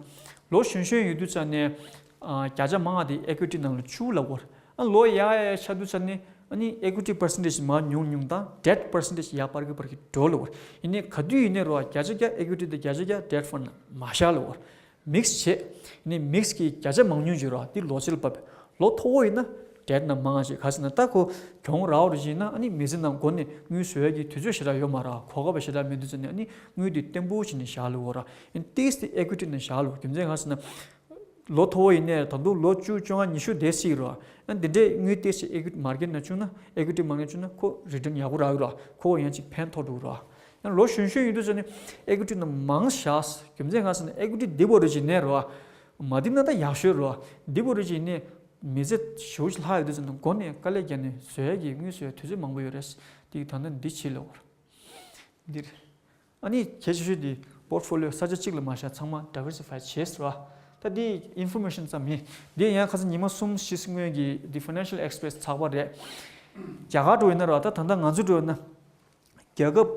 ལོ་གཞོན་གཞོན་ཡོད་དུས་ཙམ་ནས་ཨ་བརྒྱ་ཆ་མང་བ་དེ་equity ནང་ལ་བཅུག་ལབ་དགོས་རེད། ཨ་ལོ་ཡར་ཡར་ཆགས་དུས་ཙམ་ནས་ཨ་ནི་equity percentage མར་ཉུང་ཉུང་དང་debt percentage ཡར་སྤར་གི་སྤར་གི་འགྲོ་ལབ་དགོས་རེད། ཡིན་ནའི་ག་དུས་ཡིན་ནའི་རོ་བརྒྱ་ཆ་བརྒྱ་equity དང་བརྒྱ་ཆ་བརྒྱ་debt fund ནང་མ་བཞག་ལབ་དགོས་རེད། mix བྱེད། ནི་mix གི་བརྒྱ་ཆ་མང་ཉུང་བརྗོད་རོགས་འདི་ལོ་ཕྱེད་ལ་བབས། ལོ་མཐོ་བོ་ཡིན་ན་debt ནང་མང་བ་ཞིག་ག་ཟེར་ན་ད་ཁོ་གྱོང་རག་རུ་ཞིག་ན་ཨ་ནི་མི་ཚེ་ནང་སྒོ་ནས་དངུལ་བཟོ་ཡ་གི་དུས་ཚོད་ཞེ་དྲག་ཡོད་མ་རེད། གོ་སྐབས་ཞེ་དྲག་མེད་དུས་ཚོད་ནས་ཨ་ནི་དངུལ་འདི་བརྟན་པོ་བྱས་ནས་བཞག་ལ་འོ་ར། ཡིན་ཏིས་དེ་equity ནང་བཞག་ལ་འོ། རྒྱུ་མཚན་ག་ཟེར་ན་ལོ་མཐོ་བོ་ཡིན་ནའི་ད་དུང་ལོ་བཅུ་བཅོ་ལྔ་ཉི་ཤུ་བསྡད་སྲིད་རོ། ཨ་འདི་འདྲའི་དངུལ་ཏིས་equity market ནང་བཅུག་ན་equity market བཅུག་ན་ཁོ་return ཡག་པོ་རག་གི་རོ། ཁོ་ཡང་ཅིག་ཕན་ཐོགས་འགྲོ་གི་རོ། ཡང་ལོ་གཞོན་གཞོན་ཡིན་དུས་ཙམ་ནས་equity ནང་མང་བཞག་རྒྱུ་མཚན་གང་ཟེར་ན་equity འདི་བོ་རུ་ཅིག་ནས་རོ། མ་འདི་ན་ད་ཡག་ཤོས་རོ། འདི་བོ་རུ་ཅིག་ནས་མི་ཚེ་ཞེ་པོ་ཅིག་ལྷག་ཡོད་དུས་ཙམ་ནས་སྒོ་ནས་དཀའ་ལས་བརྒྱབ་ནས་བཟོ་ཡ་གི་དངུལ་བཟོ་ཡ་དུས་ཚོད་མང་པོ་ཡོད་རེད། དེ་ད་ལྟ་འདི་བྱེད་ལོ། འདིར། ཨ་ནི་གལ་ཆེ་ཤོས་འདི་portfolio ས་ཆ་གཅིག་ལ་མ་བཞག་ཚང་མ་diversify བྱེད་ཟེར་བ། ད་འདི་information ཙམ་ཡིན། འདི་ཡང་ཁ་སང་ཉི་མ་གསུམ་བཞི་སྔོན་གྱི་The Financial Express ཚགས་པར་རེད། རྒྱ་གར་འགྲོ་ཡིན་ན་རོ། ད་ད་ལྟ་ང་ཚོ་འགྲོ་ཡིན་ན། རྒྱལ་ཁབ།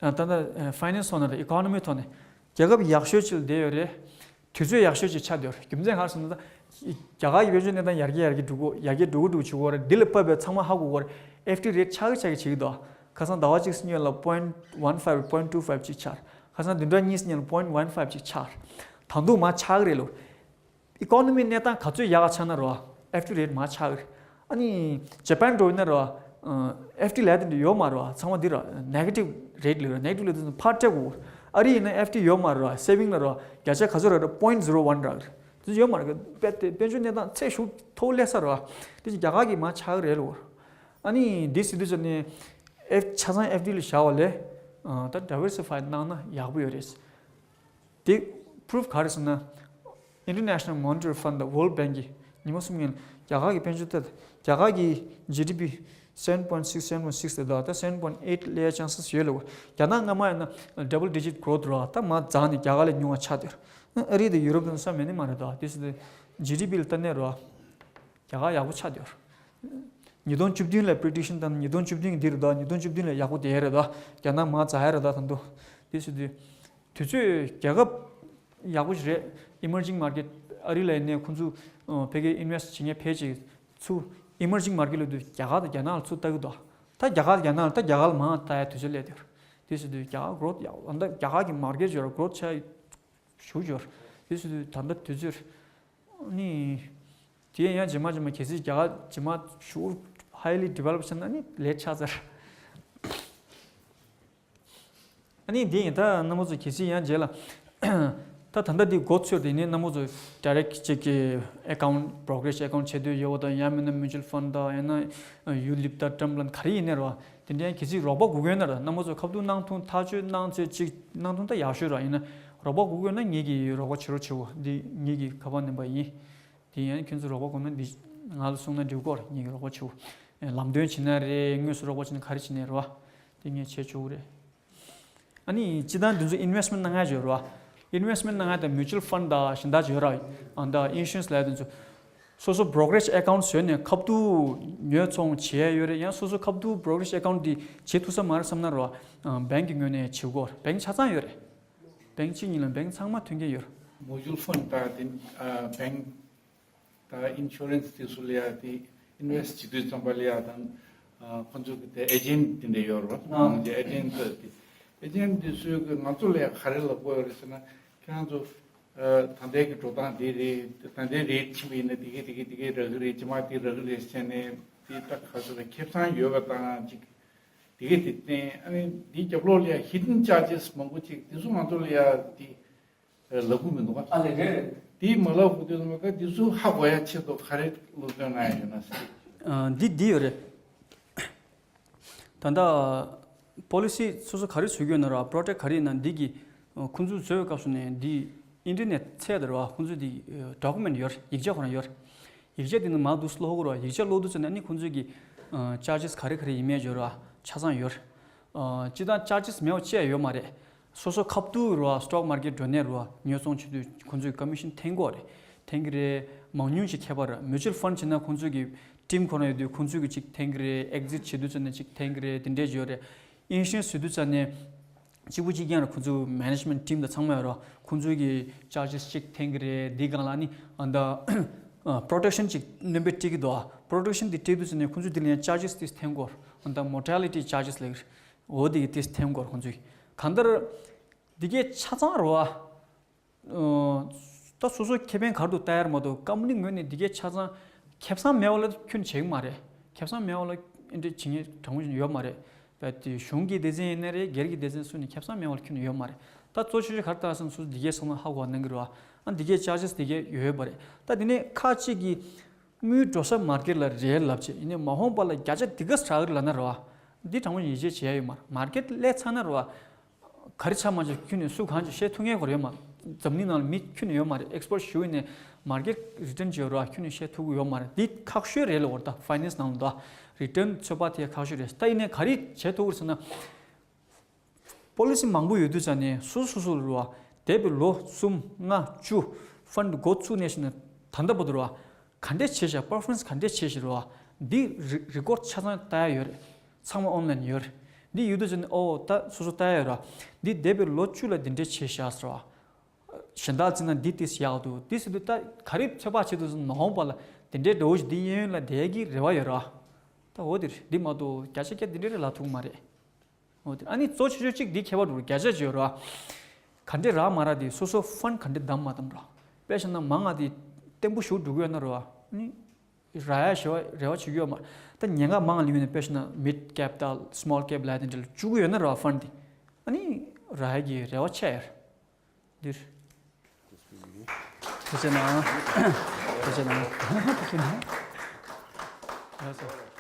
ད་ལྟ་finance ཐོག་ནས་རེད། economy ཐོག་ནས་རྒྱལ་ཁབ་ཡག་ཤོས་ཅིག་ལ་བསྡད་ཡོད་རེད། དུས་ཚོད་ཡག་ཤོས་ཅིག་ཆགས་བསྡད་ཡོད་རེད། རྒྱུ་མཚན་ག་རེ་ཟེར་ན་ད་རྒྱ་གར་གྱི་དཔལ་འབྱོར་གནས་སྟངས་ཡར་རྒྱས་ཡར་རྒྱས་འགྲོ་གི་ཡར་རྒྱས་འགྲོ་གི་འགྲོ་གི་བྱེད་ཀྱི་ཡོད་རེད། འདི་ལ་བབས་པའི་ཚང་མ་ཧ་གོ་གི་ཡོད་རེད། ཨེཕ་ཌི་རེཊ་ཆག་གི་ཆག་གི་བྱེད་ཀྱི་འདུག་ཁ་སང་ཟླ་བ་གཅིག་སྔོན་ལ་point one five point two five ཅིག་ཆག་རེད། ཁ་སང་བདུན་ཕྲག་གཉིས་སྔོན་ལ་point one five ཅིག་ཆག་རེད། ད་དུང་མར་ཆག་གི་རེད་ལོ། economy གནས་སྟངས་ག་ཚོད་ཡག་ག་ཆགས་ན་རོ། ཨེཕ་ཌི་རེཊ་མར་ཆག་གི་རེད། ཨ་ནི་ཇ་པན་འགྲོ་ཡིན་ན་རོ། ཨེཕ་ཌི་ལས་དེ་འདྲ་ཡོད་མ་རོ། ཚང་མ་འདི་རོ་negative rate ལས་རོ། negative ལས་དེ་ཕར་སྤྲད་དགོས། ཨ་རི་ཡིན་ན་ཨེཕ་ཌི་ཡོད་མ་རོ། saving ལ་རོ་བརྒྱ་ཆ་ག་ཚོད་རག་རེད། point zero one རག་གི་རེད། དེ་ཡོད་མ་རེད། དཔེ་དེ་དཔལ་འབྱོར་གནས་སྟངས་ཚད་ཞུགས་མཐོ་སླེབས་ས་རོ། དེ་ཅི་རྒྱ་གར་གྱིས་མར་ཆག་གི་རེད་ལོ། ཨ་ནི་འདི་སྲིད་དུས་ཚོད་ནས་ཨེཕ་ཆ་ཚང་ཨེཕ་ཌི་ལ་བཞག་པ་ལས། ད་diversify གནང་ན་ཡག་པོ་ཡོད་རེད། དེ་proof ག་རེ་ཟེར་ན། International Monetary Fund དང་World Bank གིས་ཉི་མ་གསུམ་སྔོན་རྒྱ་གར་གྱི་དཔལ་འབྱོར་ལྟ། རྒྱ་གར་གྱི་ཇི་ཌི་པི་seven point six, seven point six དེ་དག་ད་seven point eight སླེབས་ཡ་chances ཡོད་ལ། རྒྱ་ནག་སྔ་མ་ཡིན་ན་double digit growth རོ། ད་མར་འཛེགས་ནས་རྒྱ་གར་ལས་ཉུང་བ་ཆགས་བསྡད་ཡོད་རེད། ཨ་རི་དང་ཡུ་རོབ་དང་ས་མེད་ནི་མ་རེད་དོ། དེ་སྲིད་དུ་ཇི་ཌི་པི་ལ་ལྟ་ནས་རོ། རྒྱ་གར་ཡག་པོ་ཆགས་བསྡད་ཡོད་རེད། ཉིས་སྟོང་བཅུ་བདུན་ལ་prediction བཏང་ན་ཉིས་སྟོང་བཅུ་བདུན་གྱི་འདི་རེད་དོ། ཉིས་སྟོང་བཅུ་བདུན་ལས་ཡག་པོ་བསྡད་ཡ་རེད་དོ། རྒྱ་ནག་མར་འཛེགས་ཡ་རེད་དོ་ད་དུང་། དེ་སྲིད་དུ། དུས་ཚོད་རྒྱལ་ཁབ་ཡག་པོ་ཞིག་རེད། emerging market ཨ་རི་ལ་ཡིན་ནའི་ཁོང་ཚོ་ཕ་གིར་invest བྱེད་མཁན་ཕལ་ཆེར་ཚུར་emerging market ལ་དུས་རྒྱ་གར་དང་རྒྱ་ནག་ལ་ཚུར་ལྟ་གི་འདུག་ད་རྒྱ་གར་དང་རྒྱ་ནག་ལ་ད་རྒྱ་གར་ལ་མང་ལྟ་ཡ་དུས་ཚོད་སླེབས་བསྡད་ཡོད། དེ་ཟེར་དུས་རྒྱ་གར་གྷོ་རོཐ་ཡག་ད་ལྟ་རྒྱ་གར་གྱི་མར་ཀེཊ་ཡོད་ར་གྷོ་རོཐ་ཆགས་ཞུ་ཡོད། དེ་ཟེར་དུས་ད་ལྟ་དུས་ཚོད་ནི་དེ་ཡང་རྗེས་མ་རྗེས་མ་གལ་སྲིད་རྒྱ་གར་རྗེས་མ་ཞུ་highly develop བྱས་ན་ནི་ལས་ཆགས་ཚར། ཨ་ནི་འདི་ཡིན་ད་རྣམ་པ་ཚོ་གལ་སྲིད་ཡང་རྗེས་ལ། ད་ད་ལྟ་འདི་འགོ་ཚུགས་དེ་ནས་རྣམ་པ་ཚོ་direct གཅིག་གི་account brokerage account བྱེད་འདོད་ཡོད་པ་དང་ཡང་མིན་ན་mutual fund དང་ཡང་ན་ཡུ་ལིབ་དང་term plan ག་རེ་ཡིན་ནའི་རེད་བ། དེ་འདྲའི་གལ་སྲིད་རོགས་པ་དགོས་ཀྱི་ཡོད་ན་ར་རྣམ་པ་ཚོ་ཁ་ཐུག་གནང་ཐུང་ཐག་གཅོད་གནང་ཚེ་གཅིག་གནང་ཐུང་ད་ཡག་ཤོས་ར་ཡིན་ན་རོགས་པ་དགོས་ཀྱི་ཡོད་ན་ངེད་ཀྱིས་རོགས་པ་བྱེད་རོགས་བྱེད་འོ་འདི་ངེད་ཀྱི་ཁ་པར་ནམ་པར་ཡིན། དེ་ཡང་ཁྱོད་ཚོ་རོགས་པ་དགོས་ན་འདི་ང་ལ་གསུངས་ན་འགྲིག་གོ་ར་ངེད་ཀྱིས་རོགས་པ་བྱེད་འོ། ལམ་སྟོན་བྱེད་ན་རེད་དངོས་སུ་རོགས་པ་བྱེད་ན་ག་རེ་བྱེད་ནའི་རེད་བ། དེ་ངས་བྱེད་ཆོག་གི་རེད། ཨ་ནི་སྤྱི་བཏང་འདི་ཚོ་investment གནང་ཡ་ཡོད་རེད་བ། investment གནང་ཡ་དང་mutual fund དང་གཞན་དག་ཡོད་རེད་བ། ཨ་ད་insurance ལབ་ཡ་དེ་ཚོ། སོ་སོ་brokerage account བཟོས་ནས་ཁ་ཐུག་ཉོ་ཚོང་བྱེད་ཡ་ཡོད་རེད་ཡང་སོ་སོ་ཁ་ཐུག་brokerage account འདི་བྱེད་ཐུབ་ས་མ་རེད་བསམ་ན་རེད་བ། bank གི་ངོས་ནས་བྱེད་དགོས་རེད། bank ཆ་ཚང་ཡོད་རེད། bank གཅིག་ཉིད་ལ་bank ཚང་མ་མཐུན་རྐྱེན་ཡོད་རེད། mutual fund དང་དེ་bank ད་insurance དེ་ཚོ་ལ་ཡ་དེ་invest བྱེད་དུས་ཙམ་པ་ལ་ཡ་དང་ཁོང་ཚོ་གི་དེ་agent དེ་འདྲ་ཡོད་རེད་བ། agent དེ་agent དེ་ཚོས་གི་ང་ཚོ་ལ་ཡ་ག་རེ་ལབ་དགོས་ཡོད་རེད་ཟེར་ན་ཁྱེད་རང་ཚོ་ད་ལྟའི་གི་འགྲོ་སྟངས་དེ་རེད། ད་ལྟའི་rate ཕྱིན་པ་ཡིན་ན་དེ་གས་དེ་གས་དེ་གས་རག་གི་རེད། རྗེས་མ་དེ་རག་གི་རེད་ཟེར་ནས་དེ་ད་ག་ཚོད་ལ་ཁེ་བཟང་ཡོད་པ་དང་ཅིག་དེ་གས་དེ་བརྟེན་ཨ་ནི་དེའི་རྒྱབ་ལོགས་ལ་ཡ་hidden charges མང་པོ་ཅིག་དེ་ཚོ་ང་ཚོ་ལ་ཡ་དེ། ལབ་དགོས་མི་འདུག་ག་ཨ་ལས་རེད་རེད། དེ་མ་ལབ་དགོས་དུས་ཙམ་པ་དེ་ཚོ་ཧ་གོ་ཡ་ཆེད་དུ་ག་རེ་སློབ་སྟོན་གནང་ཡ་ཡོད་ན་ཟེར། ཨ་འདི་འདི་ཡོད་རེད། ད་ལྟ་policy སོ་སོ་ག་རེ་བཟོ་གི་ཡོད་ན་ར་product ག་རེ་ཡིན་ན་འདི་གི་ཁོང་ཚོས་བཟོ་བའི་སྐབས་སུ་ནས་འདི་internet ཚད་དེ་ར་ཁོང་ཚོས་འདི་document ཡོད་རེད། ཡིག་ཆ་ཁོ་རང་ཡོད་རེད། ཡིག་ཆ་འདི་ནི་མར་འདུག་སེ་ཀློག་དགོས་ར། ཡིག་ཆ་ཀློག་དུས་ཙམ་ནས་ཨ་ནི་ཁོང་ཚོས་ཀྱི་charges ག་རེ་ག་རེ་ཡིན་མིན་ཡོད་ར་ཆ་ཚང་ཡོད་རེད། སྤྱིར་བཏང་charges མེད་པ་བཅས་ཡོད་མ་རེད། སོ་སོ་ཁ་ཐུག་རུ་བ་stock market འགྲོ་ནས་རུ་བ་ཉོ་ཚོང་བྱེད་དུས་ཁོང་ཚོས་commission འཐེན་གྱི་ཡོད་རེད། འཐེན་གྱི་རེད། མང་ཉུང་ཅིག་ཁྱད་པར་རེད། mutual fund བྱེད་ན་ཁོང་ཚོས་ཀྱི་team ཁོ་ན་ཡོད་དུས་ཁོང་ཚོས་ཀྱི་ཅིག་འཐེན་གྱི་རེད། exit བྱེད་དུས་ཙམ་ནས་ཅིག་འཐེན་གྱི་རེད། དེ་འདྲས་ཡོད་རེད། insurance བྱེད་དུས་ཙམ་ནས་གཅིག་པུ་གཅིག་རྐྱང་རེད། ཁོང་ཚོའི་management team དང་ཚང་མ་ཡོད་རེད། ཁོང་ཚོས་ཀྱི་charges ཅིག་འཐེན་གྱི་རེད། འདི་སྒང་ལ་ནི་ཨ་ད་protection ཅིག་སྣོན་པ་སྤྲད་ཀྱི་འདུག protection དེ་སྤྲད་དུས་ཙམ་ནས་ཁོང་ཚོས་དེ་ལ་ཡང་charges དེ་འཐེན་གྱི་ཡོད་རེད། ཨ་ད་mortality charges ལབ་ཀྱི་རེད། འོ་དེ་གི་དེ་འཐེན་དགོས་ཁོང་ཚོས། གང་ལྟར་འདི་གའི་ཆ་ཚང་རེད་བ། ད་སོ་སོའི་ཁེ་ཕན་ག་རེ་འདུག་ལྟ་ཡ་མ་གཏོགས་company ངོས་ནས་འདི་གའི་ཆ་ཚང་ཁེ་བཟང་མེད་པ་ལ་ཁྱོན་ནས་བྱེད་ཀྱི་མ་རེད། ཁེ་བཟང་མེད་པ་ལ་ཨེ་འདྲ་བྱེད་མཁན་དྲང་པོ་ཡོད་མ་རེད། བས་དེ་གཞུང་གི་སྡེ་ཚན་ཡིན་ན་རེད། སྒེར་གྱི་སྡེ་ཚན་སུ་ནས་ཁེ་བཟང་མེད་པ་ལ་ཁྱོན་ནས་ཡོད་མ་རེད། ད་གཙོ་ཆེ་ཤོས་ག་རེ་ལྟ་སོང་སོ་སོ་འདི་གའི་ཚང་མ་ཧ་གོ་གནང་གི་རེད་བ། ཨ་འདི་གའི་charges འདི་གའི་ཡོད་པ་རེད། ད་དེ་ནས་ཁག་ཅིག་གིས་དངུལ་འགྲོ་ས་market ལ་རེད་ལབ་བྱས་ཡིན་ནའི་མ་འོངས་པ་ལ་བརྒྱ་ཆ་འདི་ག་ཚོད་རག་གི་རེད་ལབ་ན་རེད་བ། འདི་དྲང་པོ་ཡིད་ཆེས་བྱེད་ཡ་ཡོད་མ་རེད། market སླེབས་ཚར་ན་རེད་བ། ག་རེ་ཆགས་མ་ཆགས་ཁྱོན་ནས་སུ་གང་ཅིག་བཤད་ཐུབ་མཁན་ཁོ་རང་ཡོད་མ་རེད། འཛམ་གླིང་ནང་ལ་མི་ཁྱོན་ནས་ཡོད་མ་རེད། expert ཞུ་ཡིན་ནའི་market return ཅིག་ཡོད་རེད་བ། ཁྱོན་ནས་བཤད་ཐུབ་ཀྱི་ཡོད་མ་རེད། འདི་ཁག་ཤོས་རེད་ལབ་འོ་ད་finance ནང་ལ་ད་return ཚོད་དཔག་དེ་ཁག་ཤོས་རེད། ད་ཡིན་ནའི་ག་རེ་བྱེད་ཐུབ་ཀྱི་རེད་ཟེར་ན། policy མང་པོ་ཡོད་དུས་ཙང་ནས་སོ་སོ་སོ་རུ་བ་འདས་པའི་ལོ་གསུམ་ལྔ་བཅུ་fund འགོ་བཙུགས་ནས་བྱས་ནས་ད་ལྟ་བར་དུ་རུ་བ་ག་འདྲས་བྱས་ཤག performance ག་འདྲས་བྱས་ཤག་རུ་བ་འདི་record ཆ་ཚང་ལྟ་ཡ་ཡོད་རེད། ཚང་མ་online ཡོད་རེད། འདི་ཡོད་དུས་ཙང་ནས་ཨོ་ད་སོ་སོ་ལྟ་ཡ་ཡོད་ར། འདི་འདས་པའི་ལོ་བཅུ་ལ་འདི་འདྲས་བྱས་ཤག་ཟེར་བ། གཞན་དག་བརྩིས་ན་འདི་ཏིས་ཡག་འདུག་འདི་ཟེར་དུས་ད་ག་རེ་ཚོད་དཔག་བྱེད་དུས་ཙང་མ་འོངས་པ་ལ་འདི་འདྲའི་འདྲ་བོ་ཞིག་འདི་གཡས་གཡོན་ལ་བསྡད་ཀྱི་རེ་བ་ཡོད་ར། ད་འོ་དེ་རེད། འདི་མ་གཏོགས་བརྒྱ་ཆ་བརྒྱ་འདི་འདྲའི་རེ་ལབ་ཐུབ་ཀྱི་མ་རེད། འོ་དེ་ཨ་ནི་གཙོ་ཆེ་ཤོས་གཅིག་འདི་ཁྱད་པར་འདུག་རྒྱ་ཆ་བརྗོད་ར། ག་འདྲས་རག་མ་རག་དེ་སོ་སོ་fund ག་འདྲས་བདམས་མ་བདམས་ར། དཔེ་བཞག་ན་མང་ང་དེ་བརྟན་པོ་ཞིག་འགྲོ་གི་ཡོད་ན་ར། ཨ་ནི་རག་ཡ་ཞེ་བ་རེ་བ་བྱེད་ཀྱི་ཡོད་མ་རེད། ད་ཉེན་ཁ་མང་ང་ལ་ཡོད་ན་དཔེ་བཞག་ན་mid cap དང་small cap ལབ་དེ་འདྲ་ལ་བཅུག་གི་ཡོད་ན་ར་fund དེ་ཨ་ནི་རག་ཡ་གི་རེ་བ་ཆེ་ཡ་རེད། འདིར། ཐུགས་རྗེ་གནང་། ཐུགས་རྗེ་གནང་། ཐུགས་རྗེ་གནང་། ལགས་སོ།